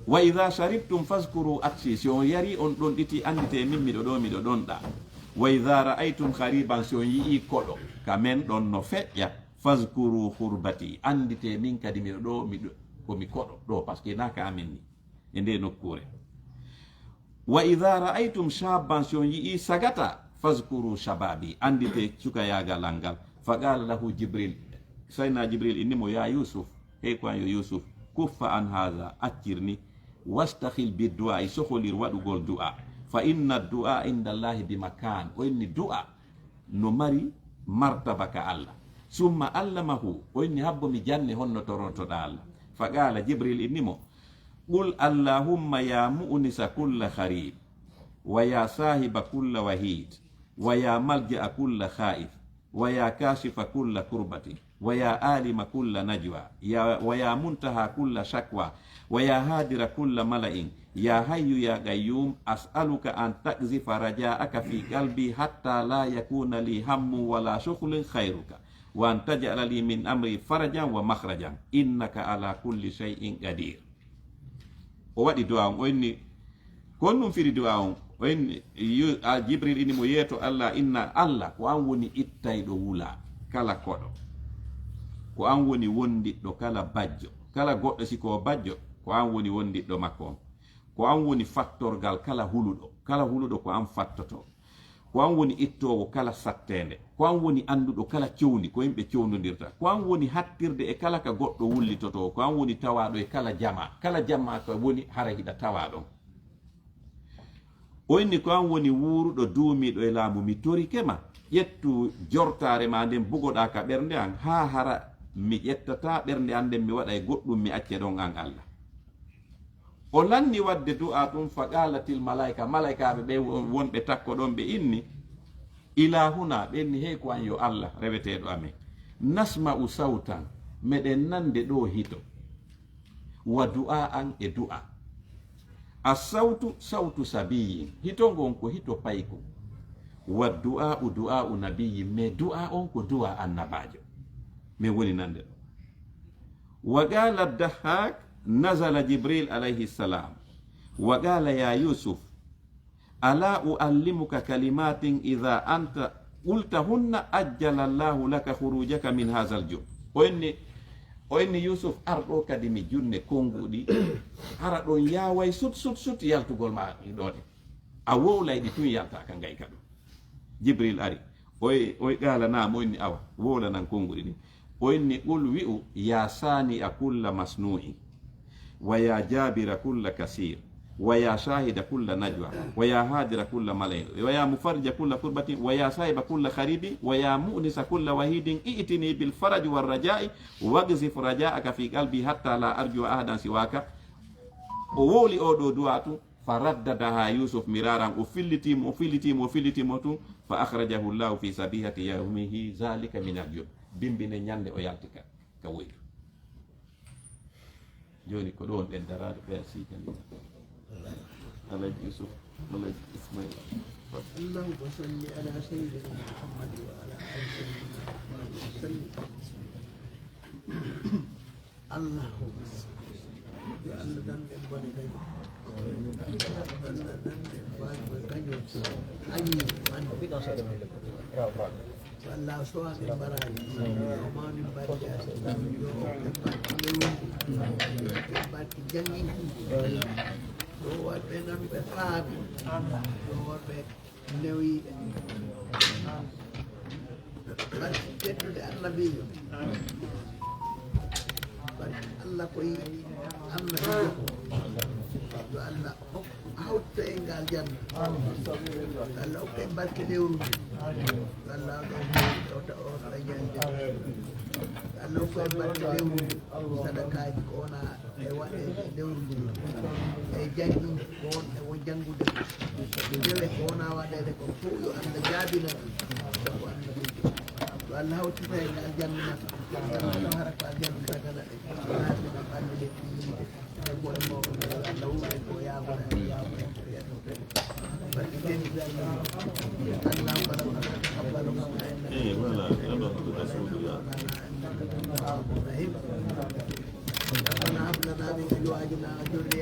Wa idha sharibtum fazkuru atshi. Si on yari on ɗonɗiti, annditee min miɗo ɗo miɗo ɗonɗa. Wa idha ra'aytum khariban, si on yi'i koɗo ka men ɗon no feƴƴa, fazkuru khurbati. Annditee min kadi miɗo ɗo, miɗo, ko mi koɗo ɗo, parce que na ka amen ni. E nde nokkuure. Wa idha ra'aytum shabban, si on yi'i sagata, fazkuru shababi, annditee cukayaagal an ngal. Fa qala lahu Jibril, Sayyidina Jibril inni mo, ya Yusuf, hey ko an yo Yusuf, kuffa an hadha, accir ni, wastakhil bi du'a, soholir waɗugol du'a. Fa inna du'a inda Allahi bi makan, o inni du'a no mari martaba ka Allah. Summa allamahu, o inni habbo mi janne honno torontoɗa Allah. Fa qala Jibril inni mo, qul allahumma ya mu'nisa kulla kharib, wa ya sahiba kulla wahid, wa ya malja'a kulla khaif, wa ya kashifa kulla kurbati, wa ya alima kulla najwa, ya, wa ya muntaha kulla shakwa, wa ya hadira kulla mala'in, ya hayyu ya qayyum, as'aluka an taqzifa raja'aka fi qalbi hatta la yakuna li hammun wala shughlun khairuka, wa an taj'ala li min amri farajan wa makhrajan, innaka ala kulli shay'in qadir. O waɗi du'a on, o inni, ko honɗum firi du'a on? O inni, yu-, a, Jibril inni mo, yeeto Allah, inna Allah, ko an woni ittayɗo wula kala koɗo. Ko an woni wondiɗɗo kala bajjo. Kala goɗɗo si ko bajjo, ko an woni wondiɗɗo makko on. Ko an woni fattorgal kala huluɗo. Kala huluɗo ko an fattoto. Ko an woni ittoowo kala satteende. Ko an woni annduɗo kala cewndi, ko yimɓe cewndondirta. Ko an woni hattirde e kala ka goɗɗo wullitotoo. Ko an woni tawaaɗo e kala jamaa. Kala jamaa ka woni hara hiɗa tawaa ɗon. O inni, ko an woni wuuruɗo duumiiɗo e laamu. Mi torike ma, ƴettu jortaare ma nden bugoɗaa ka ɓernde an, haa hara mi ƴettataa ɓernde an nden mi waɗa e goɗɗum mi acce ɗon an Allah. O lanni waɗde du'a tun, fa qalatil malaika, malaikaaɓe ɓe won-, wonɓe takko ɗon ɓe inni, ilahuna, ɓe inni, hey ko an yo Allah reweteeɗo amen, nasma'u sautan, meɗen nande ɗo hito, wa du'a an e du'a. As sautu sautu sabiyin, hito ngon ko hito payko, wa du'a'u du'a'u nabiyyin, mais du'a on ko du'a annabaajo. Min woni nande ɗo. Wa qala Dahhak, nazala Jibril alayhi salam, wa qala ya Yusuf, ala uallimuka kalimatin idha anta qultahunna ajjala Allahu laka khurujaka min hadha al-jub. O inni, o inni, Yusuf, ar ɗo kadi mi junne konnguɗi, hara ɗon yaway sut, sut, sut yaltugol ma ɗo ɗe. A wowlay ɗi tun yalta ka ngay ka ɗum. Jibril ari. Oy, oy qala, naam, o inni, awa, wowlanan konnguɗi ɗin. O inni, qul, wi'u, ya sani'a kulla masnu'in, wa ya jabira kulla kasir, wa ya shahida kulla najwa, wa ya hadira kulla mala'in, wa ya mufarrija kulla kurbatin, wa ya sahiba kulla kharibin, wa ya mu'nisa kulla wahidin, i'tini bil faraj war raja'i, waqzif raja'aka fi qalbi hatta la arjua ahadan siwaka. O wowli o ɗo du'a tun, fa raddadaha Yusuf miraran, o filliti mo, o filliti mo, o filliti mo tun, fa akhrajahu Allahu fi sabihati yawmihi zalika min al-jub. Bimbine ñande o yalti ka, ka woyru. Joni ko ɗo on ɗen daraade, merci kan. Alhaji Yusuf, Alhaji Ismail. اللهم صل على سيدنا محمد وعلى آل سيدنا محمد وسلم. Allah. Yo Allah nan en bone kañum. Allah nan en bone kañum. Amin. Yo Allah sowa min mbaraji. Yo mawni mbarjaji. Yo okke barki lewrundi. Yo okke barki jannginki. Yo worɓe nan ɓe faami. Yo worɓe newiiɓe. Barki teddude annabiijo. Barki Allah ko yiɗi annabiijo. Yo Allah hawta en ngal janna. Yo Allah hokku en barke lewru ndu. Yo Allah ɗo o ta o ta jande. Yo Allah hokku en barke lewru ndu. Sadakaaji ko wona e waɗe e lewru ndu. E jannginki ko won e won janngude. Dewe ko wona waɗeede ko fof yo Allah jaabina ɗum. Ko Allah ɗum. Yo Allah hawtita en aljanna. Yo Allah hara ko aljanna dagana ɗe. Laabina ɓalli ɗe ɗiyiide. E bone mawɗo nde Allah wuuri ko yaabana en yaabana en ko yeɗoto en. Barke dental Allah mbaɗa wona taqabbal mawɗo en. Eh, voilà, alors, Rasulullah. Rahim. ربنا هب لنا من أزواجنا وذرياتنا